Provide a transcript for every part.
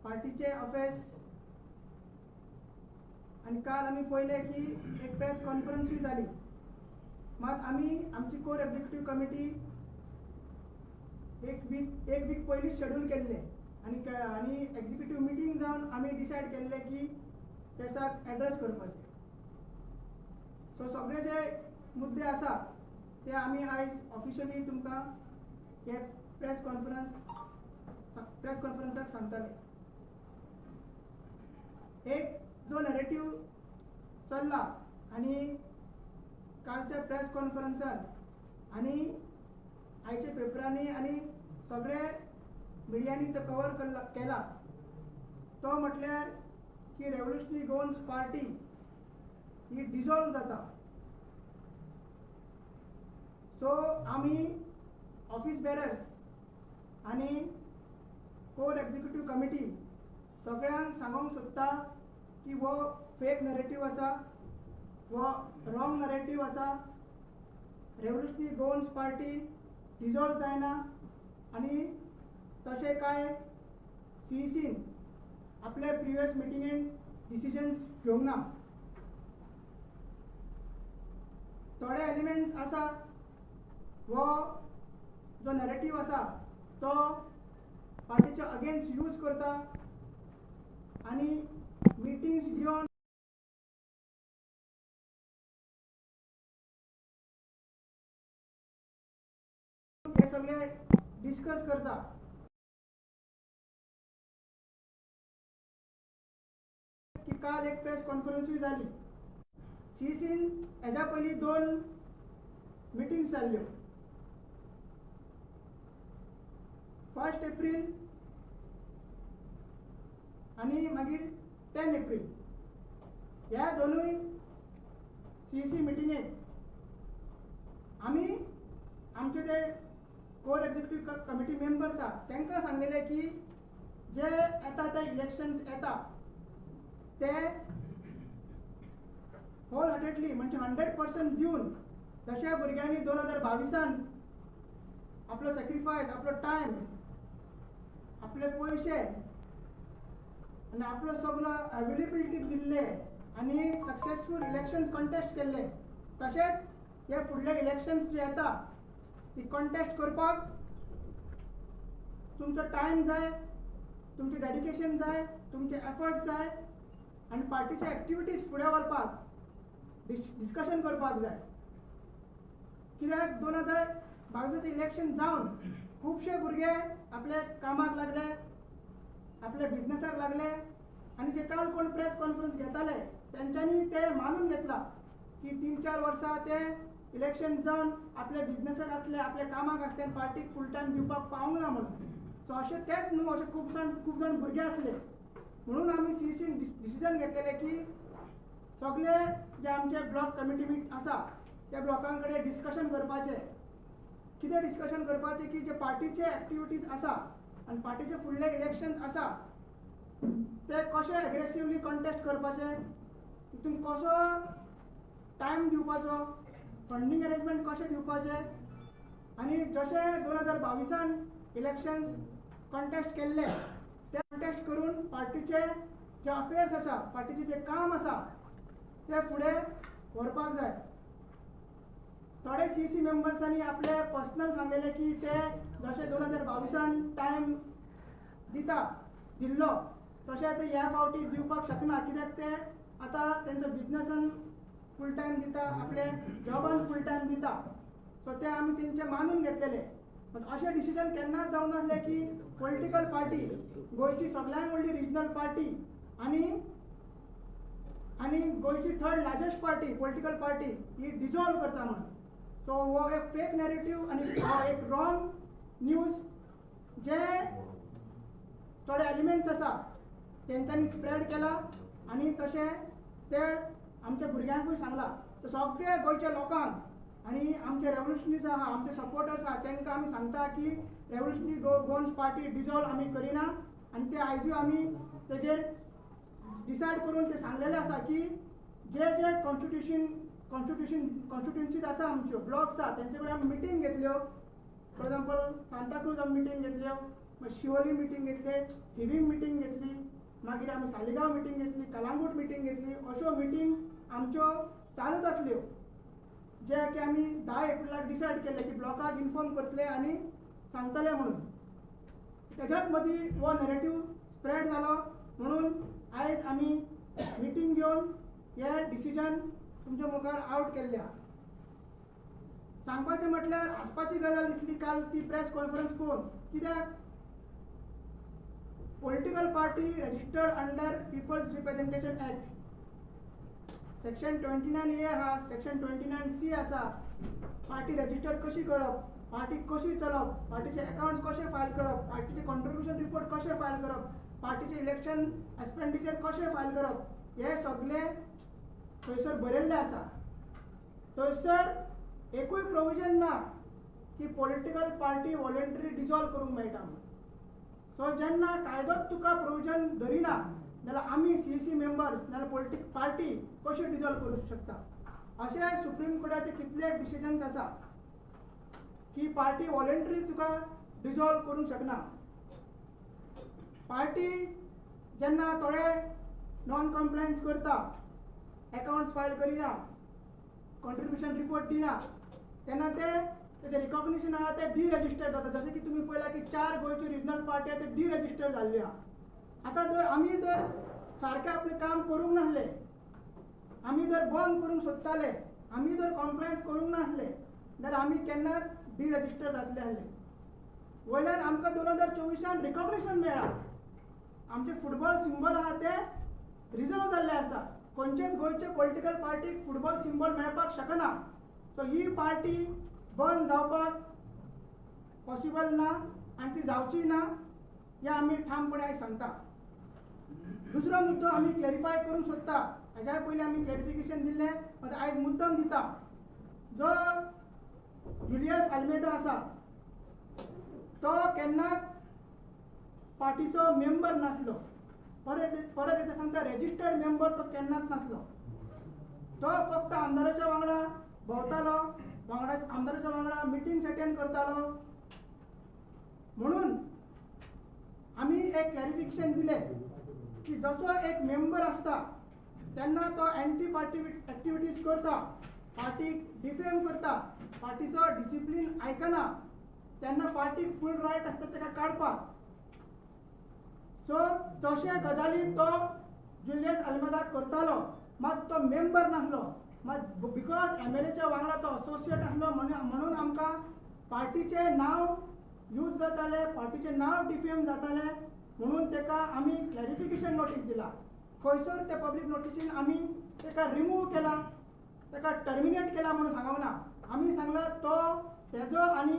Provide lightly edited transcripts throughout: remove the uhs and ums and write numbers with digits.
पार्टीचे अफेर्स आनी काल आमी पळयलें की एक प्रेस कॉन्फरन्सूय जाली. मात आमी आमची कोर एक्झिक्युटीव कमिटी एक वीक पयलींच शेड्यूल केल्लें आनी एक्झिक्युटीव मिटींग जावन आमी डिसायड केल्लें की प्रेसाक एड्रेस करपाचें. सो सगळे जे मुद्दे आसा ते आमी आयज ऑफिशियली तुमकां हे प्रेस कॉन्फरन्साक सांगतले. एक जो नॅरेटीव चल्ला आनी कालच्या प्रेस कॉन्फरन्सान आनी आयच्या पेपरांनी आनी सगळे मिडियांनी तो कवर केला तो म्हटल्यार की रेवोल्युशनरी गोवन्स पार्टी ही डिजॉल्व जाता. सो आमी ऑफिस बेरर्स आनी कोर एक्झिक्युटीव कमिटी सगळ्यांक सांगूंक सोदता की हो फेक नॅरेटीव आसा, हो रॉंग नॅरेटीव आसा. रेवोल्युशनरी गोवन्स पार्टी डिजॉल्व जायना आनी तशें कांय सीईसीन आपल्या प्रिवियस मिटिंगेन डिसिजन्स घेवंक ना. थोडे एलिमेंट्स आसा हो जो नॅरेटीव आसा तो पार्टीच्या अगेन्स्ट यूज करता आनी मिटिंग्स घेवन हे सगळे डिस्कस करता. की काल एक प्रेस कॉन्फरन्सूय जाली. सीईसीन हेज्या पयलीं 2 मिटिंग्स जाल्ल्यो. 1 एप्रील आनी मागीर 10 एप्रील ह्या दोनूय सीईसी मिटिंगेक आमी आमचे ते कोर एक्झिक्युटीव कमिटी मेंबर्स आसा तांकां सांगलेलें की जे येता ते इलेक्शन्स येता ते होल हार्टेडली म्हणजे 100% दिवन तशे भुरग्यांनी 2022 आपलो सॅक्रिफायस, आपलो टायम, आपले पयशे आनी आपलो सगलो अवेलेबिलिटी दिल्ले आनी सक्सेसफूल इलेक्शन्स कॉन्टेस्ट केल्ले, तशेंच हे फुडले इलेक्शन्स जे येता ती कॉन्टेस्ट करपाक तुमचो टायम जाय, तुमचें डेडिकेशन जाय, तुमचे एफर्ट्स जाय आनी पार्टीचे एक्टिविटीज फुडें व्हरपाक डिस्कशन करपाक जाय. कित्याक 2022 इलेक्शन जावन खुबशे भुरगे आपले कामाक लागले, आपल्या बिजनसाक लागले आनी जे काल कोण प्रेस कॉन्फरन्स घेताले तेंच्यांनी ते मानून घेतला की 3-4 वर्सां ते इलेक्शन जावन आपल्या बिजनसाक आसले, आपल्या कामाक आसले आनी पार्टीक फूल टायम दिवपाक पावूंक ना म्हणून. सो अशें तेच न्हू, अशे खूब जाण भुरगे आसले म्हणून आमी सीईसीन डिसिजन घेतलेलें की सगळे जे आमचे ब्लॉक कमिटी मीट आसा त्या ब्लॉकां कडेन डिस्कशन करपाचें. कितें डिस्कशन करपाचें की जे पार्टीचे एक्टिविटीज आसा आनी पार्टीचे फुडले इलेक्शन आसा ते कशे एग्रेसिवली कॉन्टेस्ट करपाचे, तितून कसो टायम दिवपाचो, फंडींग अरेंजमेंट कशें दिवपाचें आनी जशें 2022 इलेक्शन्स कॉन्टेस्ट केल्ले ते कॉन्टेस्ट करून पार्टीचे जे अफेर्स आसा, पार्टीचें जें काम आसा तें फुडें व्हरपाक जाय. थोडे सीईसी मेंबर्सांनी आपले पर्सनल सांगलेले की ते जशे 2022 टायम दिता दिल्लो तशें ते ह्या फावटी दिवपाक शकना, कित्याक ते आतां तेंचो बिजनसान फूल टायम दिता, आपले जॉबान फूल टायम दिता. सो ते आमी तेंचे मानून घेतलेले. अशें डिसिजन केन्नाच जावं नासलें की पॉलिटिकल पार्टी गोंयची सगळ्यांत व्हडली रिजनल पार्टी आनी आनी गोंयची third largest party political party ही डिजॉल्व करता म्हणून. सो हो एक फेक नॅरेटीव आनी हो एक रॉंग न्यूज जे थोडे एलिमेंट्स आसा तेंच्यांनी स्प्रेड केला आनी तशें ते आमच्या भुरग्यांकूय सांगला. सगळे गोंयच्या लोकांक आनी आमचे रेवोल्युशनरीज आहा, आमचे सपोर्टर्स आहा, तांकां आमी सांगता की रेवोल्युशनरी गोवन्स पार्टी डिजॉल्व आमी करिना आनी ते आयजूय आमी तेजेर डिसायड करून ते सांगलेले आसा की जे जे कॉन्स्टिट्युन्सीज आसा आमच्यो ब्लॉक्स आसा तेंचे कडेन आमी मिटींग घेतल्यो. फॉर एग्जाम्पल सांताक्रूज आमी मिटींग घेतल्यो, मागीर शिवोली मिटींग घेतले, थिवीम मिटींग घेतली, मागीर आमी सालिगांव मिटींग घेतली, कलांगूट मिटींग घेतली. अश्यो मिटींग्स आमच्यो चालूच आसल्यो, जे की आमी 10 एप्रिलाक डिसायड केल्ले की ब्लॉकाक इन्फॉर्म करतले आनी सांगतले म्हणून. तेज्याच मदीं हो नॅरेटीव स्प्रेड जालो म्हणून आयज आमी मिटींग घेवन हे डिसिजन तुमच्या मुखार आवट केल्ले आहा. सांगपाचें म्हटल्यार हांसपाची गजाल दिसली काल ती प्रेस कॉन्फरन्स पळोवन, कित्याक political party registered under People's Representation Act section 29A आहा, सेक्शन 29C आसा. पार्टी रजिस्टर कशी करप, पार्टी कशी चलप, पार्टीचे अकाउंट्स कशे फायल करप, पार्टीचे कॉन्ट्रिब्युशन रिपोर्ट कशे फायल करप, पार्टीचे इलेक्शन एक्सपेंडिचर कशें फायल करप, हे सगळें थंयसर बरयल्लें आसा. थंयसर एकूय प्रोविजन ना की पॉलिटिकल पार्टी वॉलंटरी डिजॉल्व करूंक मेळटा म्हणून. सो जेन्ना कायदोच तुका प्रोविजन धरिना जाल्यार आमी CEC members नाजाल्यार पॉलिटिकल पार्टी कशी डिजॉल्व करूंक शकता? अशें सुप्रीम कोर्टाचे कितले डिसिजन्स आसा की पार्टी वॉलंटरी तुका डिजॉल्व करूंक शकना. पार्टी जेन्ना थोडे नॉन कॉम्प्लायन्स करता, अकाउंट्स फायल करिना, कॉन्ट्रिब्युशन रिपोर्ट दिना, तेन्ना ते तेजें रिकॉग्निशन आहा तें डिरजिस्टर्ड जाता. जशें की तुमी पळयलां की 4 गोंयच्यो रिजनल पार्टी आहा त्यो डिरजिस्टर्ड जाल्ल्यो आहा. आतां जर आमी जर सारकें आपलें काम करूंक नासले, आमी जर बंद करूंक सोदताले, आमी जर कॉम्प्लायन्स करूंक नासले जाल्यार आमी केन्नाच डिरजिस्टर्ड जातले आसले. वयल्यान आमकां 2024 रिकॉग्निशन मेळ्ळां, आमचें फुटबॉल सिंबल आहा तें रिजर्व जाल्लें आसा. खंयचेच गोंयचे पॉलिटिकल पार्टीक फुटबॉल सिंबल मेळपाक शकना. सो ही पार्टी बंद जावपाक पॉसिबल ना आनी ती जावची ना हें आमी ठामपणे आयज सांगता. दुसरो मुद्दो आमी क्लॅरिफाय करूंक सोदता, हाज्या पयलीं आमी क्लॅरिफिकेशन दिल्लें, आतां आयज मुद्दम दिता. जो जुलियस आल्मेदा आसा तो केन्नाच पार्टीचो मेंबर नासलो. परत परत एकदां सांगता, रेजिस्टर्ड मेंबर तो केन्नाच नासलो. तो फक्त आमदाराच्या वांगडा भोंवतालो, वांगडा आमदाराच्या वांगडा मिटींग्स अटेंड करतालो. म्हणून आमी एक क्लॅरिफिकेशन दिलें की जसो एक मेंबर आसता तेन्ना तो एंटी पार्टी एक्टिविटीज करता, पार्टीक डिफेम करता, पार्टीचो डिसिप्लीन आयकना, तेन्ना पार्टीक फूल रायट आसता ताका काडपाक. सो तशे गजाली तो जुलियस आल्मेदा करतालो, मात तो मेंबर नासलो. मात because MLAच्या वांगडा तो असोसिएट आसलो म्हणून आमकां पार्टीचें नांव यूज जातालें, पार्टीचें नांव डिफेम जातालें, म्हणून ताका आमी क्लॅरिफिकेशन नोटीस दिला. खंयसर ते पब्लीक नोटीसीन आमी ताका रिमूव केला, ताका टर्मिनेट केला म्हणून सांगूंक ना. आमी सांगला तो तेजो आनी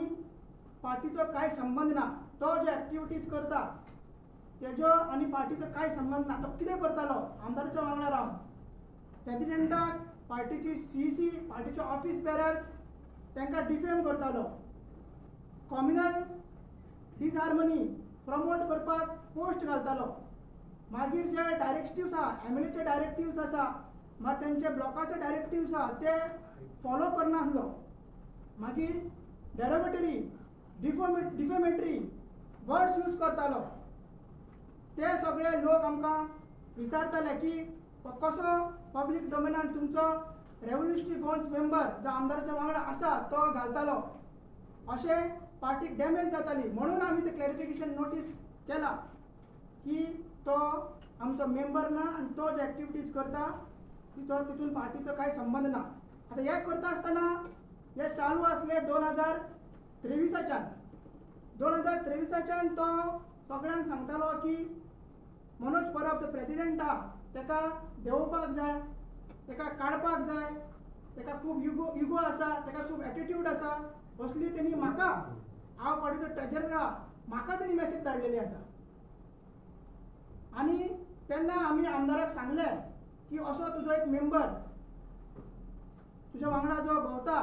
पार्टीचो कांय संबंद ना, तो ज्यो एक्टिविटीज करता तेजो आनी पार्टीचो कांय संबंद ना. तो कितें करतालो आमदाराच्या वांगडा रावन प्रेसिडेंटाक, पार्टीची CEC, पार्टीचे ऑफिस बेरर्स तांकां डिफेम करतालो, कॉम्युनल डिसहार्मनी प्रमोट करपाक पोस्ट घालतालो. मागीर जे डायरेक्टिव्स आहा, MLAचे डायरेक्टिव्स आसा, मागीर तेंचे ब्लॉकाचे डायरेक्टिव्स आहा ते फॉलो करनासलो. मागीर डेरोगेटरी, डिफेमेटरी वर्ड्स यूज करतालो. ते सगळे लोक आमकां विचारताले की कसो पब्लीक डोमेनान तुमचो रेवोल्युशनरी गोवन्स मेंबर जो आमदाराच्या वांगडा आसा तो घालतालो, अशें पार्टीक डॅमेज जाताली. म्हणून आमी ते क्लॅरिफिकेशन नोटीस केला की तो आमचो मेंबर ना आनी तो जे एक्टिविटीज करता तिचो तितून पार्टीचो कांय संबंद ना. आतां हें करता आसतना हें चालू आसलें 2023च्यान. 2023च्यान तो सगळ्यांक सांगतालो की मनोज परब जो प्रेसिडेंट आहा ताका देंवोवपाक जाय, ताका काडपाक जाय, ताका खूब युगो आसा, ताका खूब एटिट्यूड आसा. असली तेणी म्हाका, हांव पार्टीचो ट्रेजरर आहा, म्हाका तेणी मॅसेज धाडलेली आसा. आनी तेन्ना आमी आमदाराक सांगलें की असो तुजो एक मेंबर तुज्या वांगडा जो भोंवता,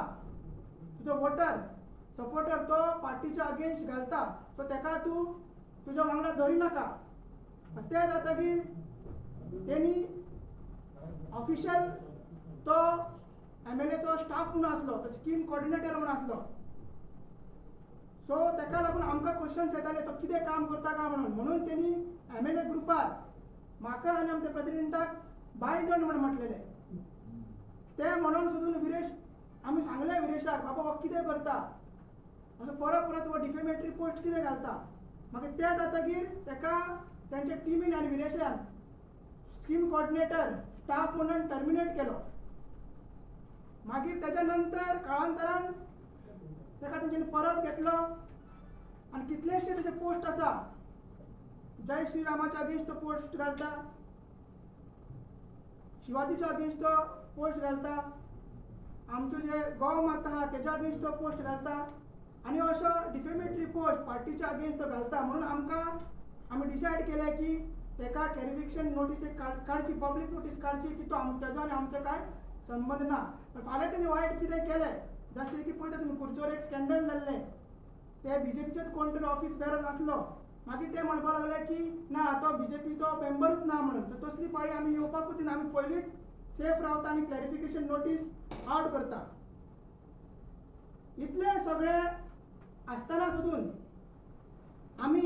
तुजो वोटर सपोर्टर, तो पार्टीच्या अगेन्स्ट घालता, सो ताका तूं तुज्या वांगडा धरी नाका. तें जातकीर तेणी ऑफिशियल तो MLAचो स्टाफ म्हणून आसलो, तो स्कीम कॉर्डिनेटर म्हणून आसलो. सो ताका लागून आमकां क्वेश्चन्स येताले तो कितें काम करता काय म्हणून. म्हणून तेणी एमएलए ग्रुपार म्हाका आनी आमच्या प्रेजिडेंटाक बायजण म्हण म्हटलेलें. ते म्हणून सुद्दां विरेश आमी सांगलें विरेशाक, बाबा हो कितें करता असो परत परत हो डिफेमेटरी पोस्ट कितें घालता. मागीर तें जातकीर ताका तेंच्या टिमीन आनी विरेशान स्कीम कोऑर्डिनेटर स्टाफ म्हणून टर्मिनेट केलो. मागीर ताच्या नंतर काळांतरान ताका तेंच्यांनी परत घेतलो आनी कितलेशे तेजे पोस्ट आसा, जय श्रीरामाच्या अगेन्स्ट तो पोस्ट घालता, शिवाजीच्या अगेन्स्ट तो पोस्ट घालता, आमचो जे गौ माता आहा तेज्या अगेन्स्ट तो पोस्ट घालता आनी असो डिफेमेटरी पोस्ट पार्टीच्या अगेन्स्ट तो घालता. म्हणून आमकां आमी डिसायड केलें की ताका क्लॅरिफिकेशन नोटीस एक काडची, पब्लीक नोटीस काडची की तो तेजो आनी आमचो कांय संबंद ना. पण फाल्यां तेणी वायट कितें केलें, जशें की पळयता तुमी कुरचोर एक स्कँडल जाल्लें, ते बीजेपीचेच कोण तरी ऑफिस बेरर आसलो, मागीर ते म्हणपाक लागले की ना तो बीजेपीचो मेंबरूच ना म्हणून. तर तसली पाळी आमी येवपाकूच दिना, आमी पयलींच सेफ रावता आनी क्लॅरिफिकेशन नोटीस आवट करता. इतले सगळे आसतना सुद्दां आमी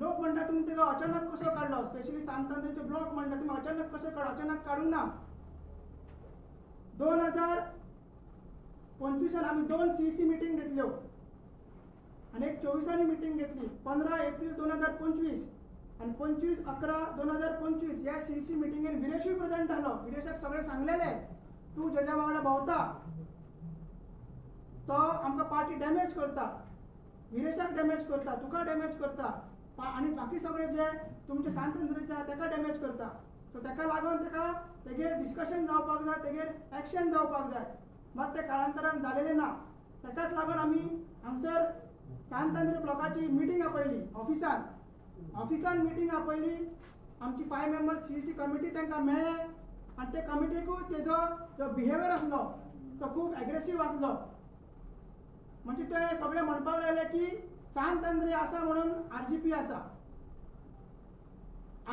लोक म्हणटा तुमी तेका अचानक कसो काडलो, स्पेशली सांत आंद्रेचो ब्लॉक म्हणटा तुमी अचानक कसो काडलो, अचानक काडूंक ना. 2025 आमी 2 CEC meeting घेतल्यो आनी एक 24 मिटींग घेतली. 15 एप्रील 2025 आनी 25/11/2025 ह्या CEC मिटिंगेन विरेशूय प्रेझेंट जालो. विरेशाक सगळें सांगलेलें, तूं जेज्या वांगडा भोंवता तो आमकां पार्टी डॅमेज करता, विरेशाक डॅमेज करता, तुका डॅमेज करता आनी बाकी सगळे जे तुमचे सांत आंद्रेचे आहा तेका डॅमेज करता. सो तेका लागून तेका तेगेर डिस्कशन जावपाक जाय, तेगेर एक्शन जावपाक जाय. मात तें काळांतरान जालेलें ना. तेकाच लागून आमी हांगसर सांत आंद्रे ब्लॉकाची मिटींग आपयली, ऑफिसान ऑफिसान मिटींग आपयली. आमची 5 मेंबर्स CEC committee तांकां मेळ्ळे आनी ते कमिटीकूय तेजो जो बिहेवियर आसलो तो खूब एग्रेसीव आसलो. म्हणजे ते सगळे म्हणपाक लागले की सांत आंद्रे आसा म्हणून RGP आसा,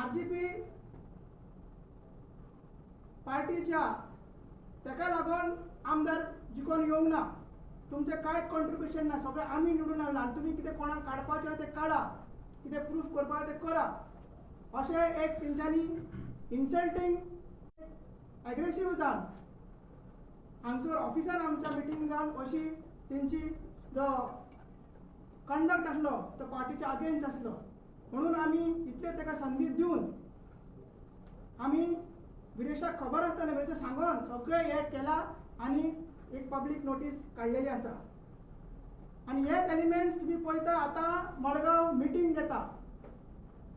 RGP पार्टीच्या तेका लागून आमदार जिखोन येवंक ना, तुमचें कांयच कॉन्ट्रिब्युशन ना, सगळें आमी निवडून हाडलां आनी तुमी कितें कोणाक काडपाचें तें काडा, कितें प्रूफ करपाक तें करा, अशें एक तेंच्यांनी इन्सल्टींग एग्रेसीव जावन हांगसर ऑफिसान आमच्या मिटींग जावन अशी तेंची जो कंडक्ट आसलो तो पार्टीच्या अगेन्स्ट आसलो. म्हणून आमी इतले ताका संदी दिवन आमी विरेशाक खबर आसतना विरेशाक सांगून सगळें हें केलां आनी एक पब्लीक नोटीस काडलेली आसा. आनी हेच एलिमेंट्स तुमी पळयता आतां मडगांव मिटींग घेता,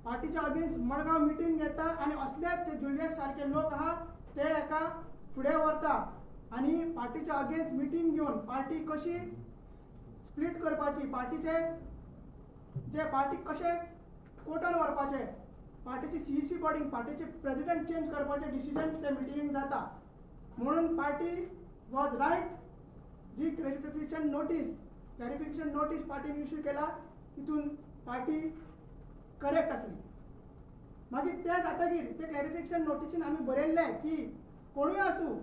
पार्टीच्या अगेन्स्ट मडगांव मिटींग घेता आनी असलेच ते जुलियस सारके लोक आहा ते एका फुडें व्हरता आनी पार्टीच्या अगेन्स्ट मिटींग घेवन पार्टी कशी स्प्लीट करपाची, पार्टीचे जे पार्टीक कशें कोर्टान व्हरपाचें, पार्टीची CEC बॉडींग, पार्टीचे प्रेजिडेंट चेंज करपाचे डिसिजन्स ते मिटिंगेक जाता. म्हणून पार्टी वॉज रायट जी क्लॅरिफिकेशन नोटीस पार्टीन इश्यू केला तितून पार्टी करेक्ट आसली. मागीर तें जातकीर ते क्लॅरिफिकेशन नोटीसीन आमी बरयल्लें की कोणूय आसूं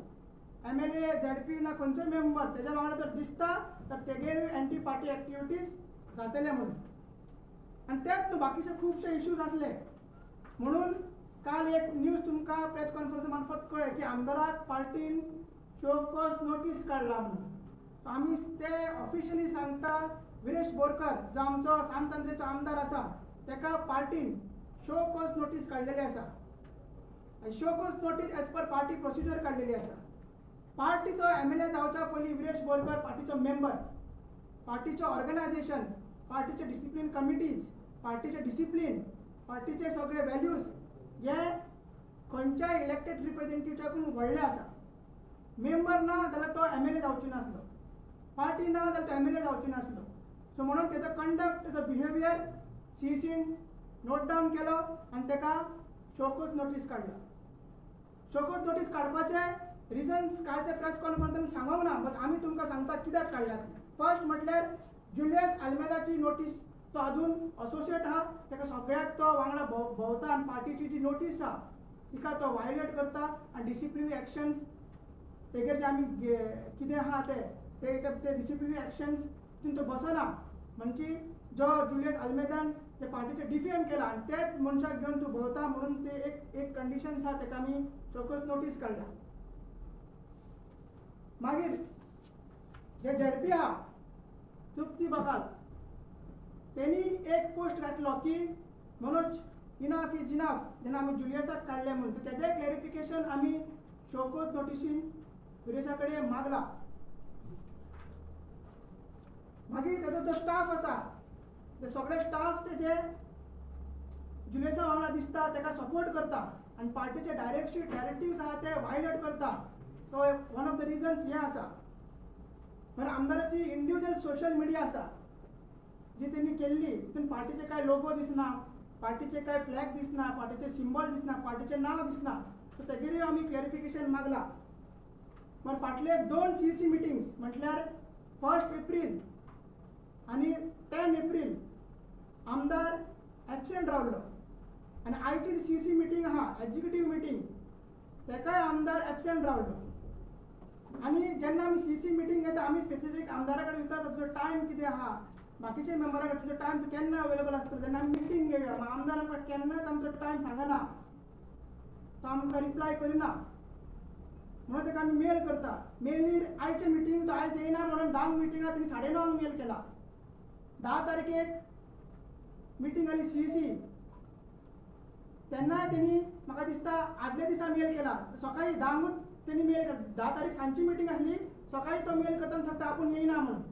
MLA ZP ना खंयचोय मेंबर तेज्या वांगडा जर दिसता तर तेगेर एंटी पार्टी एक्टिविटीज जातले म्हणून. आनी तेच न्हू बाकीचे खुबशे इश्यूज आसले. म्हणून काल एक न्यूज तुमकां प्रेस कॉन्फरन्स मार्फत कळ्ळें की आमदाराक पार्टीन शो कॉज नोटीस काडला म्हणून. आमी ते ऑफिशियली सांगता विरेश बोरकर जो आमचो सांत आंद्रेचो आमदार आसा तेका पार्टीन शो कॉज नोटीस काडलेली आसा. Show cause notice as per party procedure काडलेली आसा. पार्टीचो MLA जावच्या पयलीं विरेश बोरकर पार्टीचो मेंबर, पार्टीचो ऑर्गनायझेशन, पार्टीचे डिसिप्लीन कमिटीज, पार्टीचे डिसिप्लीन, पार्टीचे सगळे व्हॅल्यूज हे खंयच्याय इलेक्टेड रिप्रेझेंटेटिव्हाकून व्हडले आसा. मेंबर ना जाल्यार तो MLA जावचो नासलो, पार्टी ना जाल्यार तो MLA जावचो नासलो. सो म्हणून तेजो कंडक्ट, तेजो बिहेवियर CECन नोट डावन केलो आनी तेका शोकॉज नोटीस काडला. शोकॉज नोटीस काडपाचे रिजन्स कालच्या प्रेस कॉन्फरन्सान सांगूंक ना, बट आमी तुमकां सांगता कित्याक काडल्या. फर्स्ट म्हटल्यार जुलियस आल्मेदाची नोटीस, तो अजून असोसिएट आहा, ताका सगळ्याक तो वांगडा भोंवता आनी पार्टीची जी नोटीस आहा तिका तो वायलेट करता आनी डिसिप्लिनरी एक्शन्स तेगेर जे आमी कितें आहा ते ते डिसिप्लिनरी एक्शन्स तितून तो बसना. म्हणजे जो जुलियस आल्मेदान ते पार्टीचे डिफेम केला आनी त्याच मनशाक घेवन तूं भोंवता म्हणून ते एक एक कंडिशन आसा, ताका आमी show cause notice काडला. मागीर जे झेडपी आहा तृप्ती बकाल तेणी एक पोस्ट घातलो की मनोज इनाफ is enough, जेन्ना आमी जुलियसाक काडले म्हणून, तेजें क्लॅरिफिकेशन आमी शोकोज नोटीसीन जुलियसा कडेन मागला. मागीर तेजो जो स्टाफ आसा ते सगळे स्टाफ तेजे जुलियसा वांगडा दिसता, ताका सपोर्ट करता आनी पार्टीचे डायरेक्टिव्स आहा ते वायलेट करता. So one of the reasons हें आसा. मागीर आमदाराची इंडिविज्युअल सोशल मिडिया आसा जी तेणी केल्ली, तितून पार्टीचे कांय लोगो दिसना, पार्टीचे कांय फ्लॅग दिसना, पार्टीचे सिंबॉल दिसना, पार्टीचें नांव दिसना. सो तेजेरूय आमी क्लॅरिफिकेशन मागला. मागीर फाटले 2 CC meetings म्हटल्यार 1 एप्रील आनी 10 एप्रील आमदार एबसेंट रावलो आनी आयची CC meeting आहा एक्झिक्युटीव मिटींग तेकाय आमदार एबसेंट रावलो. आनी जेन्ना आमी CC meeting घेता आमी स्पेसिफीक आमदारा कडेन विचारता तुजो टायम कितें आहा, बाकीचे मेंबरा कडेन तुजो टायम तूं केन्ना अवेलेबल आसतलो तेन्ना आमी मिटींग घेवया. आमदार आमकां केन्नाच आमचो टायम सांगना, तो आमकां रिप्लाय करिना म्हणून ताका आमी मेल करता. मेलीर आयचे मिटींग तो आयज येयना म्हणून 10 मिटिंगाक तेणी 9:30 मेल केला. 10 तारखेक मिटींग आनी CC तेन्नाय तेणी म्हाका दिसता आदल्या दिसा मेल केला, सकाळी 10 तेणी मेल केला. 10 तारीख सांजची मिटींग आसली, सकाळी तो मेल करता सांगता आपूण येयना म्हणून.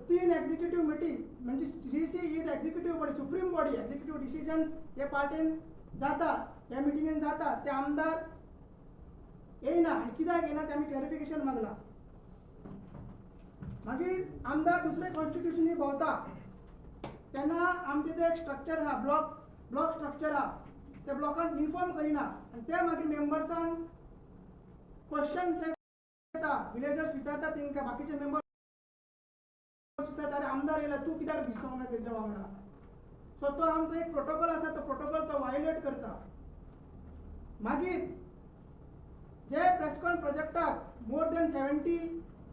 3 एक्झिक्युटीव मिटींग म्हणजे CC is executive body, supreme body, executive decisions हे पार्टीन जाता, ह्या मिटिंगेन जाता, ते आमदार येयना आनी कित्याक येयना तें आमी क्लॅरिफिकेशन मागला. मागीर आमदार दुसरे कॉन्स्टिट्युशनी भोंवता तेन्ना आमचें तें एक स्ट्रक्चर आहा, ब्लॉक स्ट्रक्चर आहा, त्या ब्लॉकान इन्फॉर्म करिना आनी ते मागीर मेंबर्सांक क्वेश्चन्स येता, विलेजर्स विचारता तेंकां, बाकीचे मेंबर्स विचारता अरे आमदार येयला तूं कित्याक दिसोंक ना तेंच्या वांगडा. सो तो आमचो एक प्रोटोकॉल आसा, तो प्रोटोकॉल तो वायलेट करता. मागीर जे प्रेसकॉन प्रोजेक्टाक मोर दॅन 70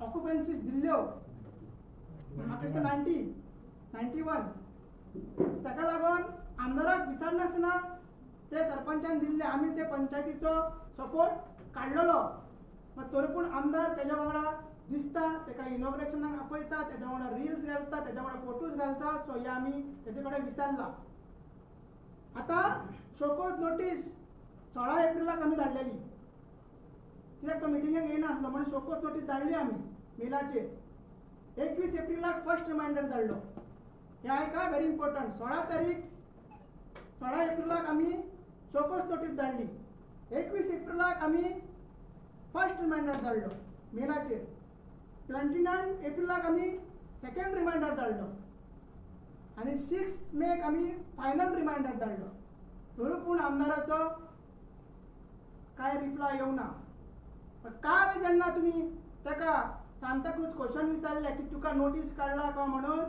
ऑक्युपन्सीज दिल्ल्यो, म्हाका दिसता 90, 91, ताका लागून आमदाराक विचारनासतना ते सरपंचान दिल्ले, आमी ते पंचायतीचो सपोर्ट काडलेलो. मात तरी पूण आमदार तेज्या वांगडा दिसता, ताका इनॉग्रेशनाक आपयता, तेज्या वांगडा रिल्स घालता, तेज्या वांगडा फोटोज घालता. सो हे आमी तेजे कडेन विचारला. आतां शोकोज नोटीस 16 एप्रिलाक आमी धाडलेली, कित्याक तो मिटिंगेक येयनासलो म्हणून शोकोज नोटीस धाडली आमी मेलाचेर. 21 एप्रिलाक फर्स्ट रिमायंडर धाडलो. हें आयका व्हेरी इम्पॉर्टंट. 16 तारीख 16 एप्रिलाक आमी शोकोज नोटीस धाडली, 21 एप्रिलाक आमी फर्स्ट रिमायंडर धाडलो मेलाचेर, 29 एप्रिलाक आमी सेकंड रिमायंडर धाडलो आनी 6 मेक आमी फायनल रिमायंडर धाडलो. तरी पूण आमदाराचो कांय रिप्लाय येवना. काल जेन्ना तुमी ताका सांताक्रूज क्वेश्चन विचारलें की तुका नोटीस काडला काय म्हणून,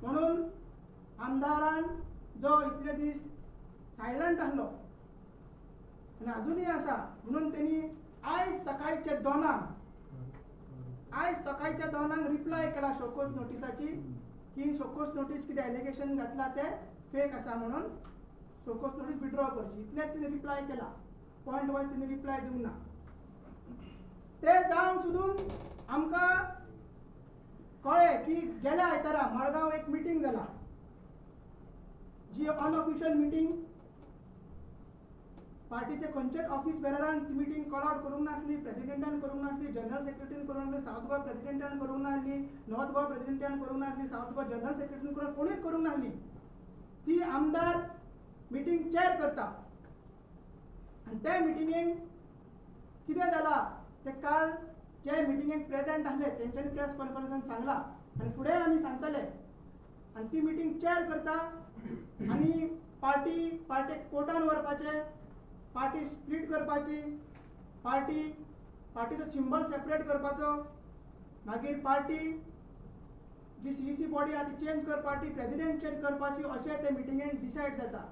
म्हणून आमदारान जो इतले दीस सायलंट आसलो आनी अजुनूय आसा म्हणून तेणी आयज सकाळच्या 2 आयज सकाळच्या 2 रिप्लाय केला शोकोज नोटिसाची की शोकोज नोटीस कितें एलिगेशन घातला तें फेक आसा म्हणून शोकोज नोटीस विड्रॉ करची, इतलेंच तिणें रिप्लाय केला. पॉयंट वायज तिणें रिप्लाय दिवंक ना. ते जावन सुद्दां आमकां कळ्ळें की गेल्या आयतारा मडगांव एक मिटींग जाला, जी अनऑफिशियल मिटींग, पार्टीचे खंयचेच ऑफिस बेररान ती मिटींग कॉल आवट करूंक नासली, प्रेजिडेंटान करूंक नासली, जनरल सेक्रेटरीन करूंक नासली, सावथ गोवा प्रेजिडेंटान करूंक नासली, नॉर्थ गोवा प्रेजिडेंटान करूंक नासली, सावथ गोवा जनरल सेक्रेटरीन करूंक, कोणूच करूंक नासली. ती आमदार मिटींग चेअर करता आनी त्या मिटिंगेक कितें जालां तें काल जे मिटिंगेक प्रेजेंट आसले तेंच्यांनी प्रेस कॉन्फरन्सान सांगलां आनी फुडें आमी सांगतले. आनी ती मिटींग चेअर करता आनी पार्टी पार्टेक कोर्टान व्हरपाचें, पार्टी स्प्लीट करपाची, पार्टीचो सिंबल सेपरेट करपाचो, मागीर पार्टी जी CEC body आहा ती चेंज करपाची, प्रेजिडेंट चेंज करपाची, अशें ते मिटिंगेन डिसायड जाता.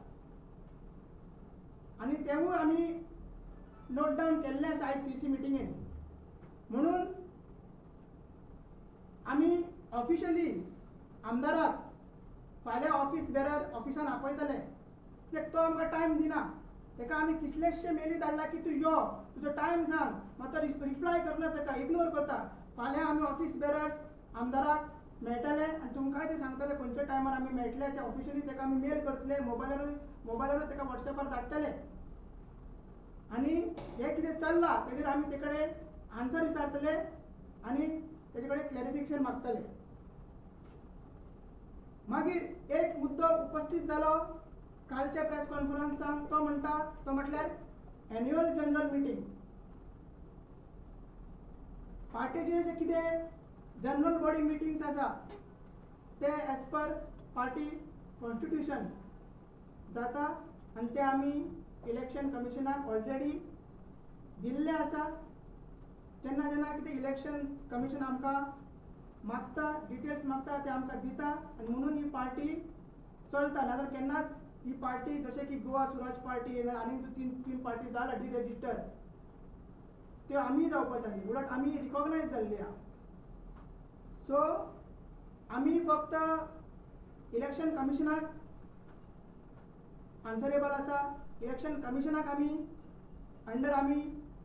आनी तेवूय आमी नोट डावन केल्लें आसा आयज CEC मिटिंगेन. म्हणून आमी ऑफिशियली आमदाराक फाल्यां ऑफिस बेरर ऑफिसान आपयतले, कित्याक तो आमकां टायम दिना. ताका आमी कितलेशे मेली धाडला की तूं यो, तुजो टायम सांग, मात तो रिप्लाय करना, ताका इग्नोर करता. फाल्यां आमी ऑफिस बेरर्स आमदाराक मेळटले आनी तुमकांय ते सांगतले खंयच्या टायमार आमी मेळटले. ते ऑफिशियली ताका आमी मेल करतले, मोबायलारूय ताका वॉट्सॅपार धाडटले. आनी हें कितें चल्लां तेजेर आमी ते कडेन आन्सर विचारतले आनी तेजे कडेन क्लॅरिफिकेशन मागतले. मागीर एक मुद्दो उपस्थीत जालो कालच्या प्रेस कॉन्फरन्साक, तो म्हणटा तो म्हटल्यार एन्युअल जनरल मिटींग. पार्टीचे जे कितें जनरल बॉडी मिटिंग्स आसा ते एज पर पार्टी कॉन्स्टिट्युशन जाता आनी ते आमी इलेक्शन कमिशनाक ऑलरेडी दिल्ले आसा. जेन्ना जेन्ना कितें इलेक्शन कमिशन आमकां मागता, डिटेल्स मागता, ते आमकां दिता आनी म्हणून ही पार्टी चलता. नाजाल्यार केन्नाच ही पार्टी जशें की गोवा स्वराज पार्टी आनी तीन पार्टी जाला डिरेजिस्टर, त्यो आमी जावपाचे आनी उलट आमी रिकॉग्नायज जाल्ली आहा. सो आमी फक्त इलेक्शन कमिशनाक आन्सरेबल आसा. इलेक्शन कमिशनाक आमी अंडर आमी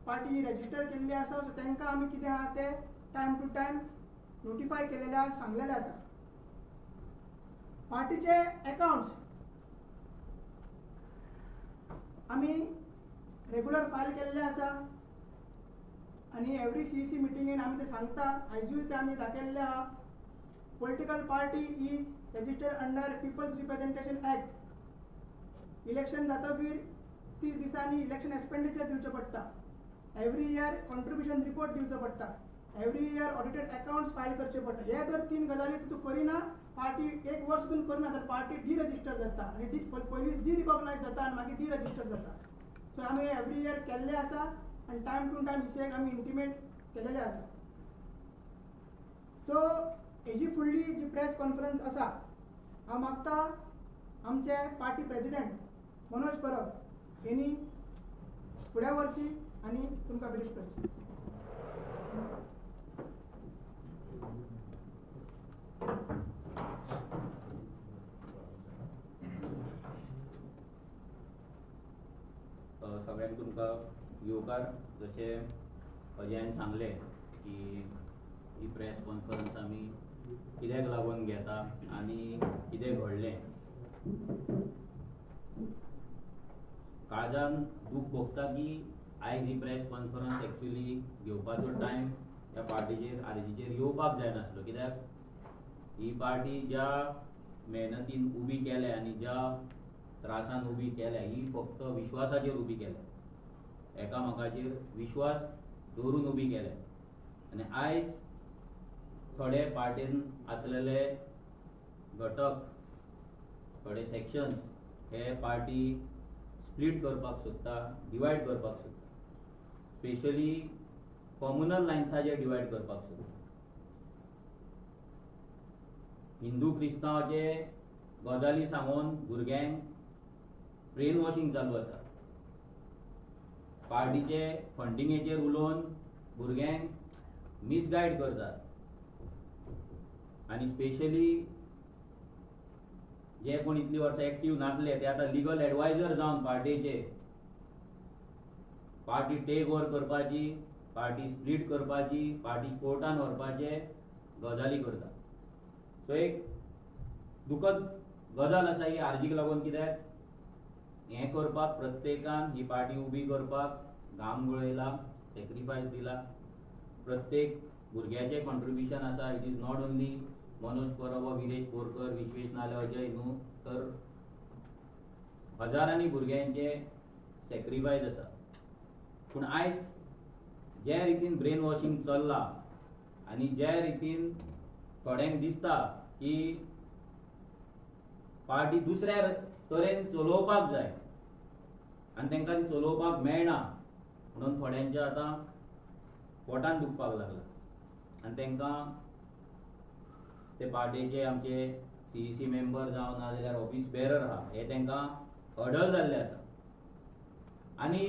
पार्टी रेजिस्टर केल्ली आसा. सो तांकां आमी कितें आहा तें टायम टू टायम नोटिफाय केलेले आसा, सांगलेलें आसा. पार्टीचे एकाउंट्स आमी रेगुलर फायल केल्ले आसा आनी एवरी CEC मिटिंगेन आमी ते सांगता, आयजूय ते आमी दाखयल्ले आहा. Political party is registered under People's Representation Act. Election जातकीर 30 दिसांनी इलेक्शन एक्सपेंडिचर दिवचें पडटा, एवरी इयर कॉन्ट्रिब्युशन रिपोर्ट दिवचो पडटा, every year audited accounts file करचे पडटा. हे जर 3 गजाली तूं करिना, पार्टी एक वर्स सुद्दां करना तर पार्टी डिरजिस्टर जाता आनी पयलीं डिरिकॉग्नायज जाता आनी मागीर डिरजिस्टर जाता. सो आमी एवरी इयर केल्ले आसा आनी टायम टू टायम इसीआयक आमी इंटिमेट केलेले आसा. सो हेजी फुडली जी प्रेस कॉन्फरन्स आसा, हांव मागता आमचे पार्टी प्रेजिडेंट मनोज परब हेणी फुडें व्हरची आनी तुमकां ब्रीफ करची. सगळ्यांक तुमकां येवकार. जशें अजयान सांगलें की ही प्रेस कॉन्फरन्स आमी कित्याक लागून घेता आनी कितें घडलें. काळजान दूख भोगता की आयज ही प्रेस कॉन्फरन्स एक्चुली घेवपाचो टायम ह्या पार्टीचेर आरजीचेर येवपाक जायनासलो, कित्याक ही पार्टी ज्या मेहनतीन उबी केल्या आनी ज्या त्रासान उबी केल्या ही फक्त विश्वासाचेर उबी केल्या, एकामेकाचेर विश्वास दवरून उबी केल्या. आनी आयज थोडे पार्टीन आसलेले घटक, थोडे सेक्शन्स हे पार्टी स्प्लीट करपाक सोदता, डिवायड करपाक सोदता, स्पेशली कॉम्युनल लायन्साचेर डिवायड करपाक सोदता. हिंदू क्रिस्तांवाचे गजाली सांगून भुरग्यांक ब्रेन वॉशिंग चालू आसा, पार्टीचे फंडिंगेचेर उलोवन भुरग्यांक मिसगायड करतात आनी स्पेशली जे कोण इतली वर्सां एक्टीव नासले ते आतां लिगल एडवायजर जावन पार्टीचे पार्टी टेक ओवर करपाची, पार्टी स्प्लीट करपाची, पार्टी कोर्टान व्हरपाचे गजाली करता. सो एक दुखद गजाल आसा ही आरजीक लागून, कित्याक हें करपाक प्रत्येकान ही पार्टी उबी करपाक घाम गळयला, सॅक्रिफायस दिला, प्रत्येक भुरग्याचें कॉन्ट्रिब्युशन आसा. It is not only Manoj Parab, Viresh Borkar, Vishwesh नाल्यार अजय न्हू, तर हजारांनी भुरग्यांचे सॅक्रिफायस आसा. पूण आयज ज्या रितीन ब्रेन वॉशिंग चल्लां आनी ज्या रितीन थोड्यांक दिसता की पार्टी दुसऱ्या तरेन चलोवपाक जाय आनी तांकां ती चलोवपाक मेळना म्हणून थोड्यांच्या आतां पोटान दुखपाक लागला आनी तांकां ते पार्टीचे आमचे CEC member जावं ना जाल्यार ऑफिस बेरर आहा हे तांकां अडल जाल्ले आसा. आनी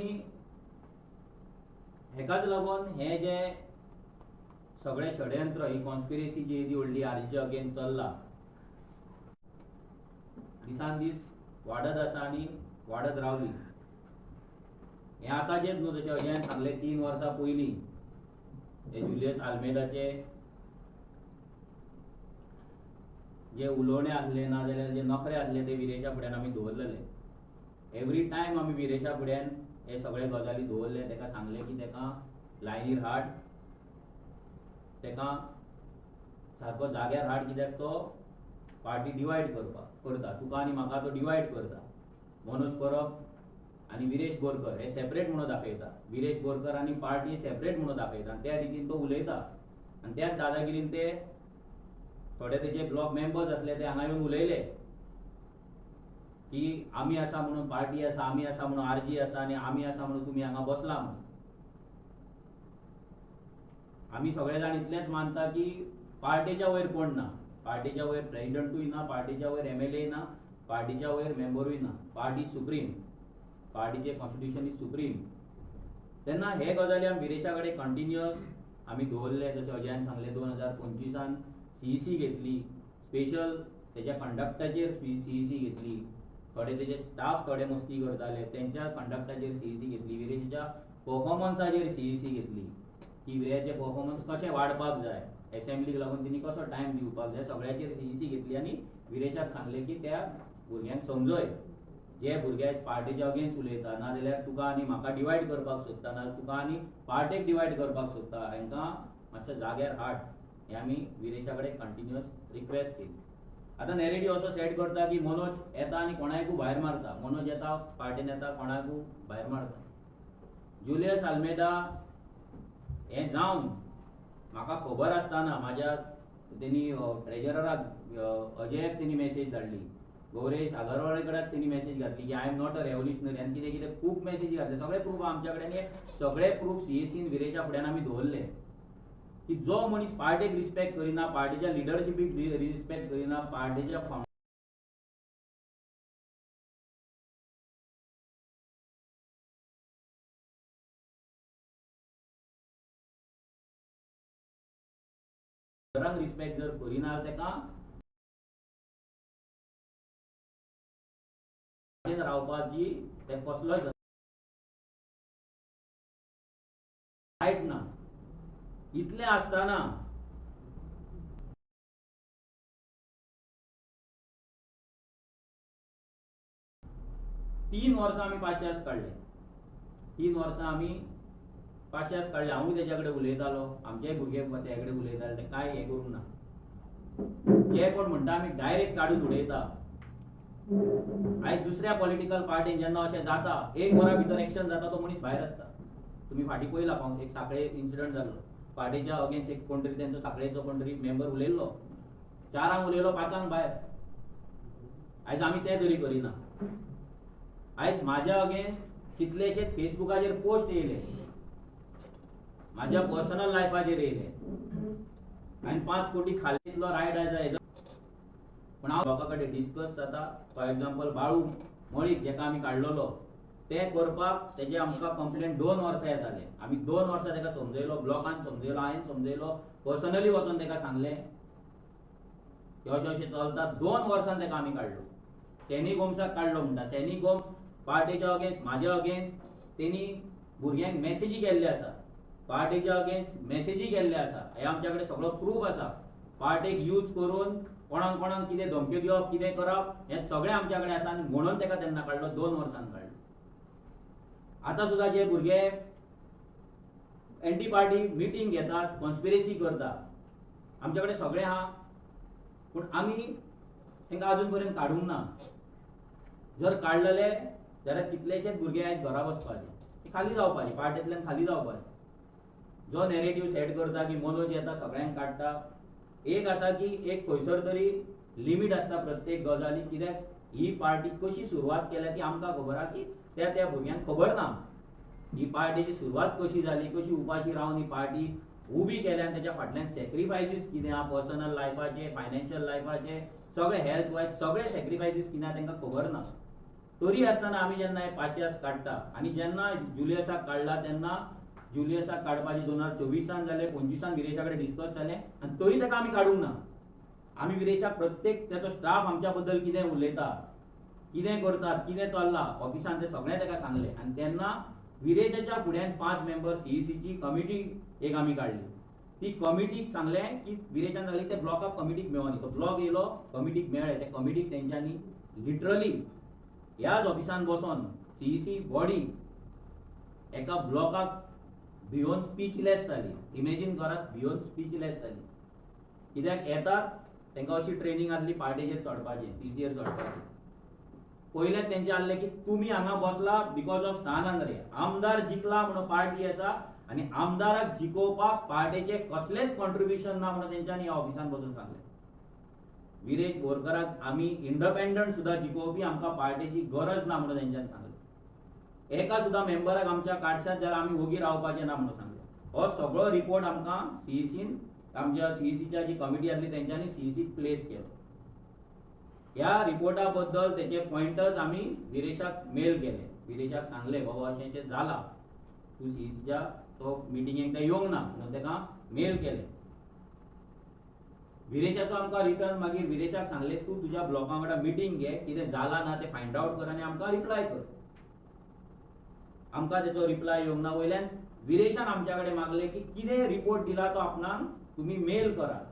हेकाच लागून हे जे सगळें षडयंत्र, ही कॉन्स्पिरसी जी येदी व्हडली आरजीच्या अगेन्स्ट चल्ला दिसान दीस वाडत आसा आनी वाडत रावली. हें आतांचेंच न्हू, जशें अजयान सांगलें 3 वर्सां पयलीं हे जुलियस आल्मेदाचे जे उलोवणें आसलें ना जाल्यार जे नखरे आसले ते विरेशा फुड्यान आमी दवरलेले. एवरी टायम आमी विरेशा फुड्यान हे सगळे गजाली दवरले, ताका सांगलें की ताका लायनीर हाड, ताका सारको जाग्यार हाड, कित्याक तो पार्टी डिवायड करपाक करता, तुका आनी म्हाका तो डिवायड करता. मनोज परब आनी विरेश बोरकर हे सेपरेट म्हणून दाखयता, विरेश बोरकर आनी पार्टी सेपरेट म्हणून दाखयता आनी त्या रितीन तो उलयता. आनी त्याच दादागिरीन ते थोडे तेजे ब्लॉक मेंबर्स आसले ते हांगा येवन उलयले की आमी आसा म्हणून पार्टी आसा, आमी आसा म्हणून आरजी आसा आनी आमी आसा म्हणून तुमी हांगा बसला म्हणून. आमी सगळे जाण इतलेंच मानता की पार्टेच्या वयर कोण ना, पार्टीच्या वयर प्रेजिडंटूय ना, पार्टीच्या वयर एमएलए ना, पार्टीच्या वयर मेंबरूय ना. पार्टी सुप्रीम, पार्टीचे कॉन्स्टिट्यूशन is supreme. तेन्ना हे गजाली आमी विरेशा कडेन कंटिन्युअस आमी दवरले. जशें अजयान सांगलें 2025 सीईसी घेतली, स्पेशल तेज्या कंडक्टाचेर सीईसी घेतली, थोडे तेजे स्टाफ थोडे मस्ती करताले तेंच्या कंडक्टाचेर सीईसी घेतली, विरेशाच्या परफॉर्मन्साचेर सीईसी घेतली की विरेशाचे परफॉर्मन्स कशें वाडपाक जाय, एसेंब्लीक लागून तेणी कसो टायम दिवपाक जाय, सगळ्याचेर सीईसी घेतली. आनी विरेशाक सांगलें की त्या भुरग्यांक समजय, जे भुरगे पार्टीच्या अगेन्स्ट उलयता ना जाल्यार तुका आनी म्हाका डिवायड करपाक सोदता, ना तुका आनी पार्टेक डिवायड करपाक सोदता, हांकां मातशें जाग्यार हाड. हें आमी विरेशा कडेन कंटिन्युअस रिक्वेस्ट केली. आतां नॅरेटिव असो सेट करता की मनोज येता आनी कोणाकूय भायर मारता, मनोज येता पार्टीन येता कोणाकूय भायर मारता. जुलियस आल्मेदा हें जावन म्हाका खबर आसतना म्हाज्या तेणी ट्रेजरराक अजयाक तेणी मॅसेज धाडली, गौरेश आगरवाळे कडेन तेणी मॅसेज घातली की I am not a revolutionary आनी कितें कितें खूब मॅसेजी घातले. सगळे प्रूफ आमच्या कडेन, हे सगळे प्रूफ सीएसीन विरेशा फुड्यान आमी दवरले की जो मनीस पार्टेक रिस्पेक्ट करिना, पार्टीच्या लिडरशिपीक रिस्पेक्ट करिना, पार्टीच्या फावंडरांक रिस्पेक्ट जर करिना ताका रावपाची ते कसलोच रायट ना. इतलें आसतना तीन वर्सां आमी पाशियास काडले, 3 वर्सां आमी पाशियास काडले. हांवूय तेज्या कडेन उलयतालो, आमचेय भुरगे तेज्या कडेन उलयताले, ते कांय हें करूंक ना. जे कोण म्हणटा आमी डायरेक्ट काडून उडयता. आयज दुसऱ्या पॉलिटिकल पार्टीन जेन्ना अशें जाता, 1 वरा भितर एक्शन जाता, तो मनीस भायर आसता. तुमी फाटीं पळयला एक साखळे इन्सिडंट जाल्लो, पार्टीच्या अगेन्स्ट एक कोण तरी तेंचो साखळेचो कोण तरी मेंबर उलयल्लो, 4 उलयलो 5 भायर. आयज आमी तें तरी करिना. आयज म्हाज्या अगेन्स्ट कितलेशेच फेसबुकाचेर पोस्ट येयले, म्हाज्या पर्सनल लायफाचेर येयले, हांवें 5 कोटी खाल्ले इतलो रायट आयज हेजो. पूण हांव लोकां कडेन डिस्कस जाता. फॉर एग्जाम्पल बाळू मळीक जेका आमी काडलेलो तें करपाक तेजे आमकां कंप्लेन 2 वर्सां येताले. आमी 2 वर्सां ताका समजयलो, ब्लॉकान समजयलो, हांवें समजयलो, पर्सनली वचोन ताका सांगलें की अशें अशें चलता. 2 वर्सां ताका आमी काडलो. सॅनी गोम्साक काडलो म्हणटा, सॅनी गोम्स पार्टीच्या अगेन्स्ट, म्हाज्या अगेन्स्ट तेणी भुरग्यांक मॅसेजी केल्ले आसा, पार्टीच्या अगेन्स्ट मॅसेजी केल्ले आसा. हे आमच्या कडेन सगळो प्रूफ आसा. पार्टीक यूज करून कोणाक कोणाक कितें धमक्यो दिवप, कितें करप, हें सगळें आमच्या कडेन आसा. आनी म्हणून ताका तेन्ना काडलो, 2 वर्सां काडलो. आतां सुद्दां जे भुरगे एंटी पार्टी मिटींग घेतात, कॉन्स्पिरसी करता, आमच्या कडेन सगळें आहा, पूण आमी तांकां अजून पर्यंत काडूंक ना. जर काडलेले जाल्यार कितलेशेच भुरगे आयज घरा वचपाचे, ते खाली जावपाचे, पार्टींतल्यान खाली जावपाचे. जो नॅरेटिव्ह सेट करता की मनोज येता सगळ्यांक काडटा, एक आसा की एक खंयसर तरी लिमीट आसता प्रत्येक गजाली. कित्याक ही पार्टी कशी सुरवात केल्या ती आमकां खबर आहा की त्या त्या भुरग्यांक खबर ना. ही पार्टीची सुरवात कशी जाली, कशी उपाशी रावन ही पार्टी उबी केल्या आनी तेच्या फाटल्यान सॅक्रिफायसीस कितें आहा, पर्सनल लायफाचे, फायनान्शियल लायफाचे, सगळे हेल्थ वायज सगळे सॅक्रिफायसीस कितें आहा तांकां खबर ना. तरी आसतना आमी जेन्ना हे पाशियास काडटा आनी जेन्ना जुलियसाक काडला तेन्ना जुलियसाक काडपाचे 2024 जालें, 25 विरेशा कडेन डिस्कस जालें आनी तरी ताका आमी काडूंक ना. आमी विरेशाक प्रत्येक तेचो स्टाफ आमच्या बद्दल कितें उलयता, कितें करतात, कितें चल्लां ऑफिसान तें सगळें ताका सांगलें. आनी तेन्ना विरेशाच्या फुड्यान 5 मेंबर सीईसीची कमिटी एक आमी काडली. ती कमिटीक सांगलें की विरेशान सांगलें ते ब्लॉकाक कमिटीक मेळोनी. तो ब्लॉक येयलो, कमिटीक मेळ्ळे, त्या कमिटीक तेंच्यांनी लिटरली ह्याच ऑफिसान बसोन सीईसी बॉडी एका ब्लॉकाक भियोन स्पीचलेस जाली. इमेजीन करात, भियोन स्पीचलेस जाली. कित्याक येतात तांकां अशी ट्रेनींग आसली पार्टेचेर चडपाची, सीईसीचेर चडपाची. पयलें तेंचें आहलें की तुमी हांगा बसला because of San Andre, आमदार जिखला म्हणून पार्टी आसा आनी आमदाराक जिखोवपाक पार्टेचें कसलेंच कॉन्ट्रिब्युशन ना म्हणून तेंच्यांनी ह्या ऑफिसान बसून सांगलें. विरेश बोरकराक आमी इंडिपेंडंट सुद्दां जिखोवपी, आमकां पार्टेची गरज ना म्हणून तेंच्यांनी सांगलें. एका सुद्दां मेंबराक आमच्या काडशात जाल्यार आमी ओगी रावपाचें ना म्हणून सांगलें. हो सगळो रिपोर्ट आमकां सीईसीन, आमच्या सीईसीच्या जी कमिटी आसली तेंच्यांनी सीईसीक प्लेस केलो. ह्या रिपोर्टा बद्दल तेचे पॉयंटर्स आमी विरेशाक मेल केले. विरेशाक सांगलें बाबा अशें अशें जालां, तूं सीईसीच्या तो मिटिंगेक ते येवंक ना म्हणून ताका मेल केले. विरेशाचो आमकां रिटर्न मागीर विरेशाक सांगलें तूं तुज्या ब्लॉका वांगडा मिटींग घे, कितें जालां ना तें फायंड आवट कर आनी आमकां रिप्लाय कर. आमकां तेचो रिप्लाय येवंक ना. वयल्यान विरेशान आमच्या कडेन मागलें की कितें रिपोर्ट दिला तो आपणाक तुमी मेल करात,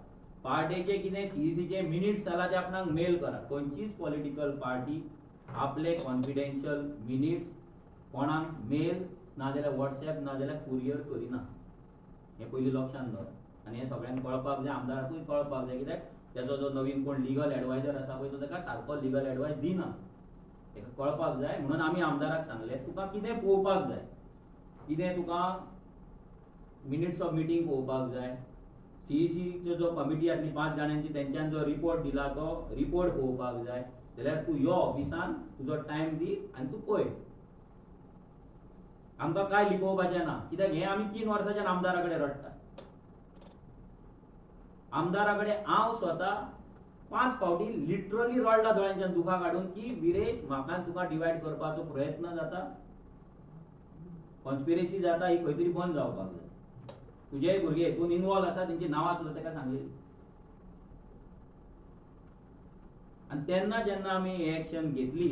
पार्टेचे कितें सीईसीचे मिनिट्स जाला ते आपणाक मेल करात. खंयचीच पॉलिटिकल पार्टी आपले कॉन्फिडेन्शियल मिनिट्स कोणाक मेल ना जाल्यार वॉट्सएप ना जाल्यार कुरियर करिना, हें पयलीं लक्षांत दवर. आनी हें सगळ्यांक कळपाक जाय, आमदाराकूय कळपाक जाय, कित्याक तेजो जो नवीन कोण लिगल एडवायजर आसा पळय तो ताका सारको लिगल एडवायस दिना, ताका कळपाक जाय. म्हणून आमी आमदाराक सांगलें तुका कितें पळोवपाक जाय, कितें तुका मिनिट्स ऑफ मिटींग पळोवपाक जाय, सीईसीच्यो जो कमिटी आसली 5 जाणांची तेंच्यान जो रिपोर्ट दिला तो रिपोर्ट पळोवपाक जाय, जाल्यार तूं यो ऑफिसान, तुजो टायम दी आनी तूं पळय. आमकां कांय लिपोवपाचें ना, कित्याक हें आमी 3 वर्सांच्यान आमदारा कडेन रडटात. आमदारा कडेन हांव स्वता 5 फावटी लिटरली रडला दोळ्यांच्यान दुखां काडून की विरेश म्हाका तुका डिवायड करपाचो प्रयत्न जाता, कॉन्स्पिरसी जाता, ही खंय तरी बंद जावपाक जाय. तुजे भुरगे हितून इनवॉल्व आसा तेंची नांवां सुद्दां ताका सांगलेली. आनी तेन्ना जेन्ना आमी हे एक्शन घेतली,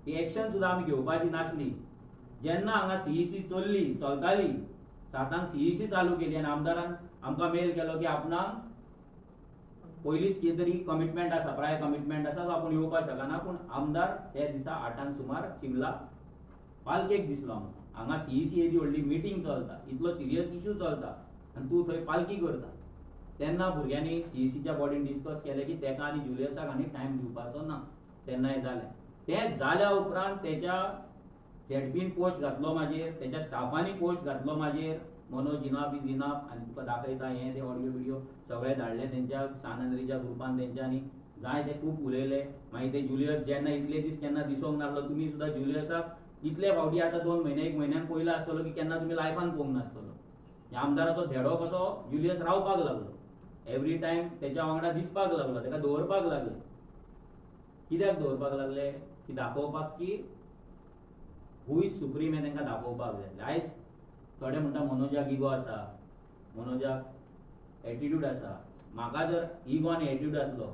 ही एक्शन सुद्दां आमी घेवपाची नासली. जेन्ना हांगा सीईसी चल्ली, चलताली, 7 सीईसी चालू केली आनी आमदारान आमकां मेल केलो की आपणाक पयलींच कितें तरी कमिटमेंट आसा, प्रायर कमिटमेंट आसा, तो आपूण येवपाक शकना. पूण आमदार त्या दिसा 8 सुमार चिंबला पालकेक दिसलो आमकां. हांगा सीईसी येदी व्हडली मिटींग चलता, इतलो सिरियस इशू चलता आनी तूं थंय पालकी करता. तेन्ना भुरग्यांनी सीईसीच्या बॉडीन डिस्कस केलें की तेका आनी जुलियसाक आनी टायम दिवपाचो ना. तेन्ना हें जालें. तें जाल्या उपरांत तेच्या झेडपीन पोस्ट घातलो माजेर, तेच्या स्टाफांनी पोस्ट घातलो माजेर, मनोज इनाफ is enough आनी तुका दाखयता हें ते ऑडियो विडियो सगळे धाडले तेंच्या सान आंद्रेच्या ग्रुपान. तेंच्यांनी जाय ते खूब उलयले. मागीर ते जुलियस जेन्ना इतले दीस केन्ना दिसोंक नासलो, तुमी सुद्दां जुलियसाक इतले फावटी आतां 2 म्हयने 1 म्हयन्यान पयला आसतलो की केन्ना तुमी लायफान पळोवंक नासतलो. ह्या आमदाराचो धेडो कसो जुलियस रावपाक लागलो, एवरी टायम तेच्या वांगडा दिसपाक लागलो, ताका दवरपाक लागले. कित्याक दवरपाक लागले की दाखोवपाक की हू is supreme हें तांकां दाखोवपाक जाय. आयज थोडे म्हणटा मनोजाक इगो आसा, मनोजाक एटिट्यूड आसा. म्हाका जर इगो आनी एटिट्यूड आसलो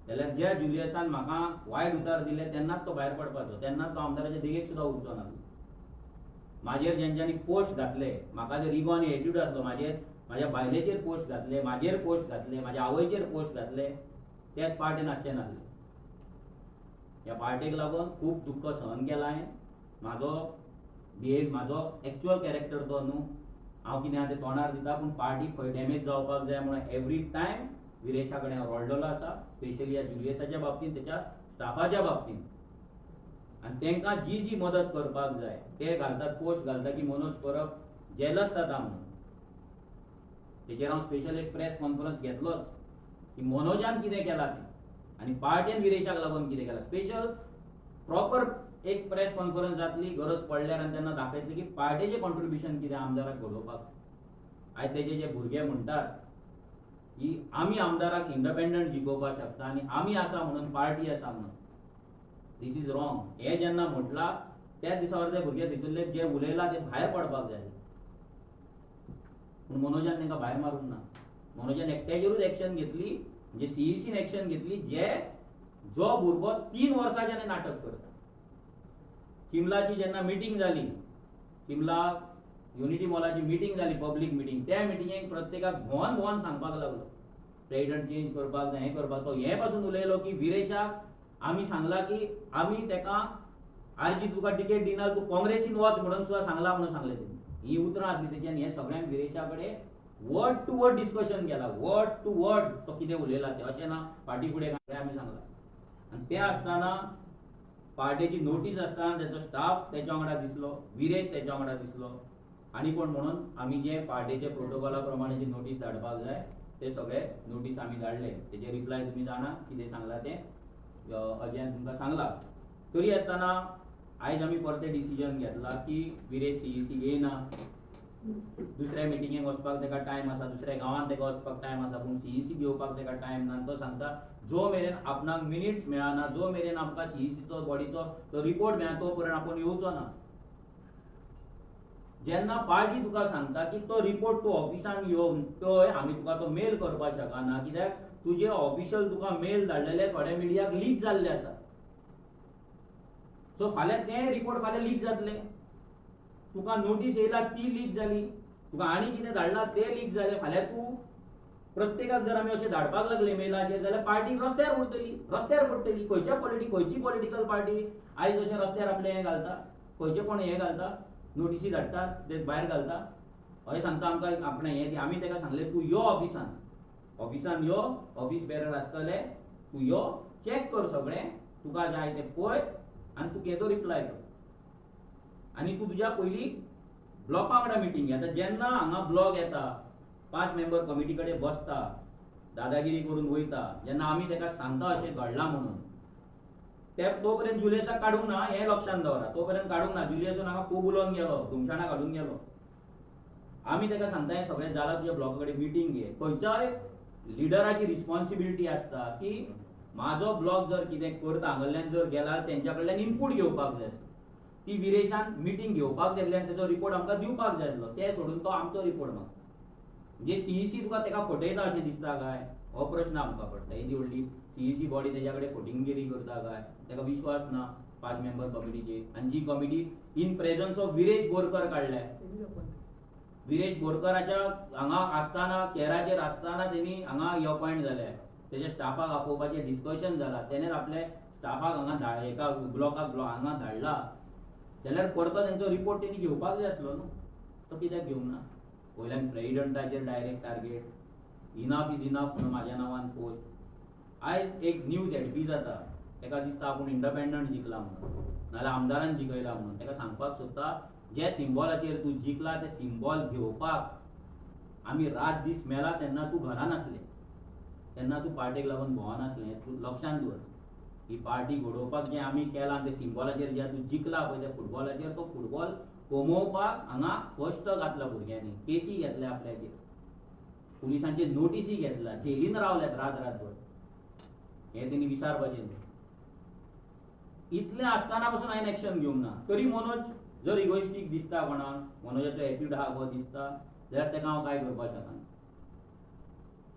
जाल्यार ज्या जुलियसान म्हाका वायट उतार दिले तेन्नाच तो भायर पडपाचो, तेन्नाच तो आमदाराच्या देगेक सुद्दां उरचो ना. म्हाजेर जेंच्यांनी पोस्ट घातले, म्हाका जर इगो आनी एटिट्यूड आसलो, म्हाजेर म्हाज्या बायलेचेर पोस्ट घातले, म्हाजेर पोस्ट घातले, म्हाज्या आवयचेर पोस्ट घातले, तेच पार्टेन आसचे नासले. ह्या पार्टेक लागून खूब दुख्ख सहन केलां हांवें. म्हाजो बिहेव, म्हाजो एक्चुअल कॅरेक्टर तो न्हू, हांव कितें आहा तें तोंडार दिता, पूण पार्टी खंय डॅमेज जावपाक जाय म्हणून एवरी टायम विरेशा कडेन हांव रडलेलो आसा, स्पेशली ह्या जुलियसाच्या बाबतींत, तेच्या स्टाफाच्या बाबतींत. आनी तांकां जी जी मदत करपाक जाय ते घालतात, पोस्ट घालता की मनोज परब जेलस जाता म्हणून. तेचेर हांव स्पेशल एक प्रेस कॉन्फरन्स घेतलोच की मनोजान कितें केलां तें आनी पार्टेन विरेशाक लागून कितें केलां. स्पेशल प्रॉपर एक प्रेस कॉन्फरन्स जातली गरज पडल्यार आनी तेन्ना दाखयतली की पार्टेचें कॉन्ट्रिब्युशन कितें आमदाराक घडोवपाक. आयज तेजे जे भुरगे म्हणटात की आमी आमदाराक इंडिपेंडंट जिखोवपाक शकता आनी आमी आसा म्हणून पार्टी आसा म्हणून, this is wrong. हें जेन्ना म्हटलां त्या दिसा अर्दे भुरगे तितूंतले जे उलयला ते भायर पडपाक जाय, पूण मनोजान तांकां भायर मारूंक ना. मनोजान एकट्याचेरूच एक्शन घेतली, म्हणजे सीईसीन एक्शन घेतली, जे जो भुरगो 3 वर्सांच्यान नाटक करता. चिमलाची जेन्ना मिटींग जाली, चिमला युनिटी मॉलाची मिटींग जाली, पब्लीक मिटींग, त्या मिटिंगेक प्रत्येकाक भोंवन भोंवन सांगपाक लागलो प्रेसिडेंट चेंज करपाक जाय, हें करपाक. तो हें पासून उलयलो की विरेशाक आमी सांगला की आमी तेका आरजी तुका टिकेट दिना, तूं काँग्रेसीन वच म्हणून सुद्दां सांगला म्हणून सांगलें तेणी. ही उतरां आसली तेची आनी हें सगळ्यांक विरेशा कडेन वर्ड टू वर्ड डिस्कशन केला, वर्ड टू वर्ड तो कितें उलयला तें, अशें ना फाटीं फुडें काय आमी सांगला. आनी तें आसतना पार्टेची नोटीस आसतना तेचो स्टाफ तेच्या वांगडा दिसलो, विरेश तेच्या वांगडा दिसलो आनी कोण म्हणून आमी जे पार्टेचे प्रोटोकॉला प्रमाणे जी नोटीस धाडपाक जाय ते सगळे नोटीस आमी धाडले. तेजे रिप्लाय तुमी जाणा कितें सांगला तें अजयान तुमकां सांगला. तरी आसतना आयज आमी परतें डिसिजन घेतला की विरेश सीईसी येयना, दुसऱ्या मिटिंगेक वचपाक तेका टायम आसा, दुसऱ्या गांवांत तेका वचपाक टायम आसा, पूण सीईसी घेवपाक तेका टायम ना. तो सांगता जो मेरेन आपणाक मिनिट्स मेळना, जो मेरेन आमकां सीईसीचो बॉडीचो तो रिपोर्ट मेळना तो पर्यंत आपूण येवचो ना. जेन्ना पार्टी तुका सांगता की तो रिपोर्ट तूं ऑफिसान येवन पळय, आमी तुका तो मेल करपाक शकना कित्याक तुजे ऑफिशियल तुका मेल धाडलेले थोड्या मिडियाक लीक जाल्ले आसा, सो फाल्यां ते रिपोर्ट फाल्यां लीक जातले, तुका नोटीस येयला ती लीक जाली, तुका आनी कितें धाडला ते लीक जाले, फाल्यां तूं प्रत्येकाक जर आमी अशें धाडपाक लागले मेलाचेर जाल्यार पार्टी रस्त्यार उरतली, रस्त्यार पडटली. खंयच्या पॉलिटी खंयची पॉलिटिकल पार्टी आयज अशें रस्त्यार आपलें हें घालता, खंयचें कोण हें घालता, नोटिसी धाडटा ते भायर घालता, अशें सांगता आमकां आपणें हें. आमी ताका सांगलें तूं यो ऑफिसान, ऑफिसान यो, ऑफिस बेरर आसतले, तूं यो चॅक कर सगळें, तुका जाय तें पळय आनी तूं केदो रिप्लाय कर आनी तूं तुज्या पयलीं ब्लॉका वांगडा मिटींग घे. आतां जेन्ना हांगा ब्लॉक येता, 5 मेंबर कमिटी कडेन बसता, दादागिरी करून वयता, जेन्ना आमी ताका सांगता अशें घडलां म्हणून, ते तो पर्यंत जुलियसाक काडूंक ना हें लक्षांत दवरा, तो पर्यंत काडूंक ना. जुलियसान हांगा खूब उलोवन गेलो, धुमशाणां घालून गेलो. आमी ताका सांगता हें सगळें जालां, तुज्या ब्लॉका कडेन मिटींग घे. खंयच्याय लिडराची रिस्पॉन्सिबिलिटी आसता की म्हाजो ब्लॉक जर कितें करता, हांगल्ल्यान जर गेला तेंच्या कडल्यान इनपूट घेवपाक जाय, ती विरेशान मिटींग घेवपाक जाय आनी तेजो रिपोर्ट आमकां दिवपाक जाय आसलो, ते सोडून तो आमचो रिपोर्ट मागता. म्हणजे सीईसी तुका तेका फटयता अशें दिसता काय, हो प्रश्न आमकां पडटा. येदी व्हडली सीईसी बॉडी तेज्या कडेन फटिंगगिरी करता काय, तेका विश्वास ना 5 मेंबर कमिटीचेर. आनी जी committee in presence of Viresh Borkar काडल्या, विरेश बोरकराच्या हांगा आसतना चेराचेर आसतना तेणी हांगा हे अपॉयंट जाले, तेज्या स्टाफाक आपोवपाचें डिस्कशन जाला, तेणेच आपल्या स्टाफाक हांगा एका ब्लॉकाक हांगा धाडला, जाल्यार परतो तेंचो रिपोर्ट तेणी घेवपाक जाय आसलो न्हू, तो कित्याक घेवंक ना. वयल्यान प्रेसिडेंटाचेर direct target, enough is enough म्हणून म्हाज्या नांवान पोस्ट. आयज एक न्यूज एडपी जाता, तेका दिसता आपूण इंडिपेंडंट जिखला म्हणून, नाजाल्यार आमदारान जिखयला म्हणून. तेका सांगपाक सोदता जे सिम्बॉलाचेर तूं जिखला ते सिम्बॉल घेवपाक आमी रात दीस मेला तेन्ना तूं घरा नासलें, तेन्ना तूं पार्टेक लागून भोंवनासलें, तूं लक्षांत दवर. ही पार्टी घडोवपाक जें आमी केलां ते सिम्बॉलाचेर जे तूं जिखला पळय त्या फुटबॉलाचेर, तो फुटबॉल कमोवपाक हांगा कश्ट घातला भुरग्यांनी, केसी घेतल्या आपल्याचेर, पुलिसांचे नोटिसी घेतला, जेलीन रावल्यात रात रातभर, हें तेणी विसारपाचें न्हू. इतलें आसतना पसून हांवें एक्शन घेवंक ना. तरी मनोज जर इगोइस्टीक दिसता कोणाक, मनोजाचो एटिट्यूड आहा गो दिसता जाल्यार तेका हांव कांय करपाक शकना,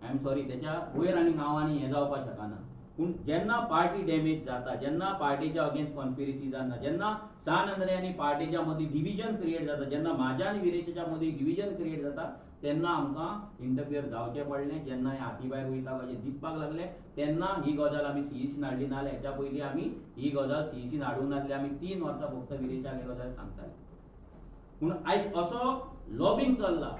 I am sorry, तेच्या वयर आनी हांव आनी हें जावपाक शकना. पूण जेन्ना पार्टी डॅमेज जाता, जेन्ना पार्टीच्या अगेन्स्ट कॉन्स्पिरसी जाता, जेन्ना सान आंद्रे आनी पार्टीच्या मदीं डिविजन क्रिएट जाता, जेन्ना म्हाज्या आनी विरेशाच्या मदीं डिविजन क्रिएट जाता, तेन्ना आमकां इंटरफियर जावचें पडलें. जेन्ना हें हाती भायर वयता कशें दिसपाक लागलें तेन्ना ही गजाल आमी सीईसीन हाडली, नाजाल्यार हेच्या पयलीं आमी ही गजाल सीईसीन हाडूंक नासली. आमी 3 वर्सां फक्त विरेशाक ही गजाल सांगताले. पूण आयज असो लॉबींग चल्ला,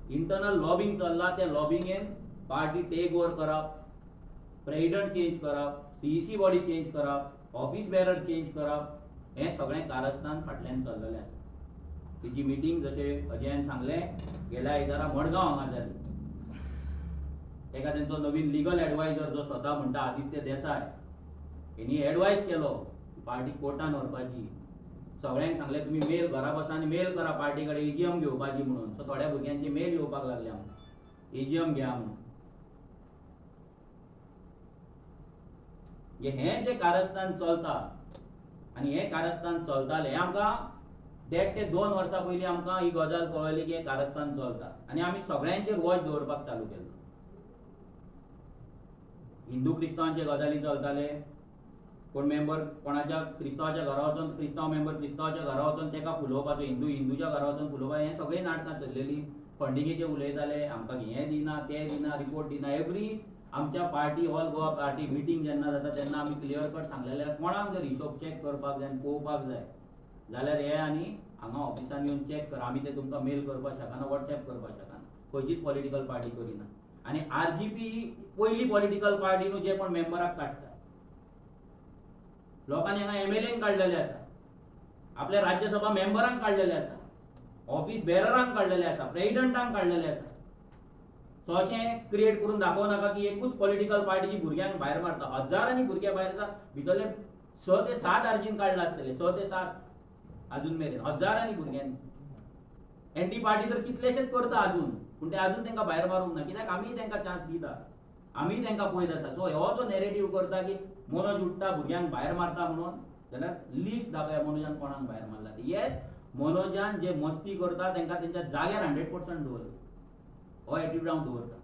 इंटरनल लॉबींग चल्ला, त्या लॉबिंगेन पार्टी टेक ओवर करप, प्रेसिडेंट चेंज करप, सीईसी बॉडी चेंज करप, ऑफिस बेरर चेंज करप, हें सगळें कारस्थान फाटल्यान चल्लेलें आसा. तेजी मिटींग जशें अजयान सांगलें गेल्या आयतारा मडगांव हांगा जाली. तेका तेंचो नवीन लिगल एडवायजर जो स्वता म्हणटा आदित्य देसाय, हेणी एडवायज केलो पार्टी कोर्टान व्हरपाची. सगळ्यांक सांगलें तुमी मेल घरा बसा आनी मेल करा पार्टी कडेन एजीएम घेवपाची म्हणून. सो थोड्या भुरग्यांचे मेल येवपाक लागले आमकां, एजीएम घ्या म्हणून. हें जें कारस्थान चलता आनी हें कारस्थान चलतालें, हें आमकां 1.5 ते 2 वर्सां पयलीं आमकां ही गजाल कळ्ळी की हें कारस्थान चलता आनी आमी सगळ्यांचेर वॉच दवरपाक चालू केलो. हिंदू क्रिस्तांवांचे गजाली चलताले, कोण मेंबर कोणाच्या क्रिस्तांवाच्या घरा वचोन, क्रिस्तांव मेंबर क्रिस्तांवाच्या घरा वचोन तेका फुलोवपाचो, हिंदू हिंदूच्या घरा वचोन फुलोवपाचो, हें सगळीं नाटकां चल्लेलीं. फंडिंगेचे उलयताले, आमकां हें दिना तें दिना, रिपोर्ट दिना. एवरी आमच्या party all Goa party meeting जेन्ना जाता तेन्ना आमी क्लियर कट सांगलेले, कोणाक जर हिशोब चॅक करपाक जाय आनी पळोवपाक जाय जाल्यार हे आनी हांगा ऑफिसान येवन चॅक कर, आमी ते तुमकां मेल करपाक शकना, वॉट्सॅप करपाक शकना, खंयचीच पॉलिटिकल पार्टी करिना. आनी आरजीपी पयली पॉलिटिकल पार्टी न्हू जे कोण मेंबराक काडटा. लोकांनी हांगा एमएलएन काडलेले आसा, आपल्या राज्यसभा मेंबरांक काडलेले आसा, ऑफिस बेररांक काडलेले आसा, प्रेजिडंटांक काडलेले आसा. सो अशें क्रिएट करून दाखोवं नाका की एकूच पॉलिटिकल पार्टी भुरग्यांक भायर मारता. हजारांनी भुरगे भायर आसा, भितरले 6 ते 7 आरजीन काडला आसतले, 6 ते 7 अजून मेरेन हजारांनी भुरग्यांनी. एनटी पार्टी तर कितलेशेच करता अजून, पूण ते अजून तांकां भायर मारूंक ना, कित्याक आमी तांकां चान्स दिता, आमी तांकां पळयत आसा. सो हो जो नॅरेटीव करता की मनोज उठ्ठा भुरग्यांक भायर मारता म्हणून, जाल्यार लिस्ट दाखया मनोजान कोणाक भायर मारला. येस, मनोजान जे मस्ती करता तांकां तेंच्या जाग्यार 100% दवरला, हो एटिट्यूड हांव दवरता.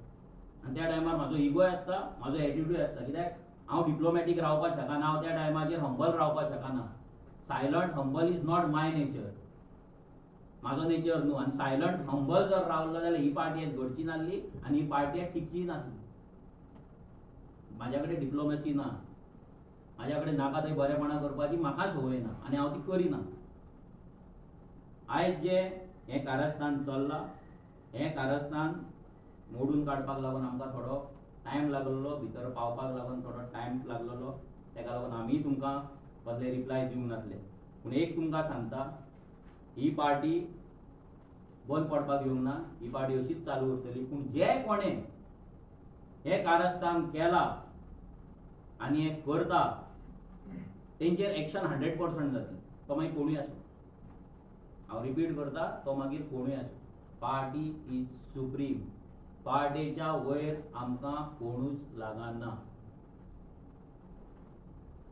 आनी त्या टायमार म्हाजो इगोय आसता, म्हाजो एटिट्यूडय आसता, कित्याक हांव डिप्लोमॅटीक रावपाक शकना, हांव त्या टायमाचेर हंबल रावपाक शकना. Silent humble is not my nature, म्हाजो नेचर न्हू. आनी सायलंट हंबल जर रावलो जाल्यार ही पार्टी आयज घडची नासली आनी ही पार्टी आयज टिकची नासली. म्हाज्या कडेन डिप्लोमॅसी ना, म्हाज्या कडेन नाका थंय बरेपणां करपाची म्हाका संवय ना आनी हांव ती करिना. आयज जें हें कारस्थान चल्लां, हें कारस्थान मोडून काडपाक लागून आमकां थोडो टायम लागलेलो, भितर पावपाक लागून थोडो टायम लागलेलो, तेका लागून आमी तुमकां कसले रिप्लाय दिवंक नासले. पूण एक तुमकां सांगता, ही पार्टी बंद पडपाक येवंक ना, ही पार्टी अशीच चालू उरतली. पूण जे कोणें हें कारस्थान केलां आनी हें करता तेंचेर एक्शन 100% जातली. तो मागीर कोणूय आसूं, हांव रिपीट करता, तो मागीर कोणूय आसूं. पार्टी is supreme, पार्टेच्या वयर आमकां कोणूच लागना.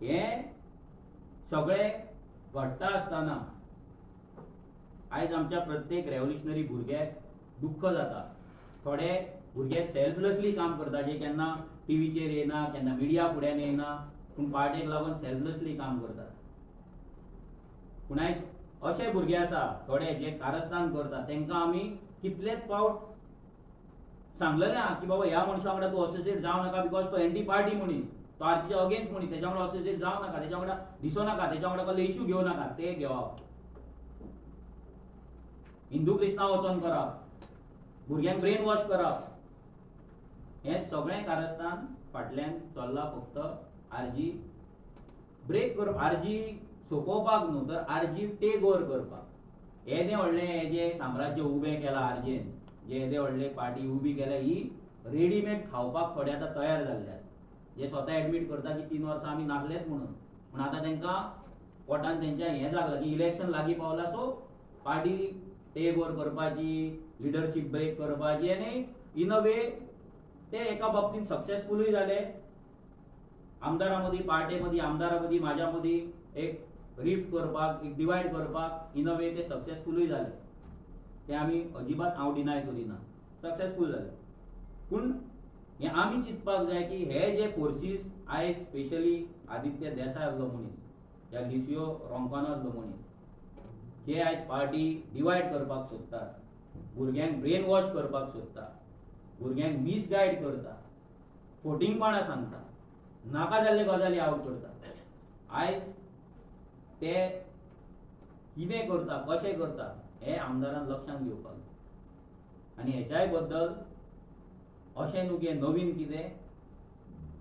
हें सगळें घडटा आसतना आयज आमच्या प्रत्येक रेव्होल्युशनरी भुरग्याक दुख्ख जाता. थोडे भुरगे सेल्फलेसली काम करता, जे केन्ना टीव्हीचेर येना, केन्ना मिडिया फुड्यान येना, पूण पार्टेक लागून सेल्फलेसली काम करतात. पूण आयज अशे भुरगे आसा थोडे जे कारस्थान करता, तांकां आमी कितलेच फावट सांगलेलें आहा की बाबा ह्या मनशा वांगडा तूं असोसिएट जावं नाका, because तो एंटी पार्टी मनीस, तो आरजीच्या अगेन्स्ट मनीस, तेच्या वांगडा असोसिएट जावं नाका, तेच्या वांगडा दिसो नाका, तेच्या वांगडा कसले इश्यू घेवं नाका. ते घेवप, हिंदू क्रिस्तांव वचोन करप, भुरग्यांक ब्रेन वॉश करप, हें सगळें कारस्थान फाटल्यान चल्लां. फक्त आरजी ब्रेक करप, आरजी सोंपोवपाक न्हू, तर आरजी टेक ओवर करपाक. येदें व्हडलें हें जें साम्राज्य उबें केलां आरजीन, जे येदें व्हडलें पार्टी उबी केल्या, ही रेडीमेड खावपाक थोडे आतां तयार जाल्ले आसा, जे स्वता एडमीट करता की 3 वर्सां आमी नासलेच म्हणून. पूण आतां तांकां पोटान तेंच्या हें लागलां की इलेक्शन लागीं पावलां, सो पार्टी टेक ओवर करपाची, लिडरशीप ब्रेक करपाची. आनी इन अ वे ते एका बाबतींत सक्सेसफुलूय जाले. आमदारां मदीं, पार्टे मदीं, आमदारां मदीं, म्हाज्या मदीं एक रिफ्ट करपाक, एक डिवायड करपाक इन अ वे ते सक्सेसफुलूय जाले. ते आमी अजिबात हांव डिनाय करिना, सक्सेसफूल जाले. पूण हें आमी चिंतपाक जाय की हे जे फोर्सीस आयज स्पेशली आदित्य देसाय आहलो मनीस, ह्या लिसियो रोंकानो आहलो मनीस, जे आयज पार्टी डिवायड करपाक सोदतात, भुरग्यांक ब्रेन वॉश करपाक सोदता, भुरग्यांक मिसगायड करता, फोटिंगपणां सांगता, नाका जाल्ले गजाली आवट करता, आयज ते कितें करता, कशें करता हें आमदारान लक्षांत घेवपाक जाय. आनी हेच्याय बद्दल अशें न्हू की नवीन कितें,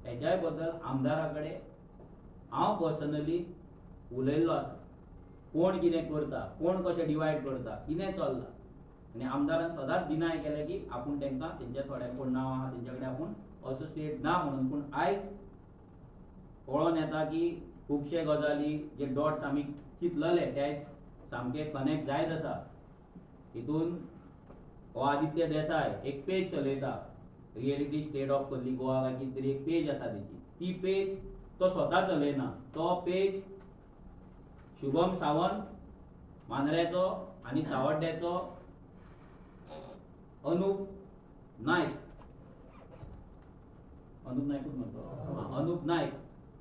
हेच्याय बद्दल आमदारा कडेन हांव पर्सनली उलयल्लो आसा, कोण कितें करता, कोण कशें डिवायड करता, कितें चल्लां. आनी आमदारान सदांच डिनाय केलें की आपूण तांकां तेंच्या थोड्यांक कोण नांव आहा तेंच्या कडेन आपूण असोसिएट ना म्हणून. पूण आयज कळोन येता की खुबशे गजाली जे डॉट्स आमी चिंतलेले ते आयज सामके कनेक्ट जायत आसा. हितून हो आदित्य देसाय एक पेज चलयता, रियलिटी स्टेट ऑफ कल्ली गोवा काय कितें तरी एक पेज आसा तेची, ती पेज तो स्वता चलयना, तो पेज शुभम सावंत मांद्र्याचो आनी सावड्ड्याचो अनुप नायक, अनुप नायकूच म्हणतो, अनुप नायक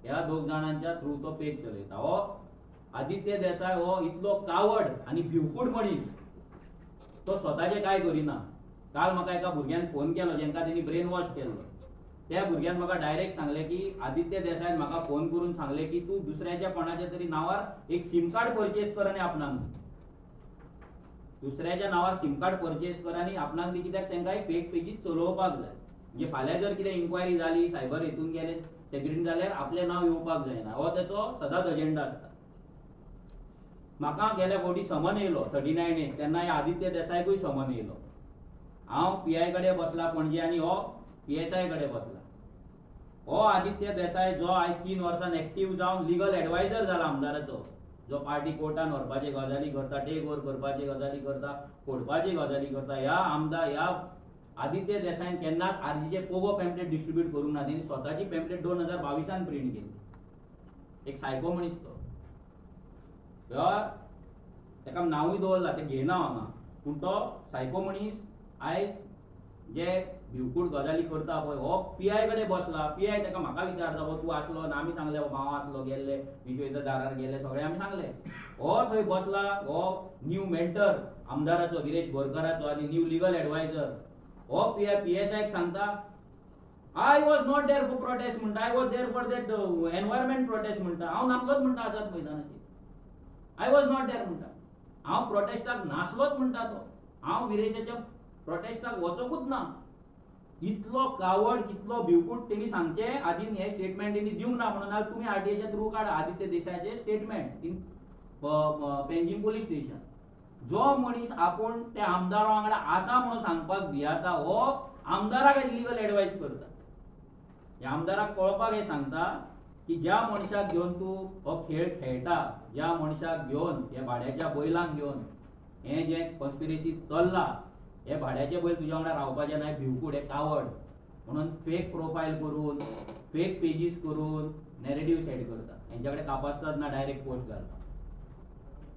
ह्या दोग जाणांच्या थ्रू तो पेज चलयता. हो आदित्य देसाय हो इतलो कावड आनी भिवकूट मनीस, तो स्वताचे काय करिना. काल म्हाका एका भुरग्यान फोन केलो जेंका तेणी ब्रेन वॉश केल्लो. त्या भुरग्यान म्हाका डायरेक्ट सांगलें की आदित्य देसायन म्हाका फोन करून सांगलें की तूं दुसऱ्याच्या कोणाच्या तरी नांवार एक सिम कार्ड परचेज कर आनी आपणाक दी. दुसऱ्याच्या नांवार सिम कार्ड परचेज कर आनी आपणाक दी, कित्याक तांकां फेक पेजीस चलोवपाक जाय. म्हणजे फाल्यां जर कितें इन्क्वायरी जाली, सायबर हितून गेले सेक्युरिटी जाल्यार आपलें नांव येवपाक जायना. हो तेचो सदांच एजेंडा आसता. म्हाका गेल्या फावटी समन येयलो 39 ए, तेन्ना आदित्य देसायकूय समन येयलो. हांव पी I कडेन बसला पणजे आनी हो पी एस I कडेन बसला. हो आदित्य देसाय जो आयज 3 वर्सां एक्टीव जावन लिगल एडवायजर जाला आमदाराचो, जो पार्टी कोर्टान व्हरपाचे गजाली करता, टेक ओवर करपाची गजाली करता, फोडपाची गजाली करता, ह्या आमदार ह्या आदित्य देसायन केन्नाच आरजीचे पोगो पॅम्पलेट डिस्ट्रीब्यूट करूंक ना. तेणी स्वताची पॅम्पलेट 2022 प्रिंट केली. एक सायको मनीस तो. ताका नांवूय दवरला, तें घेयना हांगा, पूण तो सायको मनीस आयज जे भिवकूट गजाली करता पळय, हो पी I कडेन बसला. पी I ताका म्हाका विचारता, बाबा तूं आसलो ना? आमी सांगले बाबा हांव आसलो, गेल्ले विश्वेच्या दारार गेले, सगळें आमी सांगले. हो थंय बसला, हो न्यू मेंटर आमदाराचो विरेश बोरकाराचो आनी न्यू लिगल एडवायजर, हो पी I P S आयक सांगता I was not there for protest म्हणटा, I was there for that environment protest म्हणटा. हांव नासलोच म्हणटा आझाद मैदानाचेर, I was not there म्हणटा, हांव प्रोटेस्टाक नासलोच म्हणटा तो, हांव विरेशाच्या प्रोटेस्टाक वचोकूच ना. इतलो कावड, कितलो भिवकूट तेणी सांगचें आदीं हें स्टेटमेंट तेणी दिवंक ना म्हणून तुमी आरटीआयच्या थ्रू काडा Aditya देसायाचें statement in Panjim police station. जो मनीस आपूण त्या आमदारा वांगडा आसा म्हणून सांगपाक भियाता, हो आमदाराक लिगल एडवायस करता. ह्या आमदाराक कळपाक हें सांगता की ज्या मनशाक घेवन तूं हो खेळ खेळटा, ज्या मनशाक घेवन ह्या भाड्याच्या बैलांक घेवन हें जें कॉन्स्पिरसी चल्लां, हे भाड्याचे बैल तुज्या वांगडा रावपाचे ना, भिवकूट, हे कावड म्हणून फेक प्रोफायल करून फेक पेजीस करून नॅरेटीव सेट करता. हेंच्या कडेन कापास्ताद ना डायरेक्ट पोस्ट घालता.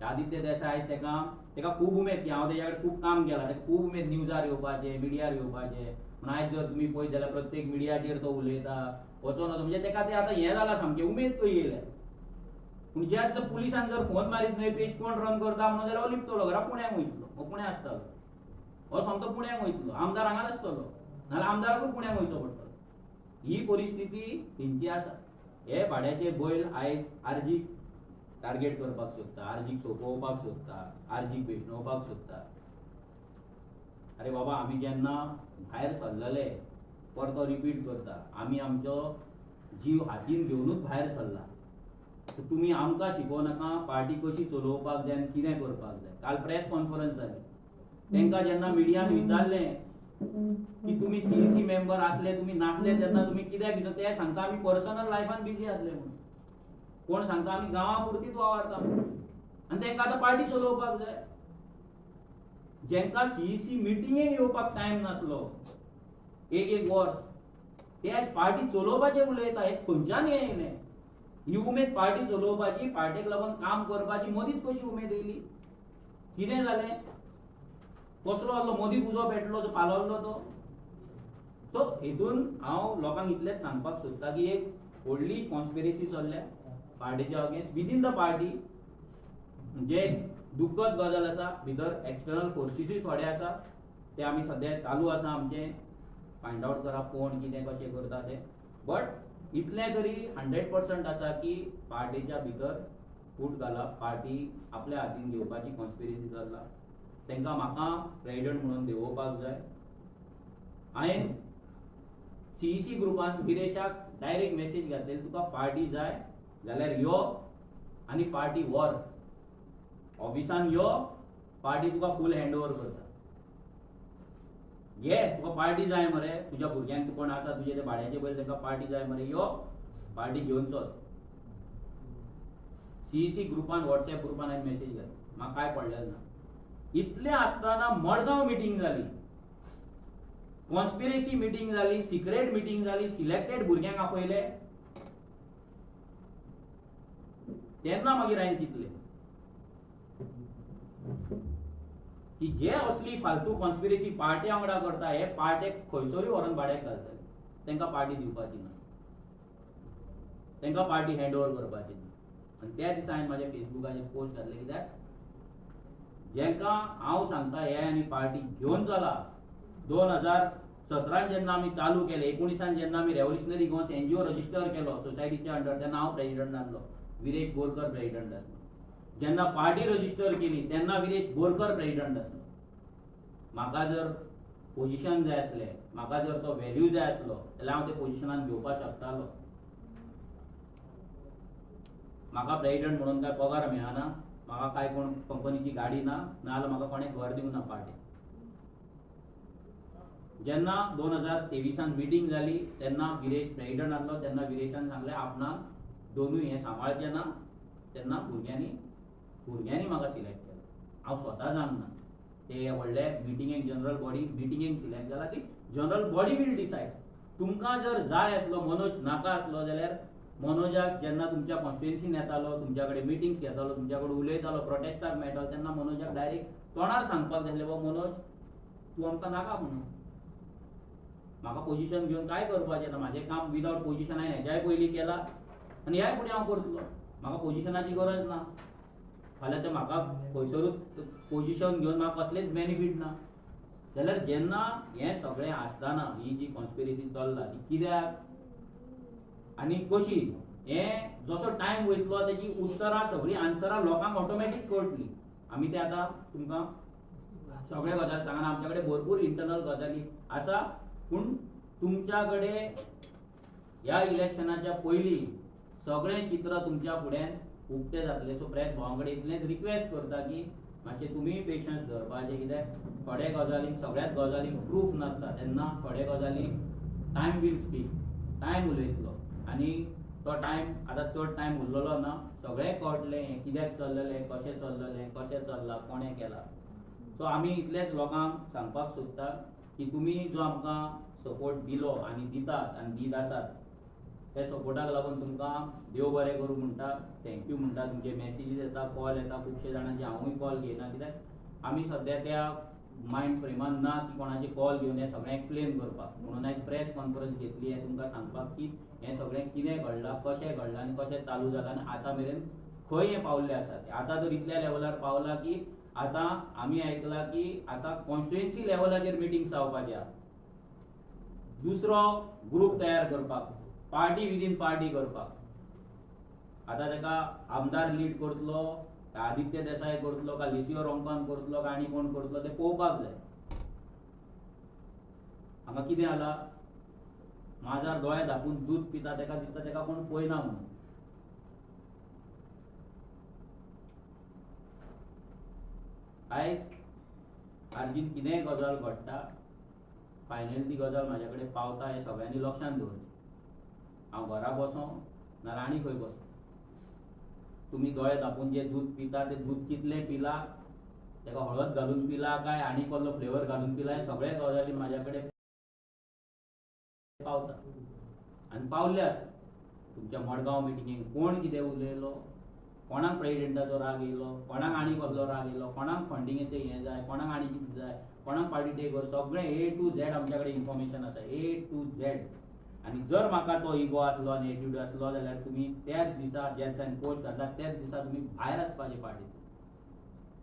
आदित्य देसाय आयज तेका तेका खूब उमेद की हांव तेज्या कडेन खूब काम केलां, तेका खूब उमेद न्यूजार येवपाचें, मिडियार येवपाचें. म्हणून आयज जर तुमी पळयत जाल्यार प्रत्येक मिडियाचेर तो उलयता, वचोन वचोन म्हणजे तेका तें आतां हें जालां सामकें उमेद खंय येयल्या. पूण ज्या दिसा पुलिसान जर फोन मारीत न्हय पेज कोण रन करता म्हणून जाल्यार हो लिपतलो, घरा पुण्याक वयतलो, हो पुण्या आसतलो, हो सोमतो पुण्याक वयतलो, आमदार हांगाच आसतलो, नाजाल्यार आमदाराकूय पुण्याक वयचो पडटलो. ही परिस्थिती तेंची आसा. हे भाड्याचे बैल आयज आरजीक टार्गेट करपाक सोदता, आरजीक सोंपोवपाक सोदता, आरजीक बेशणोवपाक सोदता. अरे बाबा, आमी जेन्ना भायर सरलेले, परतो रिपीट करता, आमी आमचो जीव हातीन घेवनूच भायर सरला. तुमी आमकां शिकोवं नाका पार्टी कशी चलोवपाक जाय आनी कितें करपाक जाय. काल प्रेस कॉन्फरन्स जाली, तांकां जेन्ना मिडियान विचारलें की तुमी सीईसी मेंबर आसले, तुमी नासले तेन्ना तुमी कित्याक भितर, ते सांगता आमी पर्सनल लायफान बिजी आसले म्हणून. कोण सांगता आमी गांवा पुरतीच वावरता म्हणून. आनी तांकां आतां पार्टी चलोवपाक जाय. जेंकां सीईसी मिटिंगेक येवपाक टायम नासलो एक एक वर्स, ते आयज पार्टी चलोवपाचें उलयता. हें खंयच्यान हें येयलें ही उमेद पार्टी चलोवपाची, पार्टेक लागून काम करपाची मदींच कशी उमेद येयली? कितें जालें? कसलो आहलो मदींच उजो पेटलो, तो पालवलो तो. सो हेतून हांव लोकांक इतलेंच सांगपाक सोदता की एक व्हडली कॉन्स्पिरसी चल्ल्या पार्टीच्या अगेन्स्ट विदीन the party. जे दुखद गजाल आसा, भितर एक्सटर्नल फोर्सीसूय थोडे आसा, ते आमी सद्या चालू आसा आमचें फायंड आवट करप कोण कितें कशें करता तें. बट इतलें तरी 100% आसा की पार्टीच्या भितर फूट घालप, पार्टी आपल्या हातीन घेवपाची कॉन्स्पिरसी चल्ला. तांकां म्हाका प्रेजिडंट म्हणून देंवोवपाक जाय. हांवें सीईसी ग्रुपान विरेशाक डायरेक्ट मॅसेज घातलेली, तुका पार्टी जाय जाल्यार यो आनी पार्टी व्हर, ऑफिसान यो, पार्टी तुका फूल हँड ओवर करता, घे तुका पार्टी जाय मरे, तुज्या भुरग्यांक कोण आसा तुजे ते भाड्याचे बैल तांकां पार्टी जाय मरे, यो पार्टी घेवन चल. सीईसी ग्रुपान वॉट्सएप ग्रुपान हांवें मॅसेज घातली, म्हाका कांय पडलेलें ना. इतलें आसतना मडगांव मिटींग जाली, कॉन्स्पिरसी मिटींग जाली, सिक्रेट मिटींग जाली, सिलेक्टेड भुरग्यांक आपयले. तेन्ना मागीर हांवें चिंतलें की जे असली फालतू कॉन्स्पिरसी पार्टे वांगडा करता, हे पार्टेक खंयसरूय व्हरोन भाड्याक घालतले, तांकां पार्टी दिवपाची ना. तांकां पार्टी हँड ओवर करपाची ना. आनी त्या दिसा हांवें म्हाज्या फेसबुकाचेर पोस्ट घातले, कित्याक जेंकां हांव सांगता हे आनी पार्टी घेवन चला. 2017 जेन्ना आमी चालू केले, 19 जेन्ना आमी रेव्होल्युशनरी गोंयस एनजीओ रजिस्टर केलो सोसायटीच्या अंडर, तेन्ना हांव प्रेजिडंट आसलो, विरेश बोरकर प्रेजिडंट आसलो. जेन्ना पार्टी रजिस्टर केली तेन्ना विरेश बोरकर प्रेजिडंट आसलो. म्हाका जर पोजिशन जाय आसलें, म्हाका जर तो व्हॅल्यू जाय आसलो जाल्यार हांव ते पोजिशनान घेवपाक शकतालो. म्हाका प्रेजिडंट म्हणून काय पगार मेळना, म्हाका काय कोण कंपनीची गाडी ना, नाजाल्यार म्हाका कोणें घर दिवंक ना पार्टी. जेन्ना 2023 मिटींग जाली तेन्ना विरेश प्रेजिडंट आसलो, तेन्ना विरेशान सांगलें आपणाक दोनूय हें सांबाळचें ना. तेन्ना भुरग्यांनी म्हाका सिलेक्ट केलो. हांव स्वता जाणना ते व्हडले मिटिंगेक, जनरल बॉडी मिटिंगेक सिलेक्ट जाला ती जनरल बॉडी will decide. तुमकां जर जाय आसलो मनोज नाका आसलो जाल्यार मनोजाक जेन्ना तुमच्या कॉन्स्टिट्युएन्सीन येतालो, तुमच्या कडेन मिटिंग्स घेतालो, तुमच्या कडेन उलयतालो, प्रोटेस्टाक मेळटालो, तेन्ना मनोजाक डायरेक्ट तोंडार सांगपाक जाय आसलें, बाबा मनोज तूं आमकां नाका म्हणून, म्हाका पोजिशन घेवन कांय करपाचें ना, म्हाजें काम विदावट पोजिशन हांवें हेज्याय पयलीं केलां आनी ह्याय फुडें हांव करतलो, म्हाका पोजिशनाची गरज ना. फाल्यां तें म्हाका खंयसरूच पोजिशन घेवन म्हाका कसलेंच बेनिफीट ना. जाल्यार जेन्ना हें सगळें आसतना ही जी कॉन्स्पिरसी चल्ला ती कित्याक आनी कशी, हें जसो टायम वयतलो तेजी उत्तरां सगळीं आन्सरां लोकांक ऑटोमॅटीक कळटली. आमी ते आतां तुमकां सगळे गजाल सांगना, आमच्या कडेन भरपूर इंटरनल गजाली आसा, पूण तुमच्या कडेन ह्या इलेक्शनाच्या पयलीं सगळें चित्र तुमच्या फुड्यान उक्तें जातलें. सो प्रेस भावां कडेन इतलेंच रिक्वेस्ट करता की मातशें तुमी पेशन्स धरपाचें, कित्याक थोडे गजालींक सगळ्याच गजालींक प्रूफ नासता, तेन्ना थोडे गजालींक टायम will speak, time उलयतलो आनी तो टायम आतां चड टायम उरलेलो ना. सगळें कळटलें हें कित्याक चल्लेलें, कशें चल्लेलें, कशें चल्लां, कोणें केलां. सो आमी इतलेंच लोकांक सांगपाक सोदता की तुमी जो आमकां सपोर्ट दिलो आनी दितात आनी दीत आसात त्या सपोर्टाक लागून तुमकां देव बरें करूं म्हणटा, thank you म्हणटा. तुमचे मॅसेजीस येता, कॉल येता, खुबशे जाणांचे हांवूय कॉल घेयना, कित्याक आमी सद्या त्या मायंड फ्रेमान ना की कोणाचे कॉल घेवन हें सगळें एक्सप्लेन करपाक. म्हणून आयज प्रेस कॉन्फरन्स घेतली हें तुमकां सांगपाक की हें सगळें कितें घडलां, कशें घडलां आनी कशें चालू जालां आनी आतां मेरेन खंय हें पावल्लें आसा. आतां तर इतल्या लेवलार पावलां की आतां आमी आयकलां की आतां कॉन्स्टिट्युएन्सी लेवलाचेर मिटींग जावपाची आसा, दुसरो ग्रूप तयार करपाक, पार्टी विदीन पार्टी करपाक. आतां ताका आमदार लीड करतलो, आदित्य देसाय करतलो, काय लिसियो रोंकान करतलो, काय आनी कोण करतलो तें पळोवपाक जाय. हांगा कितें जाला, माजार दोळे धांपून दूद पिता ताका दिसता ताका कोण पळयना म्हणून. आयज आर्जीन कितेंय गजाल घडटा, फायनल ती गजाल म्हाज्या कडेन पावता हें सगळ्यांनी लक्षांत दवरचें. हांव घरा बसों नाजाल्यार आनी खंय बसों, तुमी दोळे धांपून जें दूद पिता तें दूद कितलें पिलां, ताका हळद घालून पिला काय आनी कसलो फ्लेवर घालून पिला, हें सगळे गजाली म्हाज्या कडेन पावता आनी पावल्ले आसा. तुमच्या मडगांव मिटिंगेक कोण कितें उलयलो, कोणाक प्रेजिडेंटाचो राग येयलो, कोणाक आनी कसलो राग येयलो, कोणाक फंडिंगेचें हें जाय, कोणाक आनी कितें जाय, कोणाक पार्टी टेक कर, सगळें ए टू झॅड आमच्या कडेन इन्फॉर्मेशन आसा, ए टू झॅड. आनी जर म्हाका तो इगो आसलो आनी एटिट्यूड आसलो जाल्यार तुमी त्याच दिसा ज्या दिसा पोस्ट घातला त्याच दिसा तुमी भायर आसपाचे पार्टीत.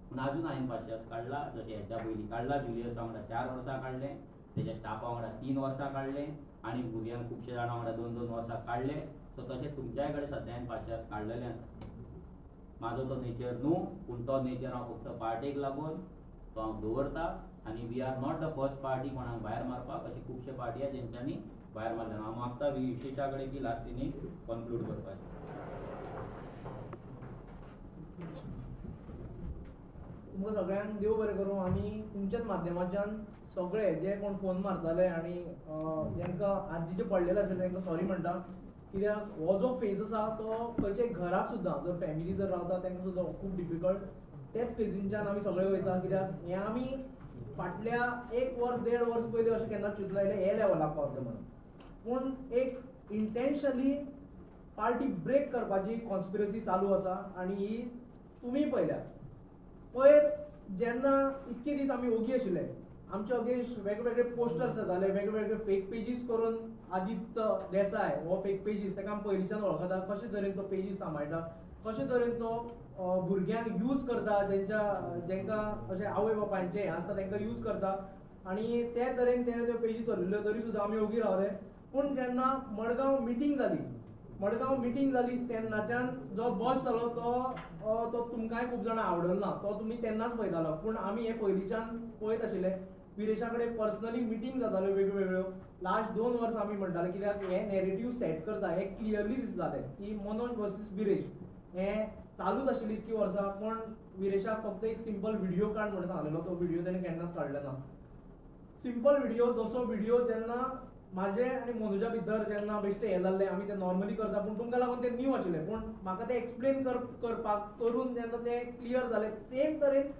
पूण आजून हांवें पाशियेंस काडला, जशें हेच्या पयलीं काडला, जुलियसा वांगडा 4 वर्सां काडलें, तेज्या स्टाफा वांगडा 3 वर्सां काडलें आनी भुरग्यांक खुबशे जाणां वांगडा 2-2 वर्सां काडलें. सो तशें तुमच्याय कडेन सद्या हांवें पाशियेंस काडलेलें आसा. म्हाजो तो नेचर न्हू, पूण तो नेचर हांव फक्त पार्टेक लागून तो हांव दवरता. आनी we are not the first party कोणाक भायर मारपाक, अशे खुबशे पार्टी आसा जेंच्यांनी भायर मारले. हांव मागता विशेशा कडेन की लास्ट तिणी कन्क्लूड करपाचें. तुमकां सगळ्यांक देव बरें करूं. आमी तुमच्याच माध्यमाच्यान सगळे जे कोण फोन मारताले आनी जेंकां आर्जीचें पडलेलें आसलें तेंकां सॉरी म्हणटा, कित्याक हो जो फेज आसा तो खंयच्याय घराक सुद्दां जर फॅमिली जर रावता तेंकां सुद्दां खूब डिफिकल्ट, तेच फेजीनच्यान आमी सगळे वयता. कित्याक हें आमी फाटल्या 1 वर्स 1.5 वर्स पयलीं अशें केन्ना चिंतलें हे लेवलाक पावतले म्हणून, पूण एक इंटेन्शनली पार्टी ब्रेक करपाची कॉन्स्पिरसी चालू आसा आनी ही तुमी पळयल्या. पयर जेन्ना इतके दीस आमी ओगी आशिल्ले आमचे अगेन्स्ट वेगवेगळे पोस्टर्स येताले, वेगवेगळे फेक पेजीस करून आदित्य देसाय हो फेक पेजीस ताका आमी पयलींच्यान वळखता, कशे तरेन तो पेजीस सांबाळटा, कशे तरेन तो भुरग्यांक यूज करता, जेंच्या जेंकां अशें आवय बापायचें हें आसता तांकां यूज करता आनी ते तरेन तेणें त्यो पेजी चलयल्ल्यो. तरी सुद्दां आमी ओगी रावले. पूण जेन्ना मडगांव मिटींग जाली, मडगांव मिटींग जाली तेन्नाच्यान जो बस जालो तो तो तुमकांय खूब जाणां आवडलो ना, तो तुमी तेन्नाच पळयतालो. पूण आमी हें पयलींच्यान पळयत आशिल्ले. विरेशा कडेन पर्सनली मिटींग जाताल्यो वेगवेगळ्यो. लास्ट 2 वर्सां आमी म्हणटाले कित्याक हें नॅरेटीव सेट करता हें क्लियरली दिसतालें की मनोज वर्सीस विरेश हें चालूच आशिल्लें इतकीं वर्सां. पूण विरेशाक फक्त एक सिंपल व्हिडियो काड म्हणून सांगलेलो, तो व्हिडियो तेणें केन्नाच काडलो ना. सिंपल व्हिडियो, जसो व्हिडियो जेन्ना म्हाजे आनी मनोजा भितर जेन्ना बेश्टे हें जाल्लें आमी तें नॉर्मली करता, पूण तुमकां लागून तें न्यू आशिल्लें. पूण म्हाका तें एक्सप्लेन करपाक करून जेन्ना तें क्लियर जालें सेम तरेन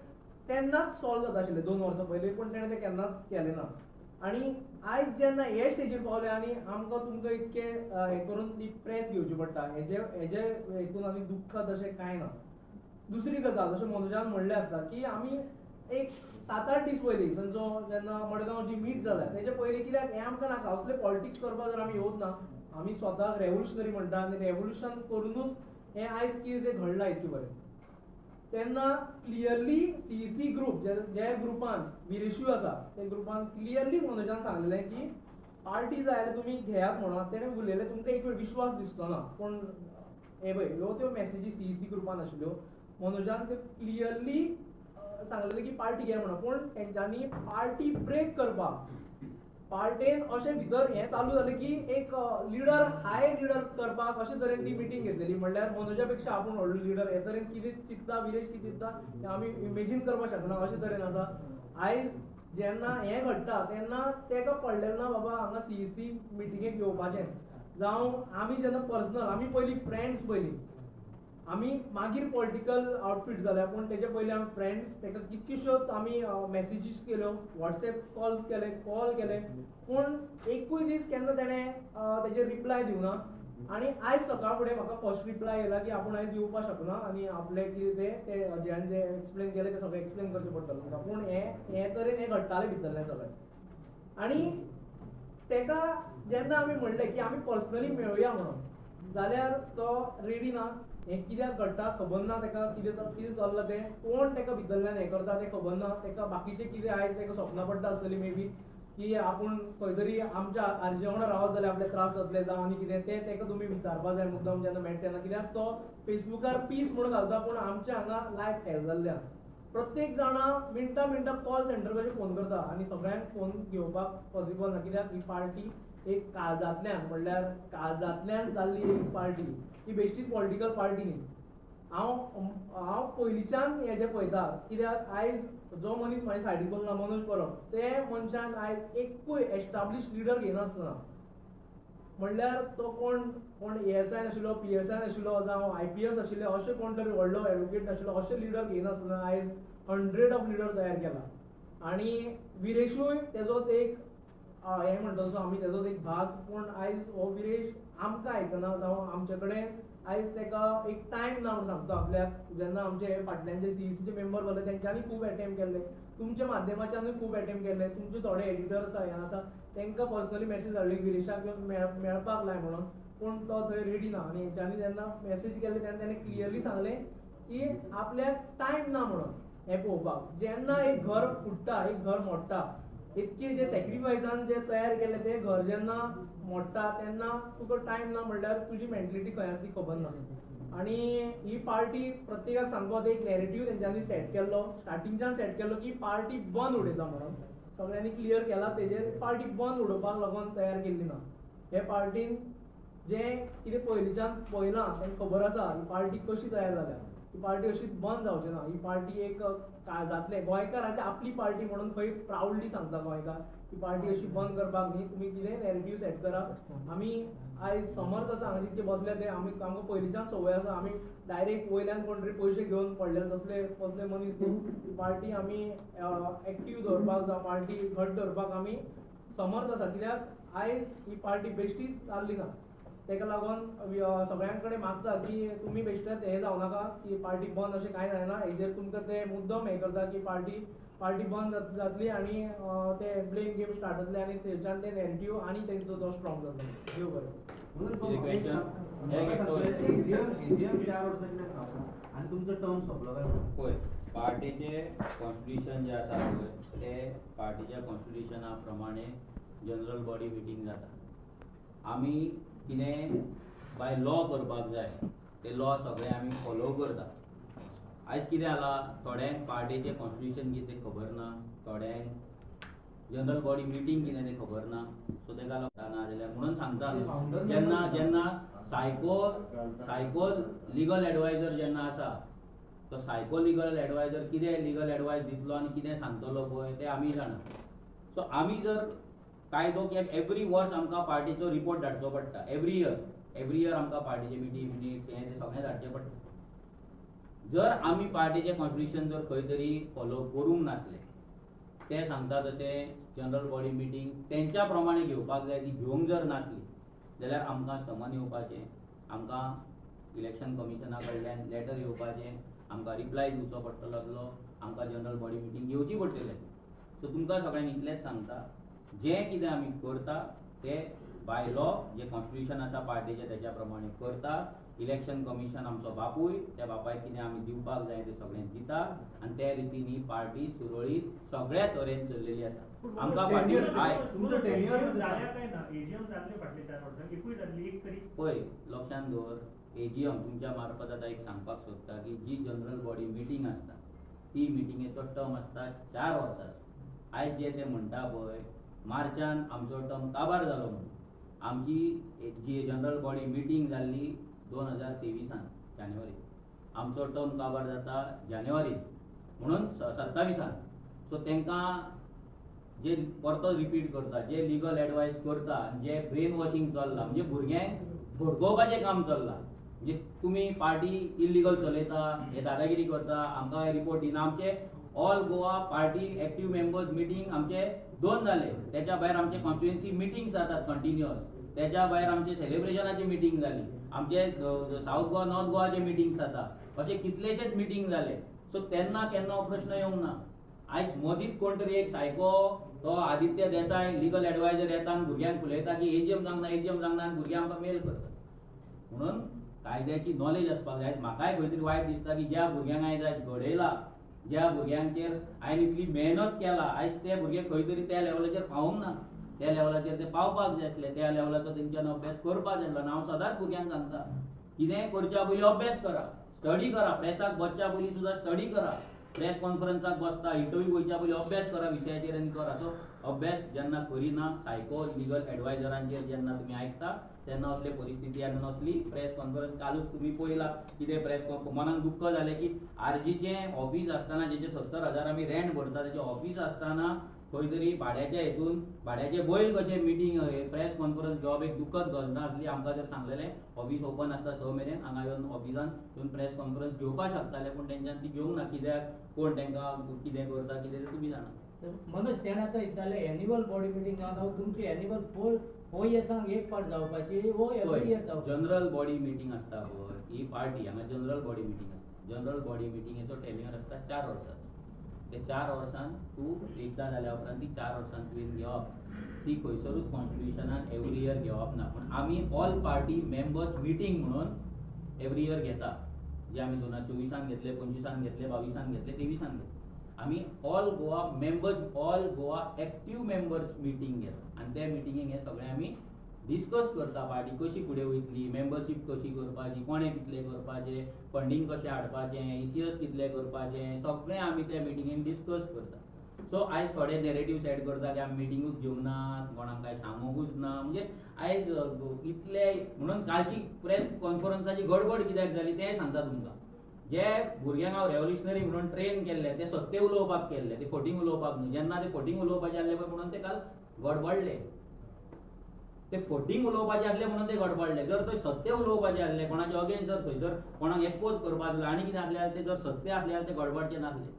तेन्नाच सॉल्व जाता आशिल्लें 2 वर्सां पयलीं, पूण तेणें तें केन्नाच केलें ना. आनी आयज जेन्ना हे स्टेजीर पावले आनी आमकां तुमकां इतकें हें करून ती प्रेस घेवची पडटा, हेजे हेजे हेतून आनी दुख्ख तशें कांय ना. दुसरी गजाल जशें मनोजान म्हणलें आतां की आमी एक 7-8 दीस पयलीं थंयचो जेन्ना मडगांव जी मीट जाल्या तेजे पयलीं, कित्याक हें आमकां नाका असले पॉलिटिक्स करपाक जर आमी येवच ना, आमी स्वताक रेवोल्युशनरी म्हणटा आनी रेवोल्युशन करुनूच हें आयज कितें तें घडलां इतकें बरें. तेन्ना क्लियरली सीईसी ग्रुप जे ग्रुपान विरेशूय आसा ते ग्रुपान क्लियरली मनोजान सांगलेलें की पार्टी जाय जाल्यार तुमी घेयात म्हणून. तेणें उलयलें तुमकां एक वेळ विश्वास दिसचो ना, पूण हे पळय ह्यो त्यो मॅसेजी सीईसी ग्रुपान आशिल्ल्यो. मनोजान त्यो क्लियरली सांगलेलें की पार्टी घे म्हणून, पूण तेंच्यांनी पार्टी ब्रेक करपाक पार्टेन अशें भितर हें चालू जालें की एक लिडर हाय लिडर करपाक अशे तरेन ती मिटींग घेतलेली. म्हणल्यार मनोजा पेक्षा आपूण व्हडलो लिडर हे तरेन कितें चिंतता विरेश कितें चिंतता तें आमी इमेजीन करपाक शकना अशे तरेन आसा. आयज जेन्ना हें घडटा तेन्ना तेका पडलें ना बाबा हांगा सीईसी मिटिंगेक येवपाचें, जावं आमी जेन्ना पर्सनल आमी पयलीं फ्रेंड्स पयलीं आमी मागीर पॉलिटिकल आउटफीट जाल्या, पूण तेजे पयलीं आमी फ्रेंड्स. तेका कितक्योश्योच आमी मॅसेजीस केल्यो, वॉट्सएप कॉल्स केले, कॉल केले, पूण एकूय दीस केन्ना तेणें तेजेर रिप्लाय दिवना. आनी आयज सकाळ फुडें म्हाका फर्स्ट रिप्लाय येयला की आपूण आयज येवपाक शकना आनी आपलें कितें तें जें जें एक्सप्लेन केलें तें सगळें एक्सप्लेन करचें पडटलें तुमकां. पूण हें तरेन हें घडटालें भितरलें सगळें. आनी तेका जेन्ना आमी म्हणलें की आमी पर्सनली मेळुया म्हणून, जाल्यार तो रेडी ना. हें कित्याक घडटा खबर ना तेका, कितें कितें चल्लां तें, कोण तेका भितरल्यान हें करता तें खबर ना तेका. बाकीचें कितें आयज तेका सपनां पडटा आसतलीं मे बी की आपूण खंय तरी आमच्या आरजे वांगडा रावत जाल्यार आपले त्रास जातले जावं आनी कितें तें तेका तुमी विचारपा जाय मुद्दम जेन्ना मेळटा तेन्ना. कित्याक तो फेसबुकार पीस म्हणून घालता, पूण आमच्या हांगा लायफ हॅल जाल्ल्या. प्रत्येक जाणा मिनटां मिनटां कॉल सेंटर कशें फोन करता आनी सगळ्यांक फोन घेवपाक पॉसिबल ना, कित्याक ही पार्टी एक काळजांतल्यान म्हणल्यार काळजांतल्यान जाल्ली एक पार्टी, ही बेश्टीच पॉलिटिकल पार्टी न्ही. हांव पयलींच्यान हेजें पळयता, कित्याक आयज जो मनीस म्हाज्या सायडीक बसला मनोज परब, ते मनशान आयज एकूय एस्टाब्लीश लिडर घेयनासतना, म्हणल्यार तो कोण कोण एएसआय नाशिल्लो, पीएसआय नाशिल्लो, जावं आयपीएस आशिल्ले अशे कोण तरी व्हडलो एडवोकेट नाशिल्लो अशे लिडर घेयनासतना आयज 100 ऑफ लिडर तयार केला. आनी विरेशूय तेजोच एक हें म्हणटा तसो आमी तेजोच एक भाग, पूण आयज हो विरेश आमकां आयकना जावं आमचे कडेन आयज तेका एक टायम ना म्हूण सांगता आपल्याक. जेन्ना आमचे फाटल्यान जे सीईसीचे मेंबर जाले तेंच्यांनी खूब एटेम्प्ट केल्ले, तुमच्या माध्यमाच्यानूय खूब एटेम्प्ट केल्ले, तुमचे थोडे एडिटर्स आसा हें आसा तेंकां पर्सनली मॅसेज धाडली विरेशाक मेळपाक लाय म्हणून, पूण तो थंय रेडी ना. आनी हेंच्यांनी जेन्ना मॅसेज केल्ले तेन्ना तेणें क्लियरली सांगलें की आपल्याक टायम ना म्हणून हें पळोवपाक. जेन्ना एक घर फुट्टा, एक घर मोडटा, इतके जे सॅक्रिफायसान जे तयार केलें तें घर जेन्ना मोडटा तेन्ना तुका टायम ना म्हणल्यार तुजी मेंटलिटी खंय आसा ती खबर ना. आनी ही पार्टी प्रत्येकाक सांगपाक एक नॅरेटीव तेंच्यांनी सेट केल्लो, स्टार्टिंगच्यान सेट केल्लो की पार्टी बंद उडयता म्हणून सगळ्यांनी क्लियर केला, तेजेर पार्टी बंद उडोवपाक लागून तयार केल्ली ना. हे पार्टीन जें कितें पयलींच्यान पळयलां तांकां खबर आसा ही पार्टी कशी तयार जाल्या, ही पार्टी अशीच बंद जावची ना. ही पार्टी एक काळजांतले गोंयकारांची आपली पार्टी म्हणून खंय प्रावडली सांगता गोंयकार, ही पार्टी अशी बंद करपाक न्ही, तुमी कितें नॅरेटीव सेट करा. आमी आयज समर्थ आसा हांगा जितके बसले ते आमी आमकां पयलींच्यान संवय आसा, आमी डायरेक्ट वयल्यान कोण तरी पयशे घेवन पडलेले तसले कसले मनीस न्ही. ही पार्टी आमी एक्टीव दवरपाक जावं पार्टी घट दवरपाक आमी समर्थ आसा, कित्याक आयज ही पार्टी बेश्टीच जाल्ली ना. ताका लागून सगळ्यां कडेन मागता की तुमी बेश्टेच हें जावं नाका की पार्टी बंद अशें कांय जायना. हेजेर तुमकां ते मुद्दम हें करता की पार्टी पार्टी बंद जातली आनी ते ब्लेम गेम स्टार्ट जातले आनी थंयच्यान ते नॅरेटीव आनी तेंचो तो स्ट्रॉंग जातलो. देव बरें. आनी तुमचो टर्म सोंपलो काय? पळय, पार्टीचे कॉन्स्टिट्युशन जे आसा पळय ते पार्टीच्या कॉन्स्टिट्युशना प्रमाणे जनरल बॉडी मिटींग जाता. आमी कितें बाय लॉ करपाक जाय ते लॉ सगळे आमी फॉलो करता. आयज कितें जालां, थोड्यांक पार्टीचें कॉन्स्टिट्युशन कितें तें खबर ना, थोड्यांक जनरल बॉडी मिटींग कितें तें खबर ना. सो ताका लागून ना जाल्यार म्हणून सांगता जेन्ना जेन्ना सायको लिगल एडवायजर जेन्ना आसा तो सायको लिगल एडवायजर कितें लिगल एडवायस दितलो आनी कितें सांगतलो पळय तें आमी जाणा. सो आमी जर कायदो कित्याक एवरी वर्स आमकां पार्टीचो रिपोर्ट धाडचो पडटा, एवरी इयर आमकां पार्टीचे मिटींग मिनिट्स हें तें सगळें धाडचें पडटा. जर आमी पार्टीचें कॉन्स्टिट्युशन जर खंय तरी फॉलो करूंक नासले ते सांगता तशें जनरल बॉडी मिटींग तेंच्या प्रमाणे घेवपाक जाय ती घेवंक जर नासली जाल्यार आमकां समन येवपाचें, आमकां इलेक्शन कमिशना कडल्यान लेटर येवपाचें, आमकां रिप्लाय दिवचो पडटलो आसलो, आमकां जनरल बॉडी मिटींग घेवची पडटली. सो तुमकां सगळ्यांक इतलेंच सांगता, जें कितें आमी करता तें बाय लॉ जें कॉन्स्टिट्युशन आसा पार्टीचें तेच्या प्रमाणे करता. इलेक्शन कमिशन आमचो बापूय, त्या बापायक कितें आमी दिवपाक जाय तें सगळें दिता आनी त्या रितीन ही पार्टी सुरळीत सगळ्या तरेन चल्लेली आसा. आमकां फाटीं पळय लक्षांत दवर, एजीएम तुमच्या मार्फत आतां एक सांगपाक सोदता की जी जनरल बॉडी मिटींग आसता ती मिटिंगेचो टर्म आसता 4 वर्सांचो. आयज जे ते म्हणटा पळय मार्चान आमचो टर्म काबार जालो म्हणून, आमची जी जनरल बॉडी मिटींग जाल्ली 2023 जानेवारी, आमचो टर्म काबार जाता जानेवारीन म्हणून 27. सो तांकां जे परतो रिपीट करता, जे लिगल एडवायस करता, जे ब्रेन वॉशिंग चल्लां म्हणजे भुरग्यांक भडकोवपाचें काम चल्लां. म्हणजे तुमी पार्टी इलिगल चलयता, हे दादागिरी करता, आमकां रिपोर्ट दिना. आमचे all Goa party active members meeting आमचे 2 जाले, त्याच्या भायर आमचे कॉन्स्टिट्युएन्सी मिटींग्स जातात कंटिन्युअस, त्याच्या भायर आमचे सेलिब्रेशनाची मिटींग जाली, आमचे सावथ गोवा नॉर्थ गोवाचे मिटींग्स जाता, अशे कितलेशेच मिटींग जाले. सो तेन्ना केन्ना हो प्रश्न येवंक ना. आयज मदींच कोण तरी एक सायको तो आदित्य देसाय लिगल एडवायजर येता आनी भुरग्यांक फुलयता की एजीएम जावंक ना, एजीएम जावंक ना, आनी भुरग्यांक आमकां मेल करता. म्हणून कायद्याची नॉलेज आसपाक जाय. म्हाकाय खंय तरी वायट दिसता की ज्या भुरग्यांक आयज आयज घडयला, ज्या भुरग्यांचेर हांवें इतली मेहनत केला, आयज ते भुरगे खंय तरी त्या लेवलाचेर पावूंक ना, त्या लेवलाचेर ते पावपाक जाय आसले, त्या लेवलाचो तेंच्यान अभ्यास करपाक जाय आसलो. आनी हांव सदांच भुरग्यांक सांगता, कितेंय करच्या पयलीं अभ्यास करा, स्टडी करा, प्रेसाक बसच्या पयलीं सुद्दां स्टडी करा, प्रेस कॉन्फरन्साक बसता, इंटरव्यू वयच्या पयलीं अभ्यास करा विशयाचेर आनी करा. सो अभ्यास जेन्ना करिना, सायको लिगल एडवायजरांचेर जेन्ना तुमी आयकता तेन्ना असले परिस्थिती आनी असली प्रेस कॉन्फरन्स कालूच तुमी पळयला कितें प्रेस कॉन्फरन्स. मनाक दुख्ख जालें की आरजीचें ऑफीस आसतना जेचे 70,000 आमी रेंट भरता तेचें ऑफीस आसतना खंय तरी भाड्याच्या हेतून भाड्याचे बैल कशें मिटींग प्रेस कॉन्फरन्स घेवप एक दुखद गजाल आसली. आमकां जर सांगलेलें ऑफीस ओपन आसता 6 मेरेन, हांगा येवन ऑफिसान येवन प्रेस कॉन्फरन्स घेवपाक शकताले, पूण तेंच्यान ती घेवंक ना. कित्याक कोण तांकां कितें करता कितें तें तुमी जाणा. मनोज तेणें आतां विचारलें एन्युअल बॉडी मिटींग जावन तुमची एन्युअल 4 इयर्सांक एक पावट जावपाची वो एवरी इयर जावपाची? जनरल बॉडी मिटींग आसता पळय ही पार्टी हांगा जनरल बॉडी मिटींग आसता. जनरल बॉडी मिटिंगेचो टेन्युअर आसता 4 वर्सांचो. ते 4 वर्सां तूं एकदां जाल्या उपरांत ती 4 वर्सां तुवें घेवप, ती खंयसरूच कॉन्स्टिट्युशनान एवरी इयर घेवप ना. पूण आमी ऑल पार्टी मेंबर्स मिटींग म्हणून एवरी इयर घेता, जे आमी 2024 घेतले, 25 घेतले, 22 घेतले, 23 घेतले. आमी all Goa members, all Goa active members meeting घेता आनी त्या मिटिंगेक हें सगळें आमी डिस्कस करता. पार्टी कशी फुडें वयतली, मेंबरशीप कशी करपाची, कोणें कितलें करपाचें, फंडींग कशें हाडपाचें, ECS कितलें करपाचें, सगळें आमी त्या मिटिंगेन डिस्कस करता. सो आयज थोडे नॅरेटिव्स एड करता की आमी मिटिंगूच घेवंक ना, कोणाक कांय सांगूंकूच ना. म्हणजे आयज इतले म्हणून कालची प्रेस कॉन्फरन्साची गडबड कित्याक जाली तें सांगता तुमकां. जे भुरग्यांक हांव रेवोल्युशनरी म्हणून ट्रेन केल्ले ते सत्य उलोवपाक केल्ले, ते फटींग उलोवपाक न्हू. जेन्ना ते फटींग उलोवपाचे आसले पळय म्हणून ते काल गडबडले, ते फटींग उलोवपाचे आसले म्हणून ते गडबडले. जर थंय सत्य उलोवपाचे आसले, कोणाचे अगेन्स्ट जर थंयसर कोणाक एक्सपोज करपाक आसलो आनी कितें आसलें जाल्यार ते जर सत्य आसले जाल्यार ते गडबडचे नासले.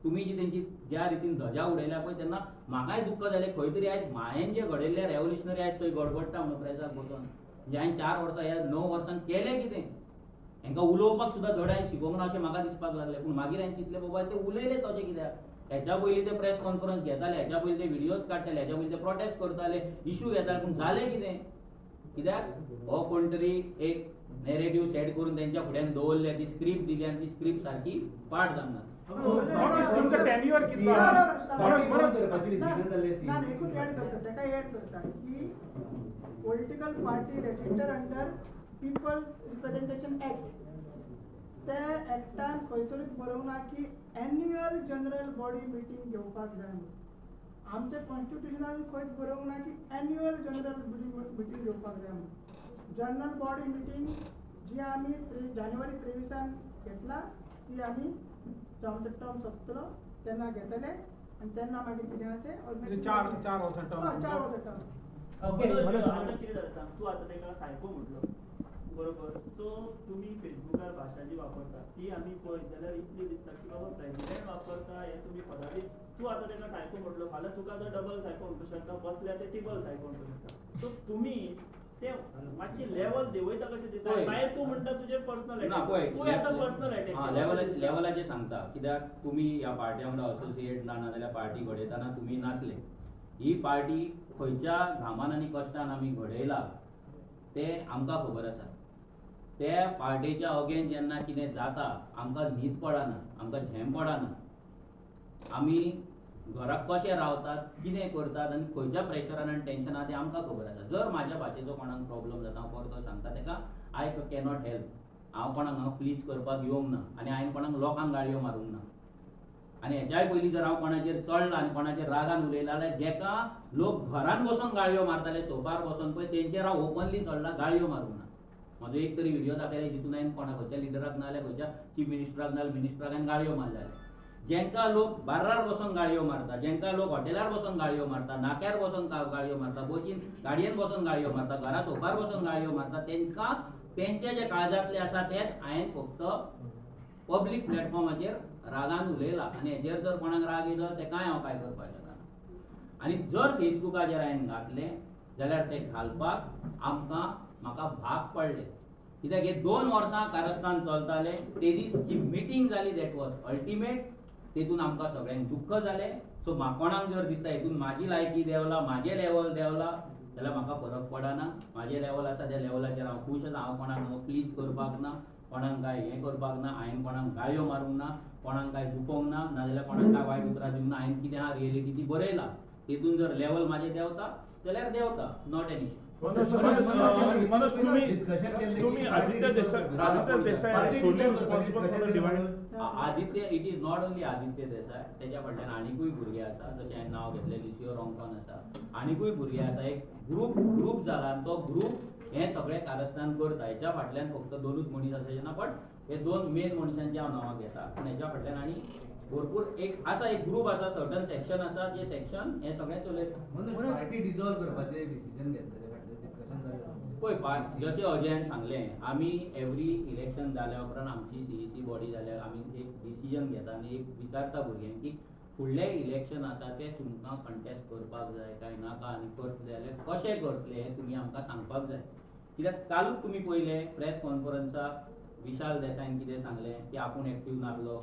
तुमी जी तेंची ज्या रितीन ध्वजा उडयल्या पळय तेन्ना म्हाकाय दुख्ख जालें खंय तरी आयज हांवें जे घडयल्ले रेवोल्युशनरी आयज थंय गडबडटा म्हणून प्रेसाक बसून. म्हणजे हांवें 4 वर्सां ह्या 9 वर्सांक केलें कितें? हांकां उलोवपाक सुद्दां धड हांवें शिकोवंक ना अशें म्हाका दिसपाक लागलें. पूण मागीर हांवें चिंतलें बाबा ते उलयले तशें कित्याक? हेच्या पयलीं ते प्रेस कॉन्फरन्स घेताले, हेच्या पयलीं ते व्हिडियोज काडटाले, हेच्या पयलीं ते प्रोटेस्ट करताले, इशू घेताले, पूण जालें कितें? कित्याक हो कोण तरी एक नॅरेटिव्ह सेट करून तेंच्या फुड्यान दवरले, ती स्क्रिप्ट दिली आनी ती स्क्रिप्ट सारकी पाठ जावंक ना. एकूच एड करता, तेका एड करता की political party register under people representation act, ते एक्टान खंयसरूच बरोवंक ना की एन्युअल जनरल बॉडी मिटींग घेवपाक जाय म्हणून. आमच्या कॉन्स्टिट्युशनान खंयच बरोवंक ना की एन्युअल जनरल मिटींग घेवपाक जाय म्हणून. जनरल बॉडी मिटींग जी आमी जानेवारी 23 घेतला ती आमी आमचो टर्म सोंपतलो तेन्ना घेतले आनी तेन्ना मागीर कितें आहा तें 4 वर्सां टर्म, 4 वर्सां टर्म. आतां कितें जालें सांग, तूं आतां ताका सायको म्हटलो बरोबर. सो तुमी फेसबुकार भाशा जी वापरता ती आमी पळयत जाल्यार इतली दिसता की बाबा प्रेजिडेंट वापरता हें तुमी पदारी. तूं आतां ताका सायको म्हटलो, फाल्यां तुका जर डबल सायको म्हणपाक शकता, बसल्या ते टिबल सायको म्हणपाक शकता. सो तुमी ते मातशी लेवल देंवयता कशें दिसता. मागीर तूं म्हणटा तुजें पर्सनल एटॅक, तूं आतां पर्सनल एटॅक लेवलाचेर सांगता कित्याक तुमी ह्या पार्ट्या वांगडा असोसिएट ना, नाजाल्यार पार्टी घडयतना तुमी नासले. ही पार्टी खंयच्या घामान आनी कश्टान आमी घडयला तें आमकां खबर आसा. त्या पार्टेच्या अगेन जेन्ना कितें जाता आमकां न्हीद पडना, आमकां झेम पडना, आमी घराक कशें रावतात, कितें करतात आनी खंयच्या प्रेशरान आनी टेन्शनान तें आमकां खबर आसा. जर म्हाज्या भाशेचो कोणाक प्रॉब्लम जाता हांव परतो सांगता ताका, I cannot help. हांव कोणाक हांगा प्लीज करपाक येवंक ना आनी हांवें कोणाक लोकांक गाळयो मारूंक ना. आनी हेच्याय पयलीं जर हांव कोणाचेर चडला आनी कोणाचेर रागान उलयला जाल्यार जेका लोक घरान बसून गाळयो मारताले सोफार बसून पळय तेंचेर हांव ओपनली चडला, गाळयो मारूंक ना. म्हजो एक तरी व्हिडियो दाखयला जितून हांवें कोणा खंयच्या लिडराक ना जाल्यार खंयच्या चीफ मिनिस्टराक ना जाल्यार मिनिस्टराक हांवें गाळयो मारल्या. जेंका लोक बार्रार बसून गाळयो मारता, जेंका लोक हॉटेलार बसून गाळयो मारता, नाक्यार बसून गाळयो मारता, बशीन गाडयेन बसून गाळयो मारता, घरा सोफार बसून गाळयो मारता, तेंकां तेंचे जे काळजांतले आसा तेच हांवें फक्त पब्लीक प्लॅटफॉर्माचेर रागान उलयला. आनी हेजेर जर कोणाक राग येयलो तेकाय हांव कांय करपाक शकना. आनी जर फेसबुकाचेर हांवें घातलें जाल्यार तें घालपाक आमकां म्हाका भाग पडलें. कित्याक हे 2 वर्सां कारस्थान चलतालें. ते दीस जी मिटींग जाली that was ultimate, तेतून आमकां सगळ्यांक दुख्ख जालें. सो म्हाका कोणाक जर दिसता हेतून म्हाजी लायकी देंवला, म्हाजें लेवल देंवला जाल्यार म्हाका फरक पडना. म्हाजें लेवल आसा त्या लेवलाचेर हांव खूश आसा. हांव कोणाक प्लीज करपाक ना, कोणाक काय हें करपाक ना, हांवें कोणाक गाळयो मारूंक ना, कोणाक काय दुखोवंक ना, नाजाल्यार कोणाक काय वायट उतरां दिवंक ना. हांवें कितें आहा रियलिटी ती बरयला. तेतून जर लेवल म्हाजें देंवता जाल्यार देंवता, not an issue. Manoj, तुम्ही Aditya Desai solely responsible for the divide. Aditya, it is not only Aditya Desai, तेच्या फाटल्यान आनिकूय भुरगे आसा. जशें हांवें नांव घेतलें लिसियो रोंकॉन आसा, आनिकूय भुरगे आसा. एक ग्रूप जाला आनी तो ग्रूप हें सगळें कारस्थान करता. हेच्या फाटल्यान फक्त 2 मनीस आसा ना, बट हे 2 मेन मनशांची हांव नांवां घेता. पूण हेच्या फाटल्यान आनी भरपूर एक आसा, एक ग्रूप आसा, सर्टन सेक्शन आसा, जे सेक्शन हें सगळें चलयता. पार्टी डिसॉल्व करपाचें डिसिजन घेतलें, डिस्कशन जालें. पळय जशें अजयान सांगलें, आमी एवरी इलेक्शन जाल्या उपरांत आमची CEC body जाल्यार आमी एक डिसिजन घेता आनी एक विचारता भुरग्यांक की फुडलें इलेक्शन आसा तें तुमकां कंटेस्ट करपाक जाय काय नाका, आनी करतले जाल्यार कशें करतले हें तुमी आमकां सांगपाक जाय. कित्याक कालूच तुमी पळयलें प्रेस कॉन्फरन्साक विशाल देसायन कितें सांगलें की आपूण एक्टीव नासलो,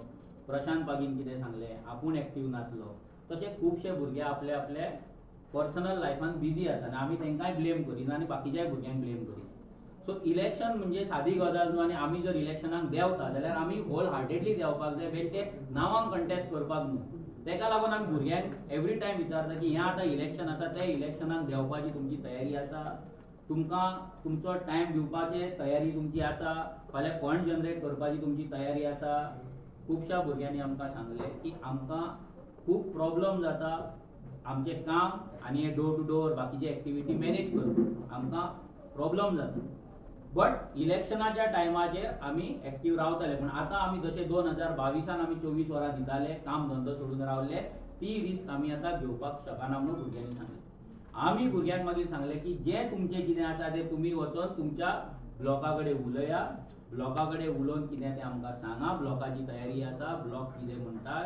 प्रशांत पागीन कितें सांगलें आपूण एक्टीव नासलो. तशें खुबशे भुरगे आपले आपले पर्सनल लायफान बिजी आसा आनी आमी तांकांय ब्लेम करिना आनी बाकीच्याय भुरग्यांक ब्लेम करिना. सो इलेक्शन म्हणजे सादी गजाल न्हू आनी आमी जर इलेक्शनाक देंवता जाल्यार आमी होल हार्टेडली देंवपाक जाय, बेश्टे नांवांक कंटेस्ट करपाक न्हू. तेका लागून आमी भुरग्यांक एवरी टायम विचारता की हें आतां इलेक्शन आसा, त्या इलेक्शनाक देंवपाची तुमची तयारी आसा, तुमकां तुमचो टायम दिवपाची तयारी तुमची आसा, फाल्यां फंड जनरेट करपाची तुमची तयारी आसा. खुबश्या भुरग्यांनी आमकां सांगलें की आमकां खूब प्रॉब्लम जाता आमचें काम आनी हे डोर टू डोर बाकीचे एक्टिविटी मॅनेज करपाक आमकां प्रॉब्लम जाता. बट इलेक्शनाच्या टायमाचेर आमी एक्टीव रावताले. पूण आतां आमी जशें 2022 आमी 24 वरां दिताले, काम धंदो सोडून रावले, ती रिस्क आमी आतां घेवपाक शकना म्हणून भुरग्यांनी सांगलें. आमी भुरग्यांक मागीर सांगलें की जें तुमचें कितें आसा तें तुमी वचोन तुमच्या ब्लॉका कडेन उलया, ब्लॉका कडेन उलोवन कितें तें आमकां सांगा, ब्लॉकाची तयारी आसा, ब्लॉक कितें म्हणटा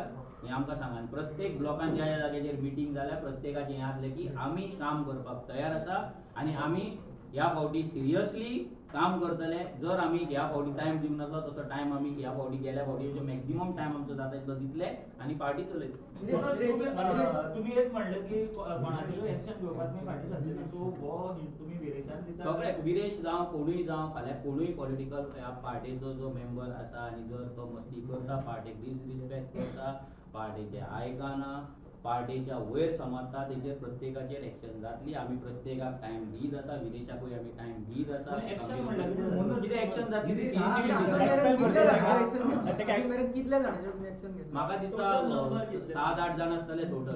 हें आमकां सांगा. आनी प्रत्येक ब्लॉकान ज्या ज्या जाग्याचेर मिटींग जाल्या प्रत्येकाचें हें आसलें की आमी काम करपाक तयार आसा आनी आमी ह्या फावटी सिरियसली काम करतले. जर आमी ह्या फावटी टायम दिवंक नासलो तसो टायम आमी ह्या फावटी गेल्या फावटी मॅक्झिमम टायम आमचो जाता तितलो दितले आनी पार्टी चलयतले. तुमी एक म्हणलें की कोणाचेरूय एक्शन घेवपाक तुमी फाटीं सरचे ना, सो हो तुमी विरेशान दिता सगळे विरेश जावं कोणूय जावं, फाल्यां कोणूय पॉलिटिकल ह्या पार्टेचो जो मेंबर आसा आनी जर तो मस्ती करता, पार्टेक डिसरिस्पेक्ट करता, पार्टेचे आयकना, पार्टेच्या वयर समजता, तेजेर प्रत्येकाचेर एक्शन जातली. आमी प्रत्येकाक टायम दीत आसा, विदेशाकूय आमी टायम दीत आसा. कितें एक्शन जातली म्हाका दिसता 7-8 जाण आसतले टोटल.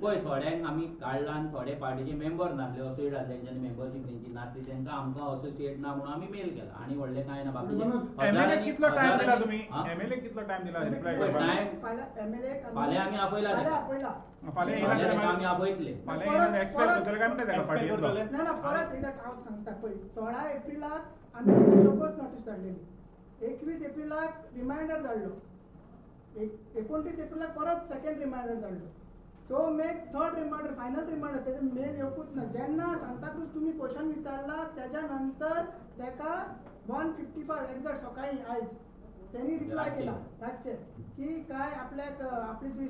पळय थोड्यांक आमी काडला आनी थोडे पार्टीचे मेंबर नासले, असोसिएट आसले, तेंच्यांनी मेंबरशीप तेंची नासली, तेंकां आमकां असोसिएट ना म्हणून आमी मेल केला आनी व्हडलें कांय ना. बाकीचे कितलो टायम दिला तुमी? एमएलए कितलो टायम दिला? फाल्यां आमी आपयला, फाल्यां आमी आपयतले. ना ना परत एकदा हांव सांगता पळय, 16 एप्रिलाक आमी ताका शोकॉज नोटीस धाडलेली, 21 एप्रिलाक रिमायंडर धाडलो, 29 एप्रिलाक परत सेकंड रिमायंडर धाडलो, 6 मेक थर्ड रिमायंडर, फायनल रिमायंडर. तेजे मेल येवकूच ना. जेन्ना सांताक्रूज तुमी क्वेश्चन विचारला तेज्या नंतर तेका 1:55 एक्झॅक्ट सकाळी आयज तेणी रिप्लाय केला रातचे की काय आपल्याक आपली जी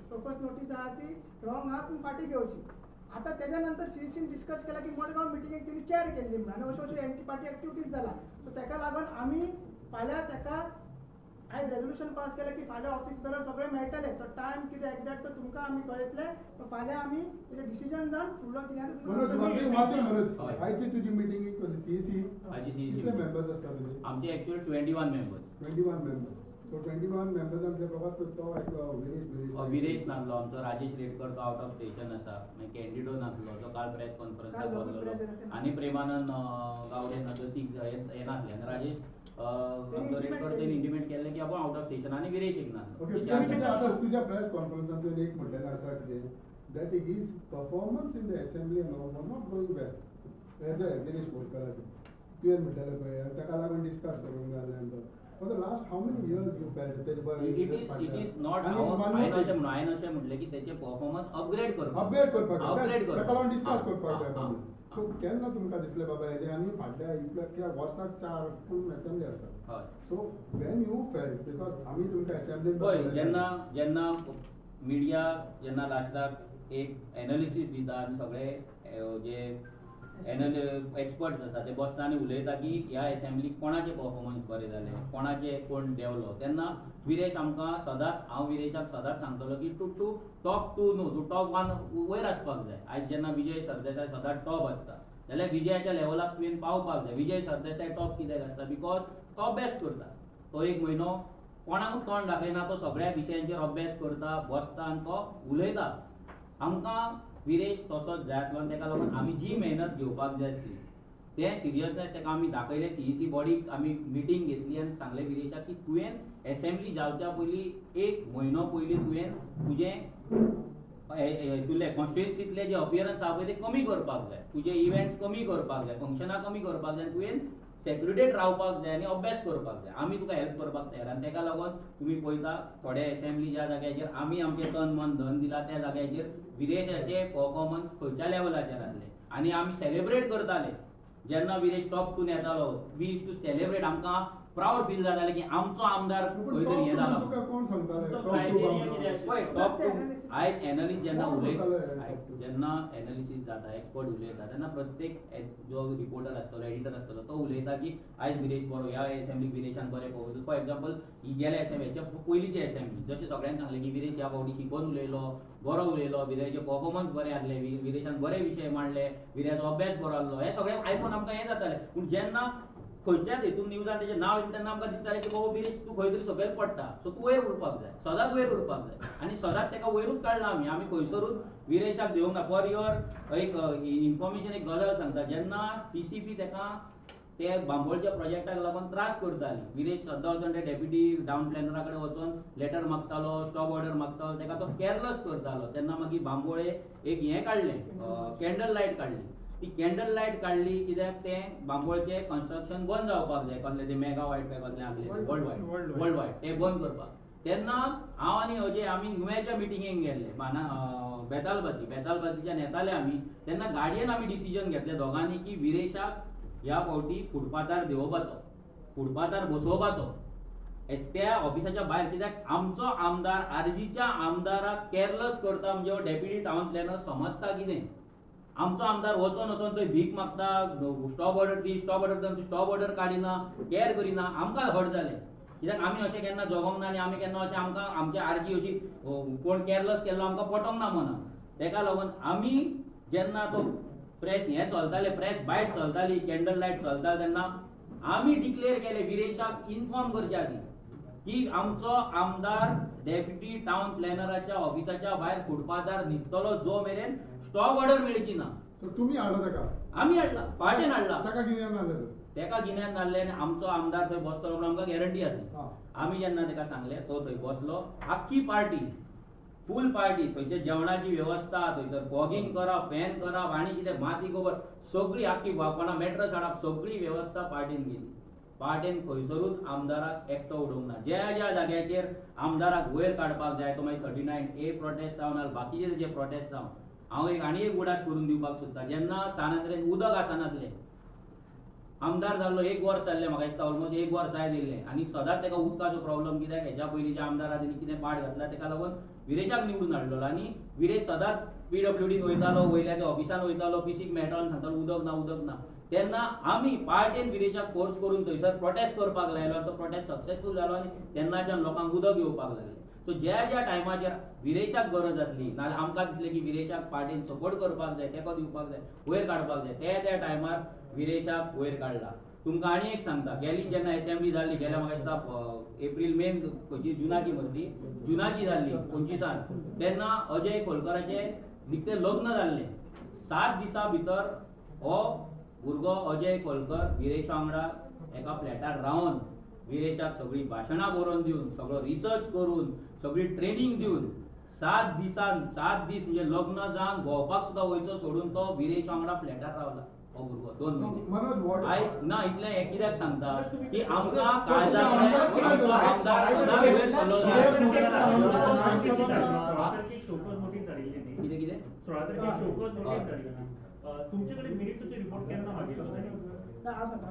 शोकॉज नोटीस आहा ती रॉंग आहा, तुमी फाटीं घेवची. आतां तेज्या नंतर सीईसीन डिस्कस केला की मडगांव मिटिंगेक तेणी चॅर केल्ली म्हणून आनी अश्यो अश्यो एंटी पार्टी एक्टिविटीज जाला. सो तेका लागून आमी फाल्यां तेका आयज रेजोल्युशन पास केलें की फाल्यां ऑफिस बेरर सगळें मेळटलें, तो टायम कितें एक्झॅक्ट तो तुमकां आमी कळयतले. फाल्यां आमी तेजें डिसिजन जावन फुडलो कितें. आयची तुजी मिटींग सीईसी कितले मेंबर्स आसता तुजे? आमचे एक्चुअल 21 मेंबर्स. 21 मेंबर्स. सो 21 मेंबर्सांतले फकत तो एकलो विरेश नासलो आमचो, राजेश रेडकर तो आवट ऑफ स्टेशन आसा, मागीर कॅन्डिडो नासलो जो काल प्रेस कॉन्फरन्साक बसलो, आनी प्रेमानंद गावडे ना, तीग हे नासले. आनी राजेश आमचो रेडकर तेणी इंटिमेट केल्लें की आपूण आवट ऑफ स्टेशन आनी विरेश एक नासलो. आतां तुज्या प्रेस कॉन्फरन्सान तुवें एक म्हणलेलें आसा कितें, that his performance in the assembly and all was not going well. हेजे विरेश बोरकराचें तुवें म्हणलेलें पळय, आनी ताका लागून डिस्कस करूंक जाय आसलें. For the last how many years you felt that it is not हांवें अशें म्हणून, हांवें अशें म्हणलें की तेचें परफॉर्मन्स अपग्रेड करपाक, अपग्रेड करपाक, ताका लागून डिस्कस करपाक जाय. सो केन्ना तुमकां दिसलें बाबा हेजें आनी फाटल्या इतल्या कित्याक वर्साक 4 पूण एसेंब्ली आसता, so when you felt because आमी तुमकां एसेंब्लीन पळय जेन्ना जेन्ना मिडिया जेन्ना लास्टाक एक एनालिसीस दिता आनी सगळे जे एक्सपर्ट्स आसा ते बसता आनी उलयता की ह्या एसेंब्लीक कोणाचें परफॉर्मन्स बरें जालें, कोणाचें कोण देंवलो, तेन्ना विरेश आमकां सदांच, हांव विरेशाक सदांच सांगतलो की तूं तूं टॉप 2 न्हू, तूं टॉप 1 वयर आसपाक जाय. आयज जेन्ना विजय सरदेसाय सदांच टॉप आसता जाल्यार विजयाच्या लेवलाक तुवें पावपाक जाय. विजय सरदेसाय टॉप कित्याक आसता? Because तो अभ्यास करता, तो एक म्हयनो कोणाकूच तोंड दाखयना, तो सगळ्या विशयांचेर अभ्यास करता, बसता आनी तो उलयता. आमकां विरेश तसोच जाय आसलो आनी तेका लागून आमी जी मेहनत घेवपाक जाय आसली तें सिरियसनेस तेका आमी दाखयलें. सीईसी बॉडीक आमी मिटींग घेतली आनी सांगलें विरेशाक की तुवें एसेंब्ली जावच्या पयलीं 1 म्हयनो पयलीं तुवें तुजें तुले कॉन्स्टिट्युएन्सींतले जे अपियरन्स आहा पळय ते कमी करपाक जाय, तुजे इव्हेंट्स कमी करपाक जाय, फंक्शनां कमी करपाक जाय, तुवें सेक्युरेटेड रावपाक जाय आनी अभ्यास करपाक जाय. आमी तुका हेल्प करपाक तयार. आनी तेका लागून तुमी पळयता थोडे एसेंब्ली ज्या जाग्याचेर आमी आमचें तन मन धन दिला त्या जाग्याचेर विरेशाचे परफॉर्मन्स खंयच्या लेवलाचेर आसले आनी आमी सेलेब्रेट करताले. जेन्ना विरेश टॉप 2 येतालो we use to celebrate, आमकां प्रावड फील जातालें की आमचो आमदार खंय तरी हें जाला. पळय टॉप 2 आयज एनालिस्ट जेन्ना उलयता, जेन्ना एनालिसीस जाता, एक्सपर्ट उलयता, तेन्ना प्रत्येक जो रिपोर्टर आसतलो, एडिटर आसतलो, तो उलयता की आयज विरेश बरो, ह्या एसेंब्लीक विरेशान बरें पळोवं. फॉर एग्जाम्पल ही गेल्या एसेंब्ली हेच्या पयलींची एसेंब्ली जशें सगळ्यांक सांगलें की विरेश ह्या फावटी शिकोवन उलयलो, बरो उलयलो, विरेशाचे परफॉर्मन्स बरें आसले, विरेशान बरे विशय मांडले, विरेशाचो अभ्यास बरो आसलो, हें सगळें आयकून आमकां हें जातालें. पूण जेन्ना खंयच्याच हितून न्यूजान तेजें नांव येता तेन्ना आमकां दिसतालें की बाबा विरेश तूं खंय तरी सकयल पडटा, सो तूं वयर उरपाक जाय, सदांच वयर उरपाक जाय. आनी सदांच तेका वयरूच काडला आमी, आमी खंयसरूच विरेशाक घेवंक ना. फॉर your एक इन्फॉर्मेशन एक गजाल सांगता, जेन्ना टीसीपी तेका ते बांबोळच्या प्रोजेक्टाक लागून त्रास करताली, विरेश सद्दां वचोन ते डेप्युटी डावन प्लॅनरा कडेन वचोन लेटर मागतालो, स्टॉप ऑर्डर मागतालो, तेका तो केअरलेस करतालो. तेन्ना मागीर बांबोळे एक हें काडलें, कॅन्डल लायट काडली. ती कॅन्डल लायट काडली कित्याक तें बांबोळचें कन्स्ट्रक्शन बंद जावपाक जाय, कसलें तें मेगा वायट काय कसलें आसलें, वर्ल्ड वायड तें बंद करपाक. तेन्ना हांव आनी अजय आमी नुव्याच्या मिटिंगेक गेल्ले माना बेतालबाती बेतालबातीच्यान येताले आमी तेन्ना गाडयेन आमी डिसिजन घेतले दोगांनी की विरेशाक ह्या फावटी फुटपाथार देंवोवपाचो, फुटपाथार बसोवपाचो त्या ऑफिसाच्या भायर. कित्याक आमचो आमदार आरजीच्या आमदाराक केअरलेस करता म्हणजे डेप्युटी टावन प्लॅनर समजता कितें. आमचो आमदार वचोन वचोन थंय भीक मागता, स्टॉप ऑर्डर दी, स्टॉप ऑर्डर दी, स्टॉप ऑर्डर काडिना, कॅर करिना. आमकां हर्ट जालें कित्याक आमी अशें केन्ना जगोंक ना आनी आमी केन्ना अशें आमकां आमचे आरजी अशी कोण केअरलेस केल्लो आमकां पटोंक ना मनाक. तेका लागून आमी जेन्ना तो प्रेस हें चलतालें, प्रेस बायट चलताली, कॅन्डल लायट चलताले तेन्ना आमी डिक्लेअर केलें विरेशाक इन्फॉर्म करच्या आदी की आमचो आमदार डेप्युटी टावन प्लॅनराच्या ऑफिसाच्या भायर फुटपाथार न्हिदतलो जो मेरेन स्टॉप ऑर्डर मेळची ना. तुमी हाडला ताका? आमी हाडला, पार्टेन हाडला. ताका गिन्यान नासलें? ताका गिन्यान नासलें आनी आमचो आमदार थंय बसतलो म्हणून आमकां गॅरंटी आसली. आमी जेन्ना ताका सांगलें तो थंय बसलो, आख्खी पार्टी फूल पार्टी, थंयचे जेवणाची वेवस्था, थंयसर फॉगिंग करप, फॅन करप आनी कितें माती गोबर सगळी आख्खी कोणा मॅट्रस हाडप सगळी वेवस्था पार्टीन केली. पार्टेन खंयसरूच आमदाराक एकटो उडोवंक ना. ज्या ज्या जाग्याचेर आमदाराक वयर काडपाक जाय तो मागीर 39A protest जावं ना बाकीचे जे प्रोटेस्ट जावं. हांव एक आनी एक उडास करून दिवपाक सोदता, जेन्ना सान आंद्रेन उदक आसनासलें, आमदार जाल्लो एक वर्स जाल्लें म्हाका दिसता ऑलमोस्ट एक वर्स जायत येयल्लें आनी सदांच ताका उदकाचो प्रॉब्लम कित्याक हेच्या पयलीं जे आमदार तेणी कितें पाड घातला ताका लागून विरेशाक निवडून हाडलेलो आनी विरेश सदांच PWDन वयतालो, वयल्या त्या ऑफिसान वयतालो, पीसीक मेळटालो आनी सांगतालो उदक ना उदक ना. तेन्ना आमी पार्टेन विरेशाक फोर्स करून थंयसर प्रोटेस्ट करपाक लायलो आनी तो प्रोटेस्ट सक्सेसफूल जालो आनी तेन्नाच्यान लोकांक उदक येवपाक लागलें. सो ज्या ज्या टायमाचेर विरेशाक गरज आसली नाजाल्यार आमकां दिसलें की विरेशाक पार्टेन सपोर्ट करपाक जाय, तेको दिवपाक जाय, वयर काडपाक जाय, त्या त्या टायमार विरेशाक वयर काडला. तुमकां आनी एक सांगता, गेली जेन्ना एसेंब्ली जाल्ली गेल्या म्हाका दिसता एप्रील मेन खंयची जुनाची मदली जुनाची जाल्ली 25 तेन्ना अजय खोलकराचें निकतें लग्न जाल्लें. 7 दिसां भितर हो भुरगो अजय खोलकर विरेशा वांगडा एका फ्लॅटार रावन विरेशाक सगळीं भाशणां बरोवन दिवन, सगळो रिसर्च करून, सगळी ट्रेनींग दिवन 7 दिसान 7 दीस म्हणजे लग्न जावन भोंवपाक सुद्दां वयचो सोडून तो विरेश वांगडा फ्लॅटार रावला हो भुरगो 2 म्हयने. आयज ना इतलें हें कित्याक सांगता की आमकां काळजांतलें आमदार सदांच वयर सरलो. कितें कितें 16 तारखेक शोकॉज नोटीस धाडिल्ली, तुमचे कडेन मिनिट्साचे रिपोर्ट केन्ना मागिल्लो? ना हांव सांगता,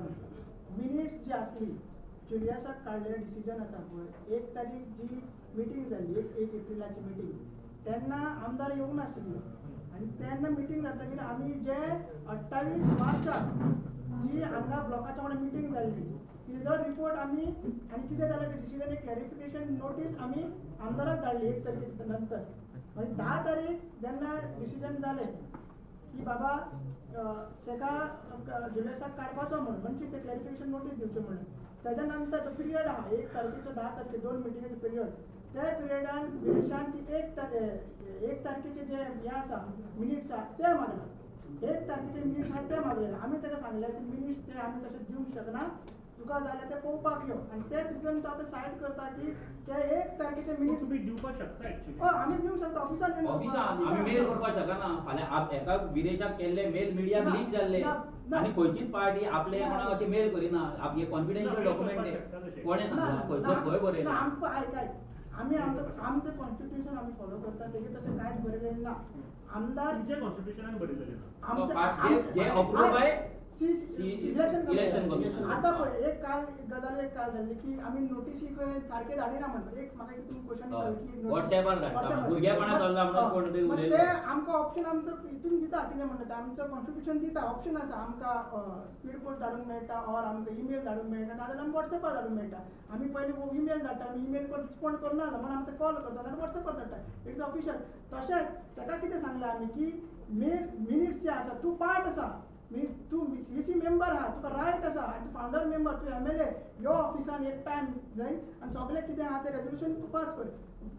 मिनिट्स जी आसली जुलियसाक काडलेलें डिसिजन आसा पळय, 1 तारीख जी मिटींग जाली 1 एप्रिलाची मिटींग तेन्ना आमदार येवंक नाशिल्लो आनी तेन्ना मिटींग जातकीर आमी जे 28 मार्चाक जी हांगा ब्लॉकाच्या वांगडा मिटींग जाल्ली तिजो रिपोर्ट आमी आनी कितें जालें तें डिसिजन एक क्लॅरिफिकेशन नोटीस आमी आमदाराक धाडली 1 तारखे नंतर. मागीर 10 तारीख जेन्ना डिसिजन जालें की बाबा ताका जुलियसाक काडपाचो म्हणून म्हणजे ते क्लॅरिफिकेशन नोटीस दिवचें म्हणून, ताच्या नंतर तो पिरियड आहा 1 तारखेचो 10 तारखे 2 मिटिंगेचो पिरियड, त्या पिरियडान विरेशान ती 1 तारखेचे जे हें आसा मिनिट्स आहा ते मागला, 1 तारखेचे मिनिट्स आहा ते मागलेले. आमी ताका सांगलें ते मिनिट्स ते आमी तशें दिवंक शकना, तुका जाल्यार ते पळोवपाक यो. आनी तेच रिजन तो आतां सायड करता की ते 1 तारखेचे मिनिट्स तुमी दिवपाक शकता एक्चुअली. हय आमी दिवंक शकता ऑफिसान, ऑफिसान आमी मेल करपाक शकना. फाल्यां एका विरेशाक केल्ले मेल मिडियाक लीक जाल्ले आनी खंयचीच पार्टी आपले कोणाक अशें मेल करिना, आपले कॉन्फिडेन्शियल डॉक्युमेंट कोणें सांगला खंयचो खंय बरयला. आमकां आयक आयक आमी आमचें कॉन्स्टिट्युशन आमी फॉलो करता, तेजेर तशें कांयच बरयलें ना. आमदार तुमच्या कॉन्स्टिट्युशनान बरयलें ना, आमचें इलेक्शन कमिशन. आतां पळय एक काल गजाल एक काल जाल्ली की आमी नोटीसी खंय सारके धाडिना म्हणटा, एक म्हाका तुमी क्वेश्चन की वॉट्सएपार धाडटा भुरगेपणा चल्ला म्हणून कोण तरी उलयलो, ते आमकां ऑप्शन आमचो हितून दिता कितें म्हणटा ते आमचो कॉन्स्टिट्युशन दिता ऑप्शन आसा, आमकां स्पीड पोस्ट धाडूंक मेळटा ऑर आमकां ईमेल धाडूंक मेळटा, नाजाल्यार आमकां वॉट्सएपार धाडूंक मेळटा. आमी पयलीं ईमेल धाडटा, आमी ईमेल कोण रिस्पोंड करना म्हणून आमकां कॉल करता नाजाल्यार वॉट्सएपार धाडटा, it is official. तशेंच ताका कितें सांगलें आमी की मेन मिनिट्स जे आसा तूं पार्ट आसा, मिन्स तूं सीसी मेंबर आहा, तुका रायट आसा आनी तूं फावंडर मेंबर, तूं MLA, यो ऑफिसान एक टायम जाय आनी सगळें कितें आहा तें रेजोल्युशन तूं पास कर.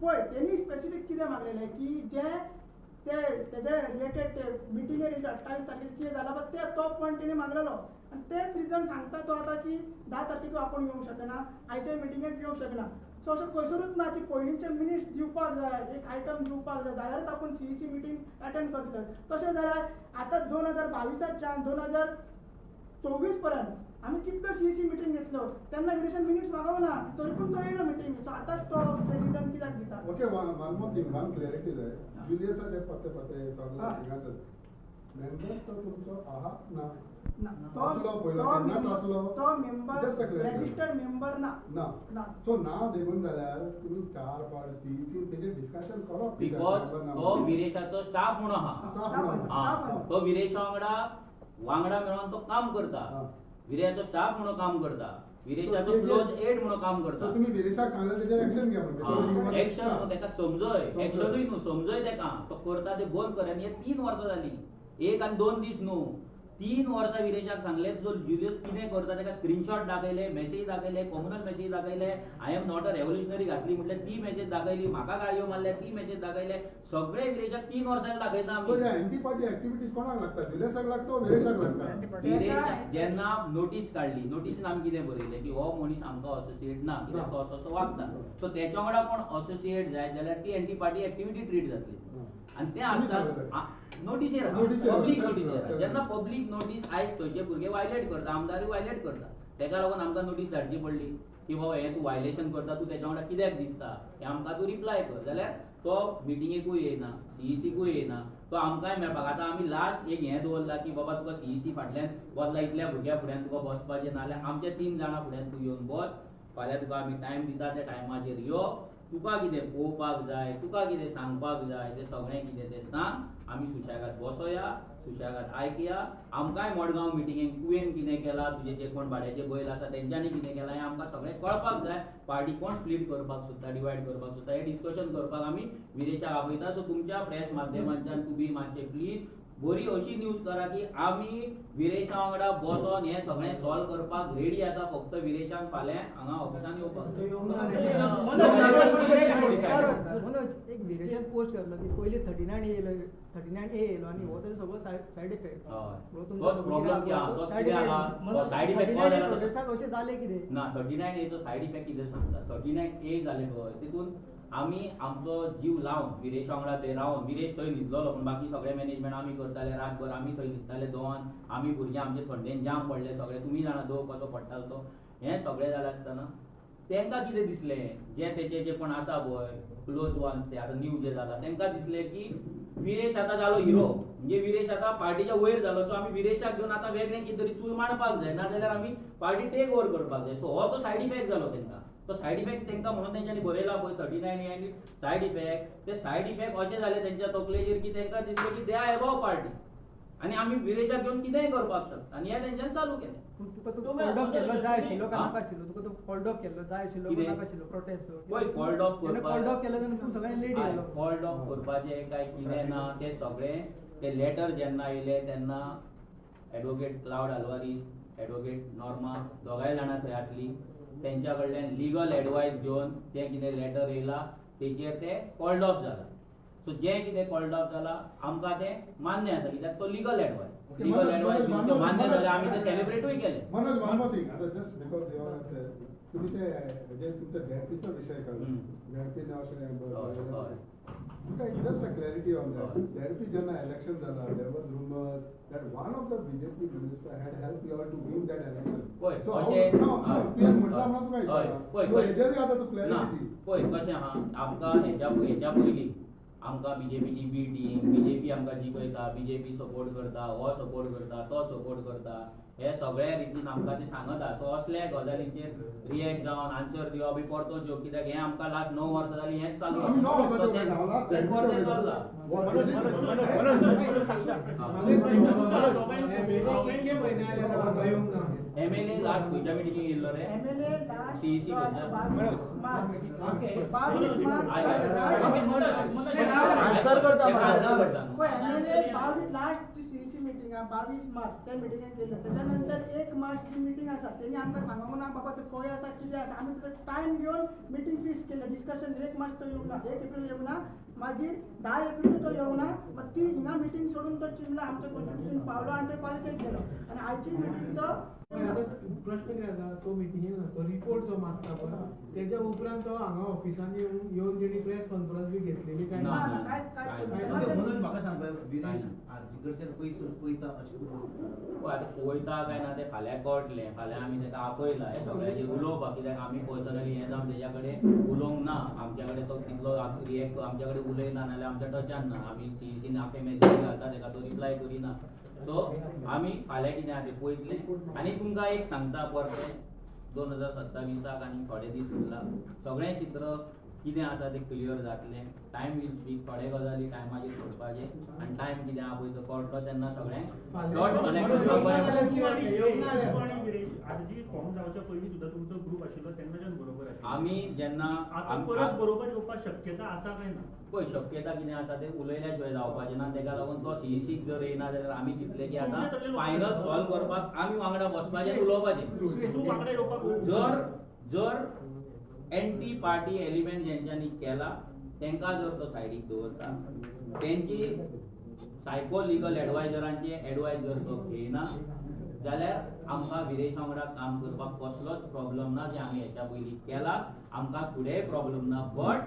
पळय तेणी स्पेसिफीक कितें मागलेलें की जें ते तेजे रिलेटेड ते मिटिंगे रिलेटेड 28 तारखेर कितें जालां पळय ते तो पॉयंट तेणी मागलेलो आनी तेच रिजन सांगता तो आतां की 10 तारखेक आपूण येवंक शकना, आयच्या मिटिंगेक येवंक शकना. सो अशें खंयसरूच ना की पयलींचे मिनिट्स दिवपाक जाय, एक आयटम दिवपाक जाय जाल्यारच आपूण CEC meeting attend करतले. तशें जाल्यार आतां 2022च्यान 2024 पर्यंत आमी कितल्यो CEC meeting घेतल्यो तेन्ना विरेशान मिनिट्स मागोवंक ना, तरी पूण तो येयलो मिटींग. सो आतांच तो रिजन दिता. Okay, one more thing, one clarity जाय. जुलियसाचे पत्ते पत्ते सगळे मेंबर तो तुमचो आहा ना? तो मेंबर रजिस्टर्ड मेंबर ना ना. सो ना देखून जाल्यार तुमी 4 फावट सीईसी तेजेर डिस्कशन करप, because तो विरेशाचो स्टाफ म्हणून आहा. तो विरेशा वांगडा वांगडा मेळोन तो काम करता, विरेशाचो स्टाफ म्हणून काम करता, विरेशाचो क्लोज एड म्हणून काम करता. तुमी विरेशाक सांगलें तेजेर एक्शन घ्या म्हणून, एक्शन तेका समजय, एक्शनूय न्हू समजय तेका, तो करता ते बंद कर. आनी हे 3 वर्सां जाली, 1 आनी 2 दीस न्हू, 3 वर्सां विरेशाक सांगले जो जुलियस कितें करता तेका स्क्रीनशॉट दाखयले, मेसेज दाखयले, कॉम्युनल मेसेज दाखयले, I am not a revolutionary घातली म्हटल्यार ती मेसेज दाखयली, म्हाका गाळयो मारल्या ती मेसेज दाखयले, सगळे विरेशाक 3 वर्सां दाखयता आमी. एंटी पार्टी एक्टिविटीज कोणाक लागता? जुलियसाक लागता, विरेशाक लागता? विरेश जेन्ना नोटीस काडली, नोटीसीन आमी कितें बरयलें की हो मनीस आमकां असोसिएट ना, कित्याक तो असो असो वागता. सो तेच्या वांगडा कोण असोसिएट जायत जाल्यार ती एंटी पार्टी एक्टिविटी ट्रीट जातली. आनी तें आसता नोटीसेर, पब्लीक नोटीसेर. जेन्ना पब्लीक नोटीस आयज थंयचे भुरगे वायलेट करता, आमदारूय वायलेट करता, तेका लागून आमकां नोटीस धाडची पडली की बाबा हें तूं वायलेशन करता, तूं तेच्या वांगडा कित्याक दिसता, हें आमकां तूं रिप्लाय कर. जाल्यार तो मिटिंगेकूय येयना, सीईसीकूय येयना, तो आमकांय मेळपाक. आतां आमी लास्ट एक हें दवरलां की बाबा तुका सीईसी फाटल्यान बसला इतल्या भुरग्या फुड्यान तुका बसपाचें, नाजाल्यार आमच्या 3 जाणां फुड्यान तूं येवन बस, फाल्यां तुका आमी टायम दिता त्या टायमाचेर यो, तुका कितें पळोवपाक जाय, तुका कितें सांगपाक जाय तें सगळें कितें तें सांग, आमी सुशेगाद बसोया, सुशेगाद आयकया. आमकांय मडगांव मिटिंगेक तुवें कितें केलां, तुजे जे कोण भाड्याचे बैल आसा तेंच्यांनी कितें केलां हें आमकां सगळें कळपाक जाय. पार्टी कोण स्प्लीट करपाक सोदता, डिवायड करपाक सोदता, हें डिस्कशन करपाक आमी विरेशाक आपयता. सो तुमच्या प्रेस माध्यमांतल्यान तुमी मातशें प्लीज बरी अशी न्यूज करा की आमी विरेशा वांगडा बसोन हें सगळें सॉल्व करपाक रेडी आसा, फक्त विरेशान फाल्यां हांगा ऑफिसान येवपाक. मनोज, एक विरेशान पोस्ट केल्लो की पयलीं 39 येयलो, 39A येयलो आनी हो तेजो सगळो सायड इफेक्ट, सायड इफेक्ट प्रोटेस्टाक अशें जालें कितें ना. 39A चो सायड इफेक्ट कितें सांगता, 39A जालें पळय तितून आमी आमचो जीव लावन विरेशा वांगडा थंय रावन, विरेश थंय न्हिदलेलो पूण बाकी सगळें मॅनेजमेंट आमी करताले, रातभर आमी थंय न्हिदताले दोन, आमी भुरगीं आमचे थंडेन जाम पडले सगळे, तुमी जाणा दो कसो पडटालो तो. हें सगळें जालें आसतना तेंकां कितें दिसलें, जे तेचे जे कोण आसा पळय क्लोज वन्स ते आतां न्यू जे जाला तेंकां दिसलें की विरेश आतां जालो हिरो, म्हणजे विरेश आतां पार्टीच्या वयर जालो, सो आमी विरेशाक घेवन आतां वेगळें कितें तरी चूल मांडपाक जाय, नाजाल्यार आमी पार्टी टेक ओवर करपाक जाय. सो हो तो सायड इफेक्ट जालो तेंकां, तो सायड इफेक्ट तेंकां म्हणून तेंच्यांनी बरयला पळय 39A आनी सायड इफेक्ट. ते सायड इफेक्ट अशें जाले तेंच्या तकलेचेर की तेंकां दिसलें की they are above party आनी आमी विरेशाक घेवन कितेंय करपाक शकता, आनी हें तेंच्यांनी चालू केलें. तुका तो कॉल्ड ऑफ केल्लो जाय आशिल्लो काय नाका आशिल्लो? तुका तो कॉल्ड ऑफ केल्लो जाय आशिल्लो काय नाका आशिल्लो प्रोटेस्ट? पळय कॉल्ड ऑफ करपाक, कॉल्ड ऑफ केलो तेन्ना तूं सगळें लेट येयलो. कॉल्ड ऑफ करपाचें काय कितें ना तें सगळें ते लेटर जेन्ना येयलें तेन्ना advocate cloud Alvares, advocate Norma दोगांय जाणां थंय आसलीं, तेंच्या कडल्यान लिगल एडवायस घेवन तें कितें लेटर येयलां तेचेर तें कॉल्ड ऑफ जालां. सो जें कितें कॉल्ड ऑफ जालां आमकां तें मान्य आसा, कित्याक तो लिगल एडवायस, लिगल एडवायस मान्य जालें, आमी तें सेलिब्रेटूय केलें. मनोज, वन मोर थिंग, आतां जस्ट because तुमी ते जे तुमच्या झेडपीचो विशय काडलो, झेडपी नांव अशें, just a clarity on that. ZP जेन्ना इलेक्शन जाला, there was rumours that one of the BJP minister had helped you all to win that election. पळय सो हांव नो नो तुवें म्हटलां म्हणून तुका विचारलां, सो हेजेरूय आतां तूं क्लॅरिटी दी. पळय कशें आहा, आमकां हेच्या पयलीं आमकां बीजेपीची बी टीम, बीजेपी आमकां जिखयता, बीजेपी सपोर्ट करता, हो सपोर्ट करता, तो सपोर्ट करता, हे सगळ्या रितीन आमकां ते सांगता. सो असल्या गजालींचेर रिएक्ट जावन आन्सर दिवप बी परतो जोक, कित्याक हें आमकां लास्ट 9 वर्सां जालीं हेंच चालू आसा, तें परतें चल्लां. एमएलए लास्ट खंयच्या मिटिंगेक येयल्लो रे? सीईसी आन्सर करता, आन्सर करता. लास्ट सीईसी मिटींग 22 मार्च त्या मिटिंगेक गेल्ले, तेच्या नंतर 1 मार्च जी मिटींग आसा तेणी आमकां सांगूंक ना बाबा तें खंय आसा कितें आसा, आमी तेजो टायम घेवन मिटींग फिक्स केलें, डिस्कशन. 1 मार्च तो येवंक ना, 1 एप्रील येवंक ना, मागीर 10 एप्रील तो येवंक ना, मागीर ती हिंगा मिटींग सोडून तो चिमला आमच्या कॉन्स्टिट्यूशन पावलो आनी तो पालिकेक गेलो आनी आयची मिटींग तो प्रश्न कितें आसा, तो मिटिंगेक ना, तो रिपोर्ट जो मागता पळय तेज्या उपरांत तो हांगा ऑफिसान येवन तेणी प्रेस कॉन्फरन्स बी घेतलेली काय ना? मनोज, म्हाका सांग विरेश आरजी कडच्यान पयस वयता अशें आतां वयता काय ना तें फाल्यां कळटलें. फाल्यां आमी तेका आपयला हें सगळ्यांचेर उलोवपाक, कित्याक आमी पर्सनली हें जावन तेज्या कडेन उलोवंक ना, आमच्या कडेन तो कितलो रिएक्ट आमच्या कडेन उलयना नाजाल्यार आमच्या टचान ना, आमी सीईसीन आमचे मॅसेज घालता तेका तो रिप्लाय करिना. सो आमी फाल्यां कितें आहा तें पळयतले. आनी तुमकां एक सांगता, परतें 2027 आनी थोडे दीस उरला, सगळें चित्र कितें आसा तें क्लियर जातलें. Time will speak. थोडे गजाली टायमाचेर सोडपाचें आनी टायम कितें आहा पळय तो कळटलो तेन्ना सगळें. आमी जेन्ना पळय शक्यता कितें आसा तें उलयल्या शिवाय जावपाचें ना. तेका लागून तो सीईसीक जर येयना जाल्यार आमी चिंतलें की आतां फायनल सॉल्व करपाक आमी वांगडा बसपाचें उलोवपाचें. जर जर एंटी पार्टी एलिमेंट जेंच्यांनी केला तेंकां जर तो सायडीक दवरता, तेंची सायको लिगल एडवायजरांचे एडवायज जर तो घेयना जाल्यार आमकां विरेशा वांगडा काम करपाक कसलोच प्रॉब्लम ना. जें आमी हेच्या पयलीं केला आमकां फुडेंय प्रॉब्लम ना. बट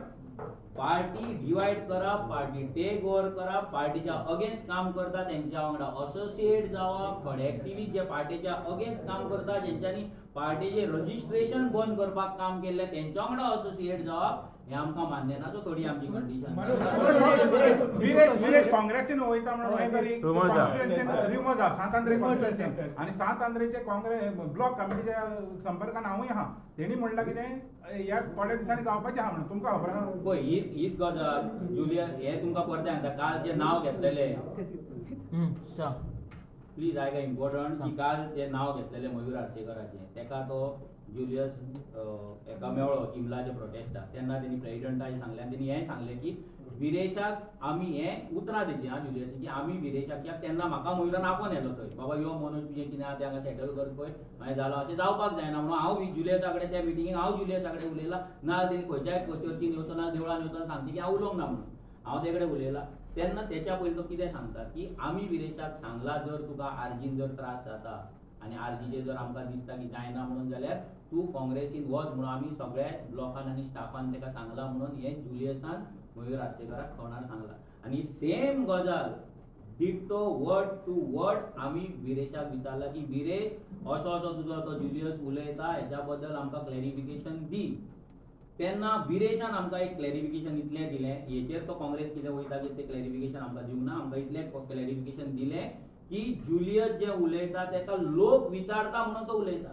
पार्टी डिवायड करप, पार्टी टेक ओवर करप, पार्टीच्या अगेन्स्ट काम करता तेंच्या वांगडा असोसिएट जावप, थोडे एक्टिविस्ट जे पार्टीच्या अगेन्स्ट काम करता जेंच्यांनी पार्टीचें रजिस्ट्रेशन बंद करपाक काम केल्लें तेंच्या वांगडा असोसिएट जावप हें आमकां मान्य ना. सो थोडी आमची कंडिशन. विरेश काँग्रेसीन वयता म्हणून तरी रुमर्स आसा सांत आंद्रे कॉन्स्टिट्युएन्सीन आनी सांत आंद्रेचे काँग्रेस ब्लॉक कमिटीच्या संपर्कान हांवूय आहा. तेणी म्हणलां कितें ह्या थोड्या दिसांनी जावपाचें आहा म्हणून तुमकां खबर आहा? पळय हीच गजाल जुलियस हें तुमकां परतें सांगता. काल जें नांव घेतलेलें प्लीज आयका इम्पॉर्टंट की काल जें नांव घेतलेलें मयूर आर्सेकराचें तेका तो जुलियस एका मेळ्ळो चिंबलाच्या प्रोटेस्टाक तेन्ना तेणी प्रेजिडंटाक सांगलें आनी तेणी हें सांगलें की विरेशाक आमी हें उतरां तेची आं जुलियस की आमी विरेशाक कित्याक तेन्ना म्हाका मयुरान आपोवन येलो थंय, बाबा यो मनोज तुजें कितें आहा तें हांगा सेटल कर पळय मागीर जालो अशें जावपाक जायना म्हणून हांव जुलियसा कडेन त्या मिटिंगेक हांव जुलियसा कडेन उलयलां ना तेणी खंयच्याय चर्चीन येवचो ना देवळान येवचो सांगची की हांव उलोवंक ना म्हणून हांव ते कडेन उलयलां. तेन्ना तेच्या पयलीं तो कितें सांगता की आमी विरेशाक सांगलां जर तुका आरजीन जर त्रास जाता आनी आरजीचेर जर आमकां दिसता की जायना म्हणून जाल्यार तूं काँग्रेसीन वच म्हणून आमी सगळ्या ब्लॉकान आनी स्टाफान तेका सांगलां म्हणून हें जुलियसान मयूर आर्सेकराक तोंडार सांगलां. आनी सेम गजाल डिट्टो वर्ड टू वर्ड आमी विरेशाक विचारलां की विरेश असो असो तुजो तो जुलियस उलयता हेच्या बद्दल आमकां क्लॅरिफिकेशन दी. तेन्ना विरेशान आमकां एक क्लॅरिफिकेशन इतलें दिलें, हेचेर तो काँग्रेस कितें वयता की तें क्लॅरिफिकेशन आमकां दिवंक ना. आमकां इतलें क्लॅरिफिकेशन दिलें की जुलियस जें उलयता तेका लोक विचारता म्हणून तो उलयता.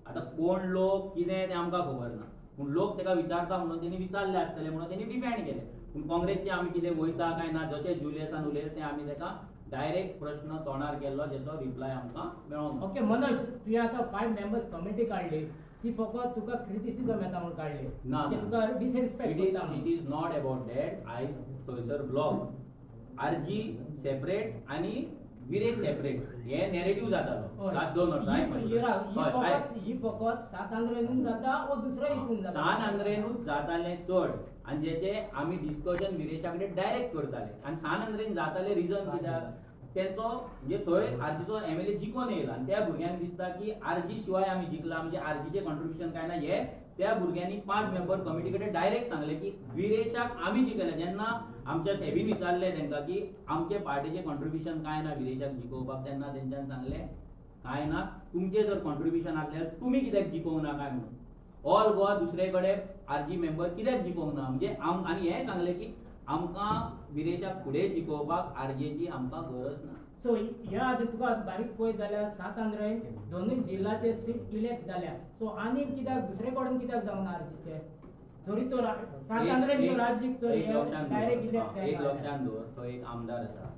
आतां कोण लोक कितें तें आमकां खबर ना, पूण लोक तेका विचारता म्हणून तेणी विचारलें आसतलें म्हणून तेणी डिफेंड केलें. पूण काँग्रेसचें आमी कितें वयता काय ना जशें जुलियसान उलयलें तें आमी तेका डायरेक्ट प्रश्न तोंडार केल्लो जेचो रिप्लाय आमकां मेळोंक ना. ओके मनोज, तुवें आतां 5 मेंबर्स कमिटी काडली ती फकत तुका क्रिटिसिजम येता म्हणून काडली ना, तुका डिसरिस्पेक्ट करता. It is not about that. आयज थंयसर ब्लॉक आरजी सेपरेट आनी विरेश सेपरेट हे नॅरेटिव्ह जातालो लास्ट 2 वर्सां. ही फकत सांत आंद्रेनूच जाता वो दुसऱ्या हितून जाता? सांत आंद्रेनूच जातालें चड आनी जेचे आमी डिस्कशन विरेशा कडेन डायरेक्ट करताले. आनी सांत आंद्रेन जातालें रिजन कित्याक तेंचो म्हणजे थंय आरजीचो एमएलए जिखोन येयला आनी त्या भुरग्यांक दिसता की आरजी शिवाय आमी जिखला म्हणजे आरजीचें कॉन्ट्रिब्युशन कांय ना. हे त्या भुरग्यांनी 5 मेंबर कमिटी कडेन डायरेक्ट सांगलें की विरेशाक आमी जिखले. जेन्ना आमच्या सेबीन विचारलें तेंकां की आमचे पार्टीचें कॉन्ट्रिब्युशन कांय ना विरेशाक जिखोवपाक, तेन्ना तेंच्यान सांगलें कांय ना, तुमचें जर कॉन्ट्रिब्युशन आसल्यार तुमी कित्याक जिखोवंक ना काय म्हणून. ऑल गोवा दुसरे कडेन आरजी मेंबर कित्याक जिखोवंक ना म्हणजे आनी हें सांगलें की आमकां विरेशाक फुडें जिखोवपाक आरजीची आमकां गरज ना. सो ह्या आदी तुका बारीक पळयत जाल्यार सांत आंद्रेन दोनूय जिल्ल्याचे सीट इलेक्ट जाल्या. सो आनी कित्याक दुसरे कडेन कित्याक जावना आरजीचे? जरी तो सांत आंद्रेन जो राज जिखतो डायरेक्ट इलेक्ट. एक लक्षांत दवर, तो एक आमदार आसा,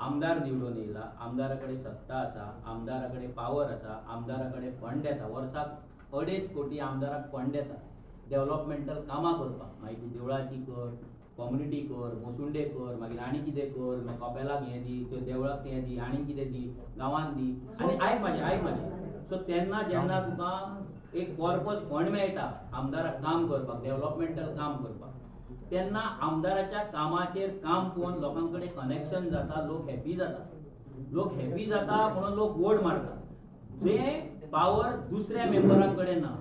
आमदार निवडून येयला, आमदारा कडेन सत्ता आसा, आमदारा कडेन पावर आसा, आमदारा कडेन फंड येता. वर्साक 2.5 कोटी आमदाराक फंड येता डेव्हलपमेंटल कामां करपाक. मागीर तूं देवळाची कर, कम्युनिटी कर, मोसुंडे कर, मागीर आनी कितें कर, मागीर कपेलाक हें दी, देवळाक हें दी, आनी कितें दी, गांवांत दी. आनी आयक म्हाजें, आयक म्हाजें. सो तेन्ना जेन्ना तुका एक पर्पज फंड मेळटा आमदाराक काम करपाक, डेव्हलपमेंटल काम करपाक, तेन्ना आमदाराच्या कामाचेर काम पळोवन लोकां कडेन कनेक्शन जाता, लोक हॅपी जाता, लोक हॅपी जाता म्हणून लोक वोट मारता. जें पावर दुसऱ्या मेंबरां कडेन ना.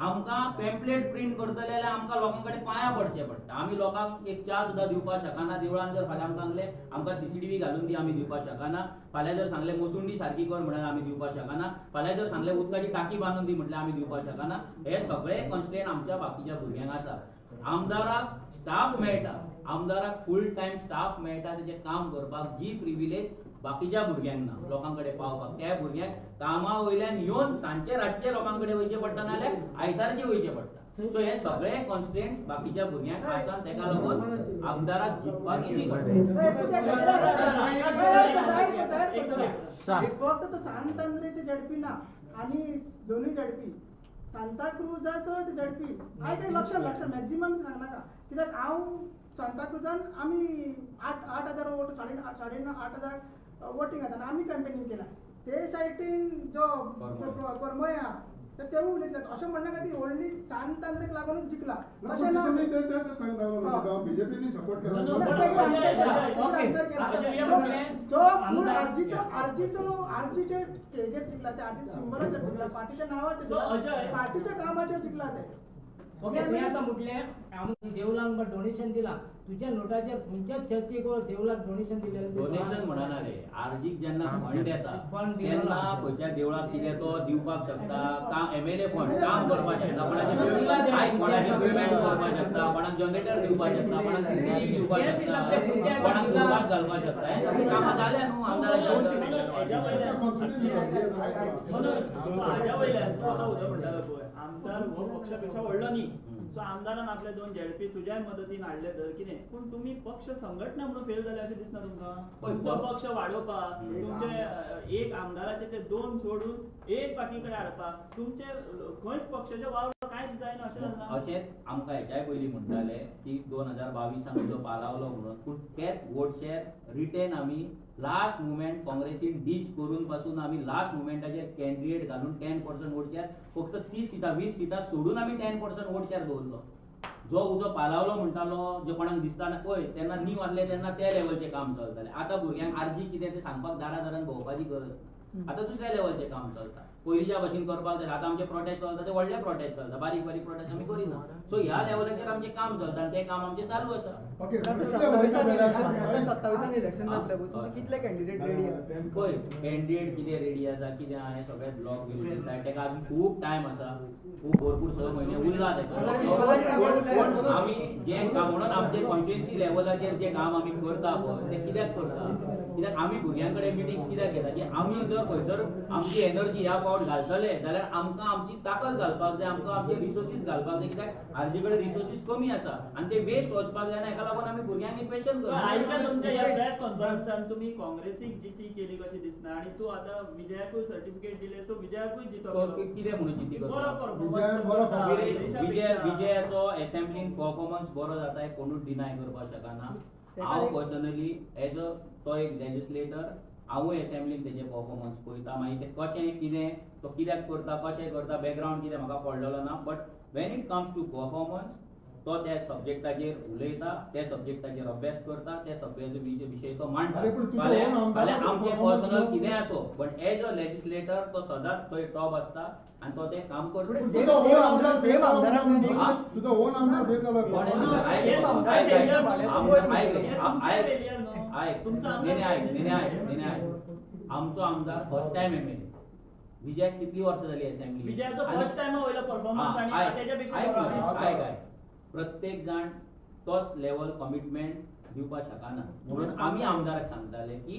आमकां पेम्पलेट प्रिंट करतले जाल्यार आमकां लोकां कडेन पांयां पडचें पडटा. आमी लोकांक एक च्या सुद्दां दिवपाक शकना. देवळान जर फाल्यां आमकां सांगलें आमकां सीसीटीव्ही घालून दी, आमी दिवपाक शकना. फाल्यां जर सांगलें मोसुंडी सारकी कर म्हळ्यार आमी दिवपाक शकना. फाल्यां जर सांगलें उदकाची टाकी बांदून दी म्हटल्यार आमी दिवपाक शकना. हे सगळे कन्स्ट्रेंट आमच्या बाकीच्या भुरग्यांक आसा. आमदाराक स्टाफ मेळटा, आमदाराक फूल टायम स्टाफ मेळटा तेजें काम करपाक, जी प्रिविलेज बाकीच्या भुरग्यांक ना लोकां कडेन पावपाक. त्या भुरग्यांक कामा वयल्यान येवन सांजचे रातचे लोकां कडेन वयचें पडटा, नाल्यार आयतारचे वयचें पडटा. सो हे सगळे कॉन्स्ट्रेंट्स बाकीच्या भुरग्यांक आसा, तेका लागून आमदाराक जिखपाक इजी पडटा. फक्त तो सांत आंद्रेचे झडपी ना आनी दोनूय झडपी, सांताक्रुजाचो झडपी हांवें तें लक्षात लक्षात मॅक्झिमम सांगनाका, कित्याक हांव सांताक्रुजान आमी 8,000 वोट 8,500 वोटींग जाता आनी आमी कॅम्पेनींग केला. ते सायडीन जो करमय आहा तर तेवूय उलयतले. अशें म्हणनाका ती व्हडली सांत आंद्रेक लागूनच जिखला अशें ना. बीजेपीनी सपोर्ट केला जो फूल आरजीचो आरजीचो आरजीचे हेजेर जिखला, ते आरजी सिंबलाचेर जिखला, पार्टीच्या नांवाचेर, पार्टीच्या कामाचेर जिखला ते. ओके, तुवें आतां म्हटलें आमी देवळांक डोनेशन दिलां, तुज्या नोटाचेर खंयच्याच चर्चीक देवळाक डोनेशन दिलें? डोनेशन म्हणना रे, आरजीक जेन्ना फंड येता तेन्ना खंयच्या देवळाक कितें तो दिवपाक शकता, काम एमएलए फंड काम करपाक शकता, कोणाचें कोणाचें पेमेंट करपाक शकता, कोणाक जनरेटर दिवपाक शकता, कोणाक सीसीटीव्ही दिवपाक शकता, कोणाक कुरबात घालपाक शकता. हें सगळीं कामां जाल्या न्हू आमदाराच्या. हाज्या वयल्यान तूं आतां उदक म्हणटालो पळय, आमदार हो पक्षा पेक्षा व्हडलो न्ही, सो आमदारान आपले 2 झेडपी तुज्याय मदतीन हाडले तर कितें, पूण तुमी पक्ष संघटना म्हणून फेल जाले अशें दिसना तुमकां? तुमचो पक्ष वाडोवपाक तुमचे एक आमदाराचे ते 2 सोडून एक बाकी कडेन हाडपाक तुमचे खंयच पक्षाचे वावर कांयच जायना अशें जालें ना? अशेंच आमकां हेच्याय पयलीं म्हणटाले की 2022 उजो पालावलो म्हणून, पूण तेच वोट शेअर रिटेन आमी लास्ट मुमेंट काँग्रेसीन डीच करून पासून आमी लास्ट मुमेंटाचेर कॅन्डिडेट घालून 10% वोट शेअर, फक्त 30 सिटां 20 सिटां सोडून आमी 10% वोट शेअर दवरलो. जो उजो पालावलो म्हणटालो, जो कोणाक दिसता ना पळय तेन्ना नीव आसले तेन्ना त्या लेवलचें काम चलतालें. आतां भुरग्यांक आरजी कितें तें सांगपाक दारा दारान भोंवपाची गरज ना, आतां दुसऱ्या लेवलचें काम चलता. पयलींच्या भशेन करपाक जाय. आतां आमचे प्रोटेस्ट चलता ते व्हडले प्रोटेस्ट चलता, बारीक बारीक प्रोटेस्ट आमी करिना. सो ह्या लेवलाचेर आमचें काम चलता आनी तें काम आमचें चालू आसा. 27 इलेक्शन जातलें, कितले कॅन्डिडेट रेडी आसा? पळय कॅन्डिडेट कितें रेडी आसा कितें आहा हें सगळें ब्लॉक will decide. तेका अजून खूब टायम आसा, खूब भरपूर 6 म्हयने उरला तेका. पूण आमी जें काम म्हणून आमचे कॉन्स्टिट्युएन्सी लेवलाचेर जें काम आमी करता पळय तें कित्याक करता, कित्याक आमी भुरग्यां कडेन मिटिंग्स कित्याक घेता की आमी जर खंयसर आमची एनर्जी ह्या फावट घालतले जाल्यार आमकां आमची ताकद घालपाक जाय, आमकां आमचे रिसोर्सीस घालपाक जाय, कित्याक आरजी कडेन रिसोर्सीस कमी आसा आनी ते वेस्ट वचपाक जायना. हेका लागून आमी भुरग्यांक एक क्वेश्चन करता. आयच्या तुमच्या ह्या प्रेस कॉन्फरन्सान तुमी काँग्रेसीक जिती केली कशी दिसना आनी तूं आतां विजयाकूय सर्टिफिकेट दिले, सो विजयाकूय जितो कितें म्हणून जिती बरो परफॉर्मन्स? विजयाचो एसेंब्लीन परफॉर्मन्स बरो जाता हें कोणूच डिनाय करपाक शकना. हांव पर्सनली एज अ तो एक लेजिस्लेटर हांवूय एसेंब्लीन तेजें परफॉर्मन्स पळयता, मागीर तें कशें कितें तो कित्याक करता कशें करता बॅकग्रावंड कितें म्हाका पडलेलो ना, but when it comes to performance तो त्या सब्जेक्टाचेर उलयता, त्या सब्जेक्टाचेर अभ्यास करता, त्या सब्जेक्टाचो विशय तो मांडटा. फाल्यां आमचें पर्सनल कितें आसो बट एज अ लेजिस्लेटर तो सदांच थंय टॉप आसता आनी तो तें काम करता. आमचो आमदार फर्स्ट टायम एमएलए. विजयाक कितली वर्सां जाली असेंब्ली? विजयाचो फर्स्ट टायम वयलो परफॉर्मन्स आनी तेच्या पेक्षा आयक आयक प्रत्येक जाण तोच लेवल कमिटमेंट दिवपाक शकना. म्हणून आमी आमदाराक सांगताले की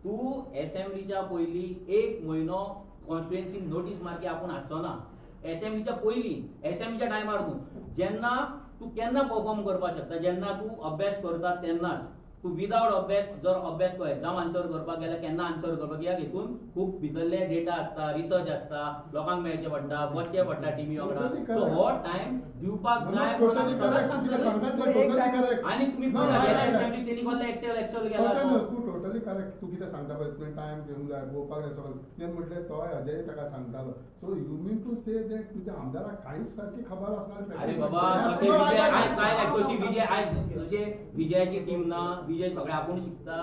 तूं एसेंब्लीच्या पयलीं 1 म्हयनो कॉन्स्टिट्युएन्सीन नोटीस मार की आपूण आसचो ना एसेंब्लीच्या पयलीं, एसेंब्लीच्या टायमार तूं जेन्ना तूं केन्ना परफॉर्म करपाक शकता, जेन्ना तूं अभ्यास करता तेन्नाच. तूं विदावट अभ्यास जर अभ्यास कर एग्जाम आन्सर करपाक गेल्यार केन्ना आन्सर करपाक, कित्याक हितून खूब भितरले डेटा आसता, रिसर्च आसता, लोकांक मेळचें पडटा, वचचें पडटा टिमी वांगडा. सो हो टायम दिवपाक जाय. आनी तुमी असेंब्ली तेणी कसले एक्सेल एक्सेल केला. तूं टोटली करेक्ट, तूं कितें सांगता पळय तुवें टायम घेवंक जाय, पळोवपाक जाय सगळें. तुवें म्हटलें तोय अजय ताका सांगतालो. So you mean to say that तुज्या आमदाराक कांयच सारकी खबर आसना? अरे बाबा तशी विजय आयज तशें विजयाची टीम ना, विजय सगळे आपूण शिकता.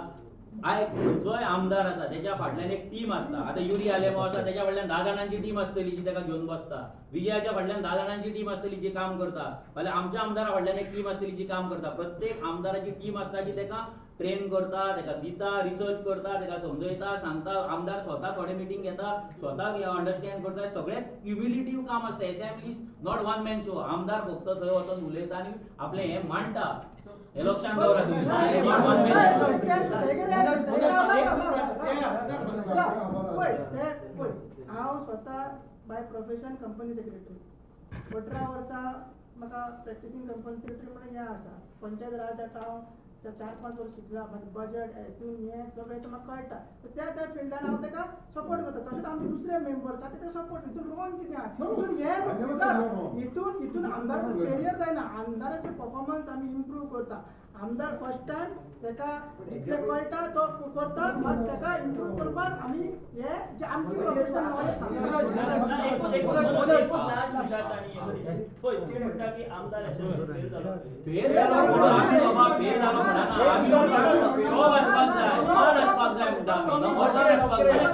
आयज खंयचोय आमदार आसा तेच्या फाटल्यान एक टीम आसता. आतां युरी आलेमांव आसा तेच्या फाटल्यान 10 जाणांची टीम आसतली जी ताका घेवन बसता. विजयाच्या फाटल्यान 10 जाणांची टीम आसतली जी काम करता. फाल्यां आमच्या आमदारा फाटल्यान एक टीम आसतली जी काम करता. प्रत्येक आमदाराची टीम आसता जी ताका ट्रेन करता, ताका दिता, रिसर्च करता, ताका समजयता, सांगता. आमदार स्वता थोडे मिटींग घेता, स्वता अंडरस्टँड करता. सगळें क्युम्युलेटीव काम आसता. Assembly not one man show. आमदार फक्त थंय वचून उलयता आनी आपलें हें मांडटा, हें लक्षांत दवरा तुमी. पळय, हांव स्वता बाय प्रोफेशन कंपनी सेक्रेटरी. 18 वर्सां म्हाका प्रॅक्टिसींग कंपनी सेक्रेटरी म्हणून हें आसा. पंचायत राजाक हांव 4-5 वर्स शिकला, म्हाका बजट हेतून हें सगळें म्हाका कळटा. त्या त्या फिल्डान हांव ताका सपोर्ट करता. तशेंच आमचे दुसरे मेंबर्स आसा तेका सपोर्ट. हितून रॉंग कितें आसा, हितून हें हितून हितून आमदाराचो फेलियर जायना. आमदाराचें परफॉर्मन्स आमी इम्प्रूव करता. आमदार फर्स्ट टायम ताका जितलें कळटा तो करता, मात ताका इम्प्रूव करपाक आमी हे जे आमची प्रोफेशन नॉलेज. पळय, तूं म्हणटा की आमदार फेल जालो, फेल जालो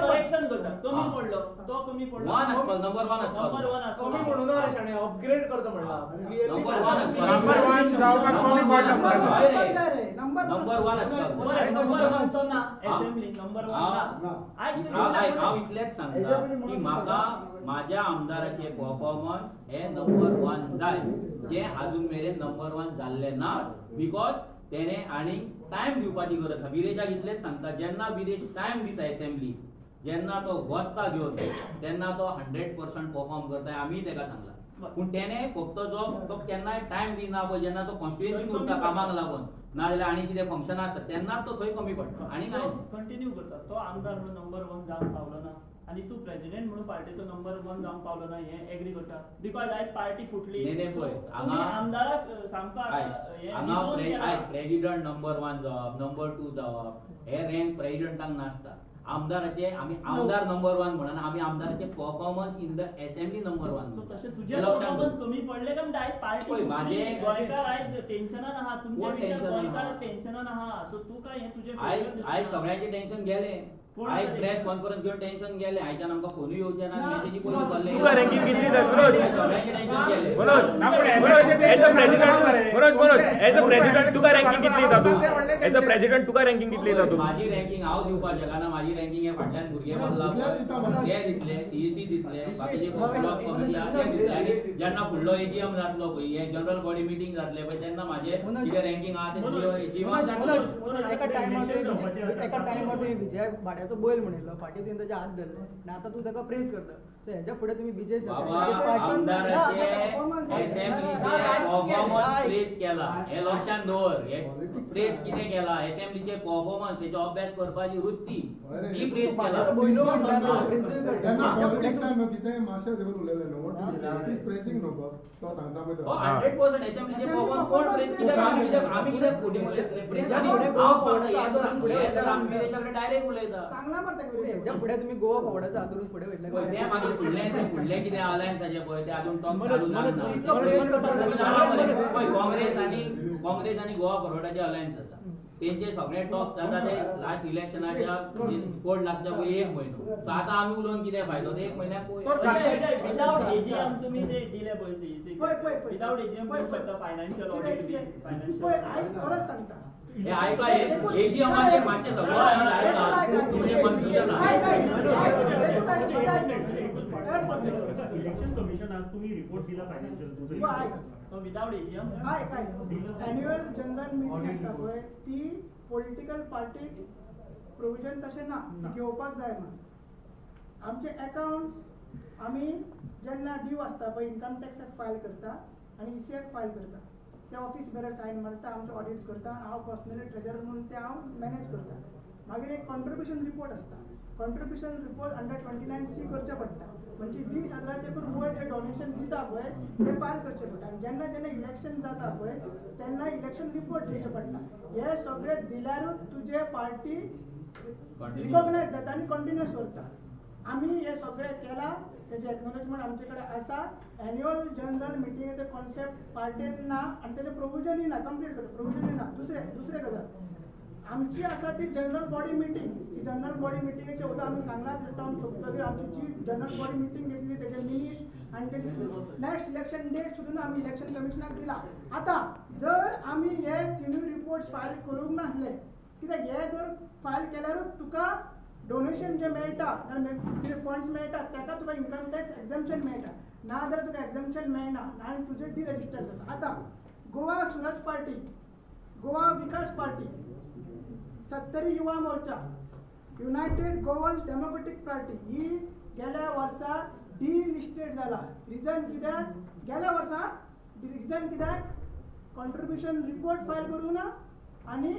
करेक्शन करता, कमी पडलो तो, कमी पडलो नंबर 1 नंबर 1 कमी म्हणून ना रे शाणे, अपग्रेड करता म्हणला. नंबर 1 जावपाक कमी पडलो, नंबर 1 नंबर 1 ना असेंब्ली नंबर 1 ना. हांव इतलेंच सांगता की म्हाका माझ्या आमदाराचे परफॉर्मन्स हे नंबर 1 जाय, जे अजून मेरेन नंबर 1 जाल्ले ना, because तेणे आनी टायम दिवपाची गरज आसा. विरेशाक इतलेंच सांगता, जेन्ना विरेश टायम दिता असेंब्ली, जेन्ना तो बसता घेवन, तेन्ना तो 100% परफॉर्म करता. आमी ताका सांगला, पूण तेणे फक्त जो तो केन्नाय टायम दिना पळय, जेन्ना तो कॉन्स्टिट्युएन्सी उरता कामाक लागून, नाजाल्यार आनी कितें फंक्शन आसता तेन्नाच तो थंय कमी पडटा. आनी कंटिन्यू करता तो आमदार म्हणून नंबर 1 जावंक पावलो ना, आनी तूं प्रेसिडेंट म्हणून पार्टीचो नंबर 1 जावंक पावलो ना, हें एग्री करता. Because आयज पार्टी फुटली, हांगा आमदाराक सामको हांगा प्रेसिडेंट नंबर 1 जावप, नंबर 2 जावप, हे रँक प्रेसिडेंटाक नासता. आमदाराचे आमी आमदार नंबर 1 म्हणून आमी आमदाराचे performance in the assembly number 1. तशें तुजें परफॉर्मन्स कमी पडलें काय म्हणटा आयज पार्टी गोंयकार आयज टेन्शनान आहा, तुमच्या विशयान गोंयकार टेन्शनान आहा. सो तूं काय हें तुजें आयज सगळ्यांचें टेन्शन गेलें. आयज प्रेस कॉन्फरन्स घेवन टेन्शन गेलें. आयच्यान आमकां फोनूय येवचे ना, मेसेजी पयलीं पडले. तुका रँकींग कितली जाय Manoj? Manoj, as a president, Manoj Manoj as a president तुका रँकींग कितली दिता तूं? एज अ प्रेसिडेंट तुका रँकींग कितली दिता तूं? माझी रँकींग हांव दिवपाक शकना. माझी रँकींग हे फाटल्यान भुरगे बसला ते दितले, सीईसी दितले, बाकीचे ब्लॉक कमिटी ते दितले. आनी जेन्ना फुडलो एजीएम जातलो पळय, हे जनरल बॉडी मिटींग जातले पळय, तेन्ना म्हाजें कितें रँकींग आहा तें एजीएम. एका टायमार तुवें विजयाक भाड्याचो बैल म्हणिल्लो, फाटीं तुवें ताजे हात धरले आनी आतां तूं ताका प्रेज करता. सो हेज्या फुडें तुमी विजय प्रेज केला हें लक्षांत दवर. हे प्रेज कितें केला, असेंब्लीचे परफॉर्मन्स, तेचो अभ्यास करपाची वृत्ती, ती प्रेज केला. 100% असेंब्लीचे परफॉर्मन्स कोण प्रेज कित्याक? आमी कित्याक फुडें उलयतले? प्रेज आमी विरेशा कडेन डायरेक्ट उलयता. हेज्या फुडें तुमी गोवा फॉरवर्डाचो हात धरून फुडें वयतले. तें मागीर फुडलें फुडलें कितें अलायन्साचें पळय तें अजून टॉक चालू जावंक ना. काँग्रेस आनी गोवा फॉरवर्डाचें अलायन्स आसा, तेंचे सगळे टॉक्स जाता ते लास्ट इलेक्शनाच्या कोड लागच्या पयलीं 1 म्हयनो. सो आतां आमी उलोवन कितें फायदो? ते 1 म्हयन्याक विदावट एजीएम तुमी ते दिले पळय, विदावट एजीएम करूंक शकता फायनान्शियल ऑडिट बी. परत सांगता हे आयका, एजीएमाचेर मातशें सगळो आयका, तुमचें कन्फ्युजन. इलेक्शन कमिशनाक तुम्ही रिपोर्ट दिला फायनान्शियल तो विदाउट एजीएम? आयक आयक, एन्युअल जनरल मिटींग आसता पळय, ती पॉलिटिकल पार्टीक प्रोविजन तशें ना, घेवपाक जाय म्हणून. आमचे अकाउंट्स आमी जेन्ना ड्यू आसता पळय, इन्कम टॅक्साक फायल करता आनी ईसीआक फायल करता. ते ऑफिस बेरर सायन मारता, आमचें ऑडिट करता, हांव पर्सनली ट्रेजरर म्हणून तें हांव मॅनेज करता. मागीर एक कॉन्ट्रिब्युशन रिपोर्ट आसता, कॉन्ट्रिब्युशन रिपोर्ट अंडर 29C करचें पडटा. म्हणजे 20,000 करून वयर जे डोनेशन दिता पळय ते फायल करचें पडटा. आनी जेन्ना जेन्ना इलेक्शन जाता पळय तेन्ना इलेक्शन रिपोर्ट दिवचें पडटा. हे सगळे दिल्यारूच तुजे पार्टी रिकॉग्नायज जाता आनी कंटिन्युअस उरता. आमी हे सगळे केला, तेजें एक्नॉलेजमेंट आमचे कडेन आसा. एन्युअल जनरल मिटिंगेचो कॉन्सेप्ट पार्टेन ना आनी तेजें प्रोविजनूय ना, कंप्लीट करता प्रोविजनूय ना. दुसरें गजाल आमची आसा ती जनरल बॉडी मिटींग. ती जनरल बॉडी मिटिंगेचे उदक आमी सांगलां, टर्म सोंपतकीर आमची जी जनरल बॉडी मिटींग घेतली तेजे मिनिट्स आनी तेजे नेक्स्ट इलेक्शन डेट सुद्दां आमी इलेक्शन कमिशनाक दिला. आतां जर आमी हे तिनूय रिपोर्ट्स फायल करूंक नासले कित्याक हे जर फायल केल्यारूच तुका डोनेशन जें मेळटा कितें फंड्स मेळटा ताका तुका इन्कम टॅक्स एग्जम्पशन मेळटा, ना जाल्यार तुका एग्जम्पशन मेळना आनी तुजें डिरजिस्टर जाता. आतां Goa Suraj party, Goa Vikas party, Sattari Yuva Morcha, United Goans Democratic party ही गेल्या वर्सा डिलिस्टेड जाला. रिजन कित्याक? गेल्या वर्सा रिजन कित्याक? कॉन्ट्रिब्युशन रिपोर्ट फायल करूं ना आनी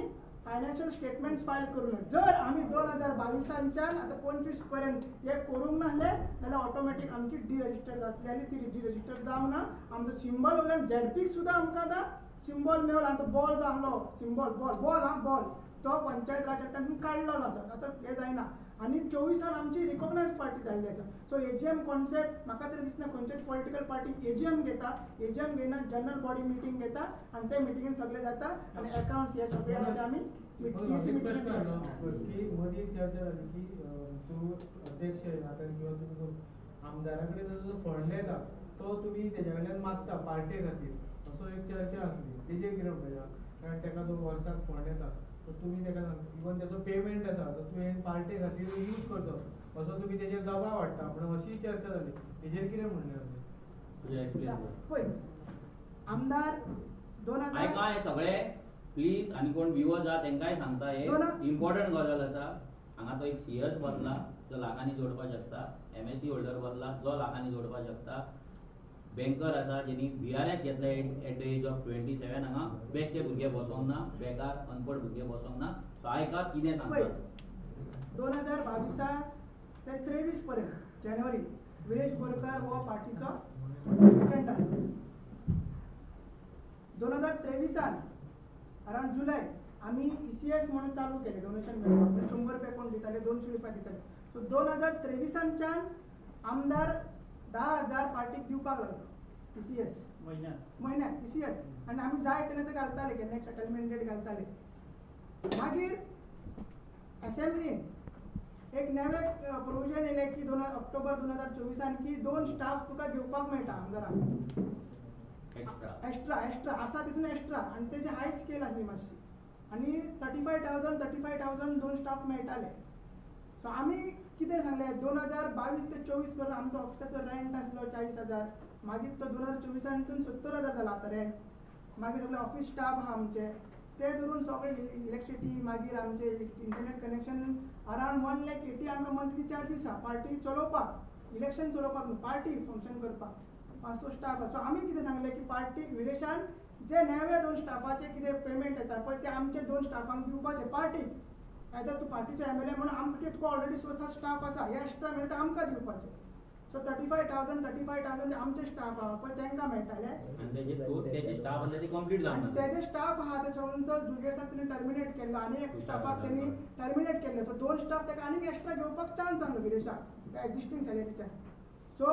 फायनान्शियल स्टेटमेंट्स फायल करूं ना. जर आमी 2022 आतां 25 पर्यंत हे करूंक नासले जाल्यार ऑटोमॅटीक आमची डिरजिस्टर जातली आनी ती डिरजिस्टर जावंक ना. आमचो सिंबल वयल्यान झेडपीक सुद्दां आमकां आतां सिंबॉल मेळ्ळो आनी तो बॉल जो आसलो सिंबॉल बॉल बॉल आं बॉल तो पंचायत राज एक्टान काडलेलो आसा. आतां हें जायना आनी 24 आमची रिकॉग्नायज पार्टी जाल्ली आसा. सो एजीएम कॉन्सेप्ट म्हाका तरी दिसना खंयच्याच पॉलिटिकल पार्टी एजीएम घेता. एजीएम घेयना, जनरल बॉडी मिटींग घेता आनी ते मिटिंगेन सगळे जाता आनी एकावंट्स हे सगळे आतां आमी की मदीं एक चर्चा जाली की तूं अध्यक्ष आतां किंवा तुमी आमदारा कडेन जो फंड येता तो तुमी तेज्या कडल्यान मागता पार्टे खातीर, असो एक चर्चा आसली. तेजेर कितें म्हणटा? कारण तेका जो वर्साक फंड येता तो तुमी तेका इवन तेजो पेमेंट आसा तो तुवें पार्टे खातीर यूज करचो असो तुमी तेजेर दबाव हाडटा म्हणून अशी चर्चा जाली. तेजेर कितें म्हणणें आसलें? पळय आमदार 2000 आयका हें सगळें प्लीज, आनी कोण व्युवर्स आहा तेंकांय सांगता, हे इम्पॉर्टंट गजाल आसा. हांगा तो एक सीएस बसला जो लाखांनी जोडपाक शकता, एमएससी होल्डर बसला जो लाखांनी जोडपाक शकता, बँकर आसा जेणी बीआरएस घेतले एट the age of 27. हांगा बेश्टे भुरगे बसोंक ना, बेकार अनपड भुरगे बसोंक ना. सो आयका कितें सांगता. 2022 ते 23 पर्यंत जानेवारी विरेश बोरकर हो पार्टीचो प्रेसिडेंट आसलो. 2023 अरावंड जुलय आमी ECS म्हणून चालू केले डोनेशन मेळपाक. 100 रुपया कोण दिताले, 200 रुपया दिताले. सो 2023 आमदार 10,000 पार्टीक दिवपाक लागलो ECS म्हयन्याक ECS आनी आमी जाय तेन्ना ते घालताले, केन्ना सेटलमेंट डेट घालताले. मागीर एसेंब्लीन एक नवें प्रोविजन येयलें की ऑक्टोबर 2024 की 2 स्टाफ तुका घेवपाक मेळटा आमदाराक एक्स्ट्रा एक्स्ट्रा आसा तितून एक्स्ट्रा आनी तेजी हाय स्केल आसली मातशी आनी 35,000 2 स्टाफ मेळटाले. सो आमी कितें सांगलें 2022 ते 24 पर्यंत आमचो ऑफिसाचो रेंट आसलो 40,000, मागीर तो 2024 70,000 जाला आतां रेंट. मागीर सगळे ऑफिस स्टाफ आहा आमचे ते धरून सगळे इलेक्ट्रिसिटी, मागीर आमचे इंटरनेट कनेक्शन अरावंड 1,80,000 आमकां मंथली चार्जीस आहा पार्टी चलोवपाक, इलेक्शन चलोवपाक न्हू, पार्टी फंक्शन करपाक 500 स्टाफ आहा. सो आमी कितें सांगलें की पार्टी विरेशान जे नवे 2 स्टाफाचे कितें पेमेंट येता पळय ते आमचे 2 स्टाफांक दिवपाचे पार्टीक. एज अ तूं पार्टीचो एमएलए म्हणून आमकां तुका ऑलरेडी स्वता स्टाफ आसा, हे एक्स्ट्रा मेळटा आमकां दिवपाचे. सो 35,000 आमचे स्टाफ आहा पळय तांकां मेळटाले. तेजे स्टाफ आहा ते चल जुलियसाक तेणी टर्मिनेट केल्लो आनी एक स्टाफाक तेणी टर्मिनेट केल्ले. सो 2 स्टाफ ताका आनीक एक्स्ट्रा घेवपाक चान्स आसलो विरेशाक त्या एग्जिस्टींग सॅलरीच्यान. सो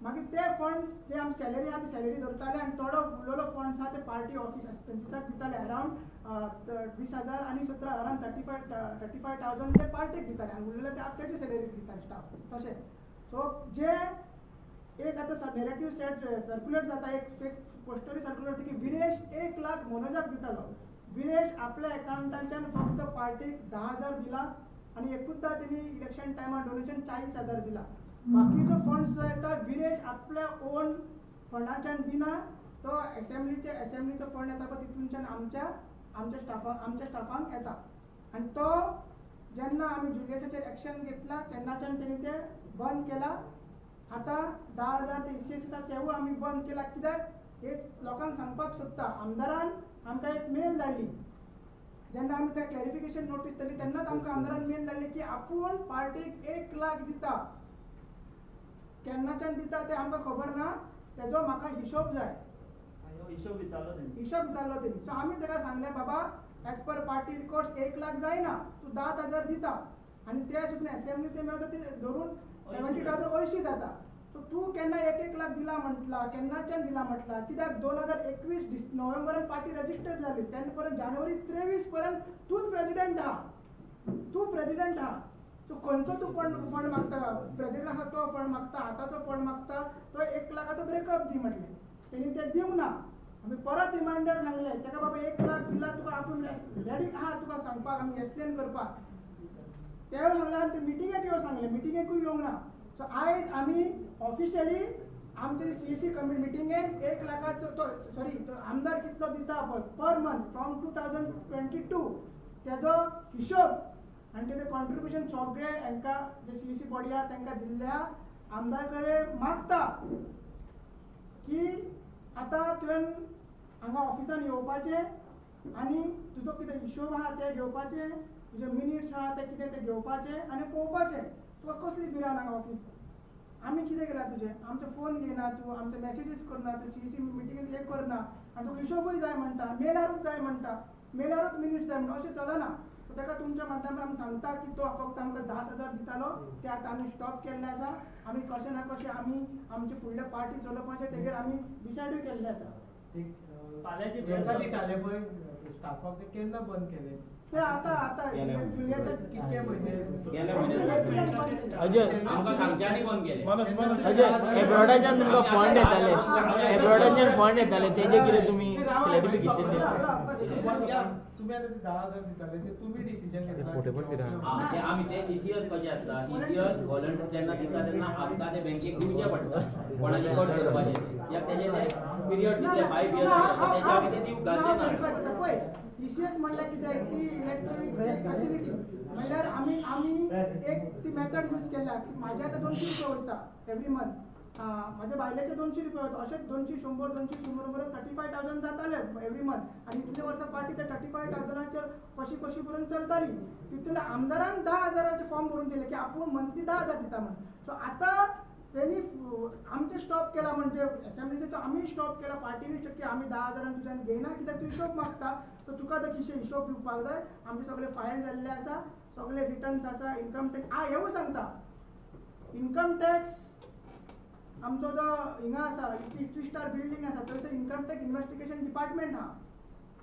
मागीर ते फंड्स जे आमी सॅलरी आहा ती सॅलरी धरताले आनी थोडो उरलेलो फंड्स आहा ते पार्टी ऑफिस एक्सपेन्सीसाक दिताले अरावंड 20,000 आनी 17 अरावंड 35,000 ते पार्टीक दिताले आनी उरलेले ते तेजे सॅलरी दिताले स्टाफ तशें. सो जे एक आतां नॅरेटीव सेट सर्क्युलेट जाता, एक फेक पोस्टरी सर्क्युलेट की विरेश 1 लाख मनोजाक दितालो. विरेश आपल्या एकावंटाच्यान फक्त पार्टीक 10,000 दिला आनी एकूचदा तेणी इलेक्शन टायमार डोनेशन 40,000 दिला. बाकीचो फंड्स जो येता विरेश आपल्या ओन फंडाच्यान दिना, तो एसेंब्लीचो फंड येता पळय तितूनच्यान आमच्या आमच्या स्टाफांक येता. आनी तो जेन्ना आमी जुलियसाचेर एक्शन घेतला तेन्नाच्यान तेणी ते बंद केला. आतां 10,000 ते ECS आसा तेवूय आमी बंद केला. कित्याक एक लोकांक सांगपाक सोदता, आमदारान आमकां एक मेल धाडली जेन्ना आमी त्या क्लॅरिफिकेशन नोटीस दिली तेन्नाच आमकां आमदारान मेल धाडली की आपूण पार्टीक 1 लाख दिता, केन्नाच्यान दिता तें आमकां खबर ना, तेजो म्हाका हिशोब जाय. हिशोब विचारलो तेणी, हिशोब विचारलो तेणी. सो आमी ताका सांगलें बाबा as per party records 1 lakh जायना, तूं 10,000 दिता आनी ते सुद्दां एसेंब्लीचे मेळटा ते धरून 70,000 अंयशीं जाता. सो तूं केन्ना 1 लाख दिला म्हटला, केन्नाच्यान दिला म्हटला? कित्याक 2021 नोव्हेंबरान पार्टी रजिस्टर्ड जाली तेन्ना पर्यंत जानेवारी 23 पर्यंत तूंच प्रेजिडेंट आहा, तूं प्रेजिडेंट आहा. सो खंयचो तूं फंड मागता? प्रेजिडेंट आसा तो फंड मागता, आतांचो फंड मागता, तो 1 लाखाचो ब्रेकअप दी म्हटलें, तेणी तें दिवंक ना. आमी परत रिमांडर सांगलें ताका, बाबा 1 लाख दिला तुका, आपूण रेडी आहा तुका सांगपाक, आमी एक्सप्लेन करपाक. तेवूय सांगलें आनी ते मिटिंगेक यो सांगलें, मिटिंगेकूय येवंक ना. सो आयज आमी ऑफिशियली आमचे सीईसी कमिटी मिटिंगेन 1 लाखाचो तो सॉरी तो आमदार कितलो दिता पळय पर मंथ फ्रॉम 2022 तेजो हिशोब आनी तेजें कॉन्ट्रिब्युशन सगळें हांकां जे सीईसी बॉडी आहा तांकां दिल्लें आहा. आमदार कडेन मागता की आतां तुवें हांगा ऑफिसान येवपाचें आनी तुजो कितें हिशोब आहा ते घेवपाचें, तुजे मिनिट्स आहा ते कितें ते घेवपाचें आनी पळोवपाचें तुका कसली भिरांत हांगा ऑफिस. आमी कितें केलां तुजें, आमचो फोन घेयना तूं, आमचे मॅसेजीस करना तूं, सीईसी मिटिंगेन एक करना आनी तुका हिशोबूय जाय म्हणटा, मेलारूच जाय म्हणटा, मेलारूच मिनिट्स जाय म्हणटा, अशें चलना. सो ताका तुमच्या माध्यमांतल्यान आमी सांगता की तो फक्त आमकां 10,000 दितालो ते आतां आमी स्टॉप केल्ले आसा. आमी कशें ना कशें आमी आमचे फुडले पार्टी चलोवपाचें तेगेर आमी डिसायडूय केल्लें आसा. दिताले पळय स्टाफाक ते केन्ना बंद केले ते आतां आतां जुलयाच्या कितके म्हयने अजय आमकां सांगच्यांनी बंद केले. अजय एब्रॉडाच्यान तुमकां फंड येताले, एब्रॉडाच्यान फंड येताले तेजे कितें तुमी क्लॅरिफिकेशन दिता? तुमी आतां 10,000 दिताले ते तुमी डिसिजन घेतला? आमी ते ईसीएस कशें आसता, ईसीएस व्हॉलंटियर जेन्ना दिता तेन्ना आमकां ते बँकेक दिवचें पडटा, कोणाचें कट करपाचें कित्याक तेजें ते पिरियड दितले 5 इयर्स तेजे आमी ते दिवंक घालचे ना. पळय ईसीएस म्हणल्यार कितें ती इलेक्ट्रॉनीक फॅसिलिटी म्हणल्यार आमी आमी एक ती मेथड यूज केल्या की म्हाजे आतां 200 रुपया वयता एवरी मंथ, म्हाज्या बायलेचे 200 रुपया वयता, अशेंच 200 100 200 100 बरोबर 35,000 जाताले एवरी मंथ. आनी इतले वर्सां पार्टी त्या 35,000 कशी कशी करून चलताली. तितून आमदारान 10,000 फॉर्म भरून दिले की आपूण मंथली 10,000 दिता म्हण. सो आतां तेणी आमचें स्टॉप केला म्हणजे एसेंब्लीचें तो आमी स्टॉप केला, पार्टीनी की आमी 10,000 तुज्यान घेयना कित्याक तूं हिशोब मागता. सो तुका आतां कितें हिशोब दिवपाक जाय. आमचे सगळे फायल जाल्ले आसा, सगळे रिटर्न्स आसा, इन्कम टॅक्स हेवूय सांगता इन्कम टॅक्स आमचो जो हिंगा आसा 3 स्टार बिल्डींग आसा थंयसर इन्कम टॅक्स इन्वेस्टिगेशन डिपार्टमेंट आहा,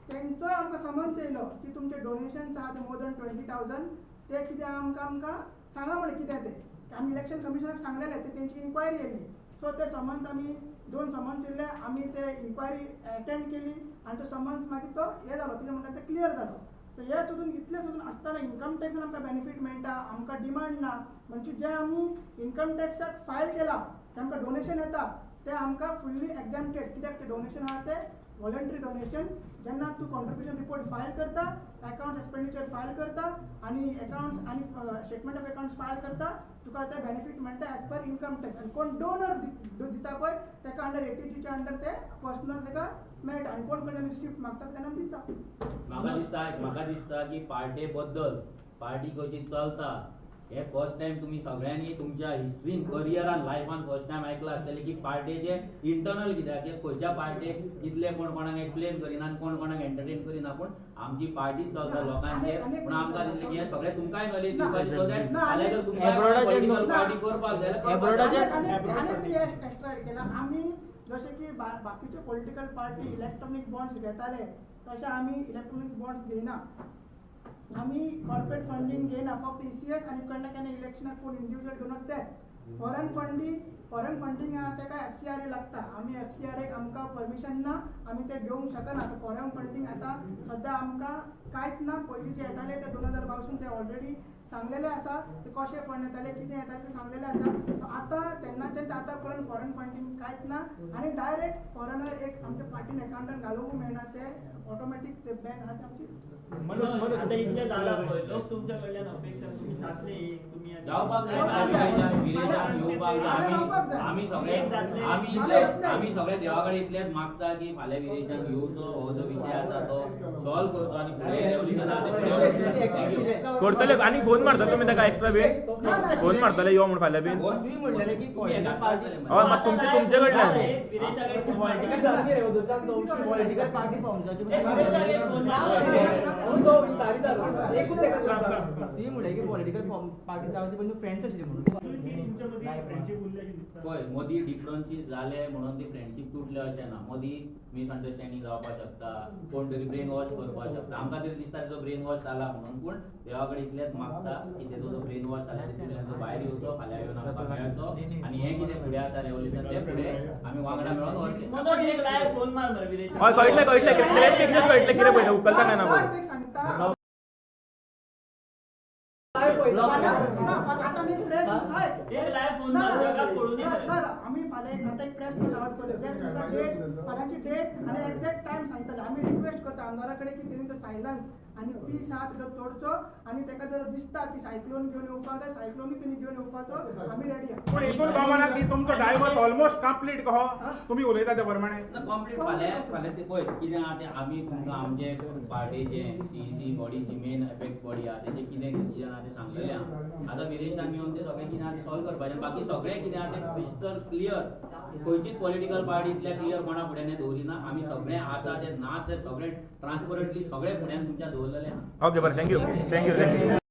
तेंचोय आमकां समन्स येयलो की तुमचे डोनेशन्स आहा ते मोर दॅन 20,000 ते कितें आमकां आमकां सांगा म्हणलें कितें तें. आमी इलेक्शन कमिशनाक सांगलेलें, ते तेंची इन्क्वायरी येयली. सो ते समन्स आमी 2 समन्स येयले, आमी ते इन्क्वायरी एटेंड केली आनी तो समन्स मागीर तो हें जालो, कितें म्हणटा ते क्लियर जालो. सो हे सोदून इतलें सोदून आसतना इन्कम टॅक्सान आमकां बेनिफीट मेळटा, आमकां डिमांड ना. म्हणजे जे आमी इन्कम टॅक्साक फायल केला ते आमकां डोनेशन येता ते आमकां फुल्ली एग्जॅम्प्टेड कित्याक ते डोनेशन आहा ते वॉलंटरी डोनेशन. जेन्ना तूं कॉन्ट्रिब्युशन रिपोर्ट फायल करता, अकाउंट्स एक्सपेंडिचर फायल करता आनी अकाउंट्स आनी स्टेटमेंट ऑफ अकाउंट्स फायल करता, तुका ते बेनिफीट मेळटा एज पर इन्कम टॅक्स. आनी कोण डोनर दिता पळय ताका अंडर 80Gच्या अंडर ते पर्सनल ताका मेळटा आनी कोण कडल्यान रिसिप्ट मागता तेन्ना दिता. म्हाका दिसता की पार्टे बद्दल पार्टी कशी चलता हे फर्स्ट टायम तुमी सगळ्यांनी तुमच्या हिस्ट्रीन करियरान लायफान फर्स्ट टायम आयकलां आसतलें की पार्टेचे इंटरनल कित्याक की खंयच्या पार्टेक इतले कोण कोणाक एक्सप्लेन करिना आनी कोण कोणाक एंटरटेन करिना, पूण आमची पार्टी चलता लोकांचेर. पूण आमकां दिसलें की हें सगळें तुमकांय नॉलेज दिवपाची, सो that फाल्यां जर तुमकां पॉलिटिकल पार्टी करपाक जाय जाल्यार आमी जशें की बाकीच्यो पॉलिटिकल पार्टी इलेक्ट्रॉनीक बॉन्ड्स घेताले तशें आमी इलेक्ट्रॉनीक बॉन्ड्स घेयना, आमी कॉर्पोरेट फंडींग घेयना, फक्त ईसीएस आनी केन्ना केन्ना इलेक्शनाक कोण इंडिविज्युअल डोनर ते. फॉरेन फंडींग आहा ताका एफसीआरए लागता, आमी एफसीआरएक आमकां परमिशन ना, आमी ते घेवंक शकना. आतां फॉरेन फंडींग आतां सद्या आमकां कांयच ना. पयलीं जे येताले ते 2022 ते ऑलरेडी सांगलेले आसा ते कशे फंड येताले कितें येताले ते सांगलेले आसा. आतां तेन्नाच्यान ते आतां पर्यंत फॉरेन फंडींग कांयच ना आनी डायरेक्ट फॉरेनर एक आमच्या पार्टीन अकाउंटान घालूंक मेळना, ते ऑटोमॅटीक ते बँक आहा ते आमची. मनोज आतां इतलें जालां पळय, लोक तुमच्या कडल्यान अपेक्षा तुमी जातले एक तुमी जावपाक जाय, येवपाक जाय. आमी सगळे आमी सगळे देवा कडेन इतलेंच मागता की फाल्यां विदेशान येवचो, हो जो विशय आसा तो सॉल्व करचो आनी फुडें रेवल्युशन करतले. आनी फोन मारता तुमी ताका एक्स्ट्रा बीन फोन मारतले यो म्हूण फाल्यां बीन? हय, मात तुमचे तुमचे कडल्यान पॉलिटिकल पार्टी फॉर्म जावची. एकूच तेका सांग, सांग. ती म्हणले की पॉलिटिकल पार्टी जावचे पण फ्रेंड्स आशिल्ली म्हणून. तुमच्या मदीं फ्रेंडशीप उरली अशी दिसता. पळय, मदीं डिफरन्सीस जाले म्हणून ती फ्रेंडशीप तुटले अशें ना. मदीं मिसअंडरस्टँडींग जावपाक शकता, कोण तरी ब्रेन वॉश करपाक शकता. आमकां तरी दिसता तेजो ब्रेन वॉश जाला म्हणून, पूण देवा कडेन इतलेंच मागता की तेजो जो ब्रेन वॉश जाला तितूंतल्यान तो भायर येवचो, फाल्यां येवन आमकां मेळचो आनी हें कितें फुडें आसा रेवोल्युशन, तें फुडें आमी वांगडा मेळोन व्हरचें. मनोज, एक लायव्ह फोन मार मरे विरेश. हय, कळटलें कळटलें, क्लॅरिफिकेशन कळटलें. कितें पळयता, उखलता काय ना पळय. एक सांगता, फाल्यां आतां आमी प्रेस हय एक लायव्ह फोन ना, मार, ना, जगाक पळोवनी ना, मरे. ना, आमी फाल्यां एक आतां एक प्रेस नोट आवट करतले. ते तुमकां डेट, फाल्यांची डेट आनी एक्झॅक्ट टायम सांगतले. आमी रिक्वेस्ट करता आमदारा कडेन की तेणी तो सायलन्स आनी पीस आहा तेजो तोडचो आनी ताका जर दिसता की सायक्लोन घेवन येवपाक जाय, सायक्लोनूय तेणी घेवन येवपाचो. आमी रेडी आहा. पूण हितून कळना की तुमचो डायवर्स ऑलमोस्ट कंप्लीट कहो तुमी उलयता त्या प्रमाणे. ना, कंप्लीट. फाल्यां फाल्यां ते पळय कितें आहा तें. आमी तुमकां आमचे पार्टेचे सीईसी बॉडी, जी मेन एपेक्स बॉडी आहा, तेजें कितें डिसिजन आहा तें सांगलेलें आहा. आतां विरेशान येवन तें सगळें कितें आहा तें सॉल्व करपाचें आनी बाकी सगळें कितें आहा तें क्रिस्टल क्लियर. खंयचीच पॉलिटिकल पार्टी इतल्या क्लियर कोणा फुड्यान दवरिना. आमी सगळें आसा तें ना तें सगळें ट्रान्सपरंटली सगळें फुड्यान तुमच्या दवरलेलें आहा. ओके, बरें, thank you, thank you, thank you.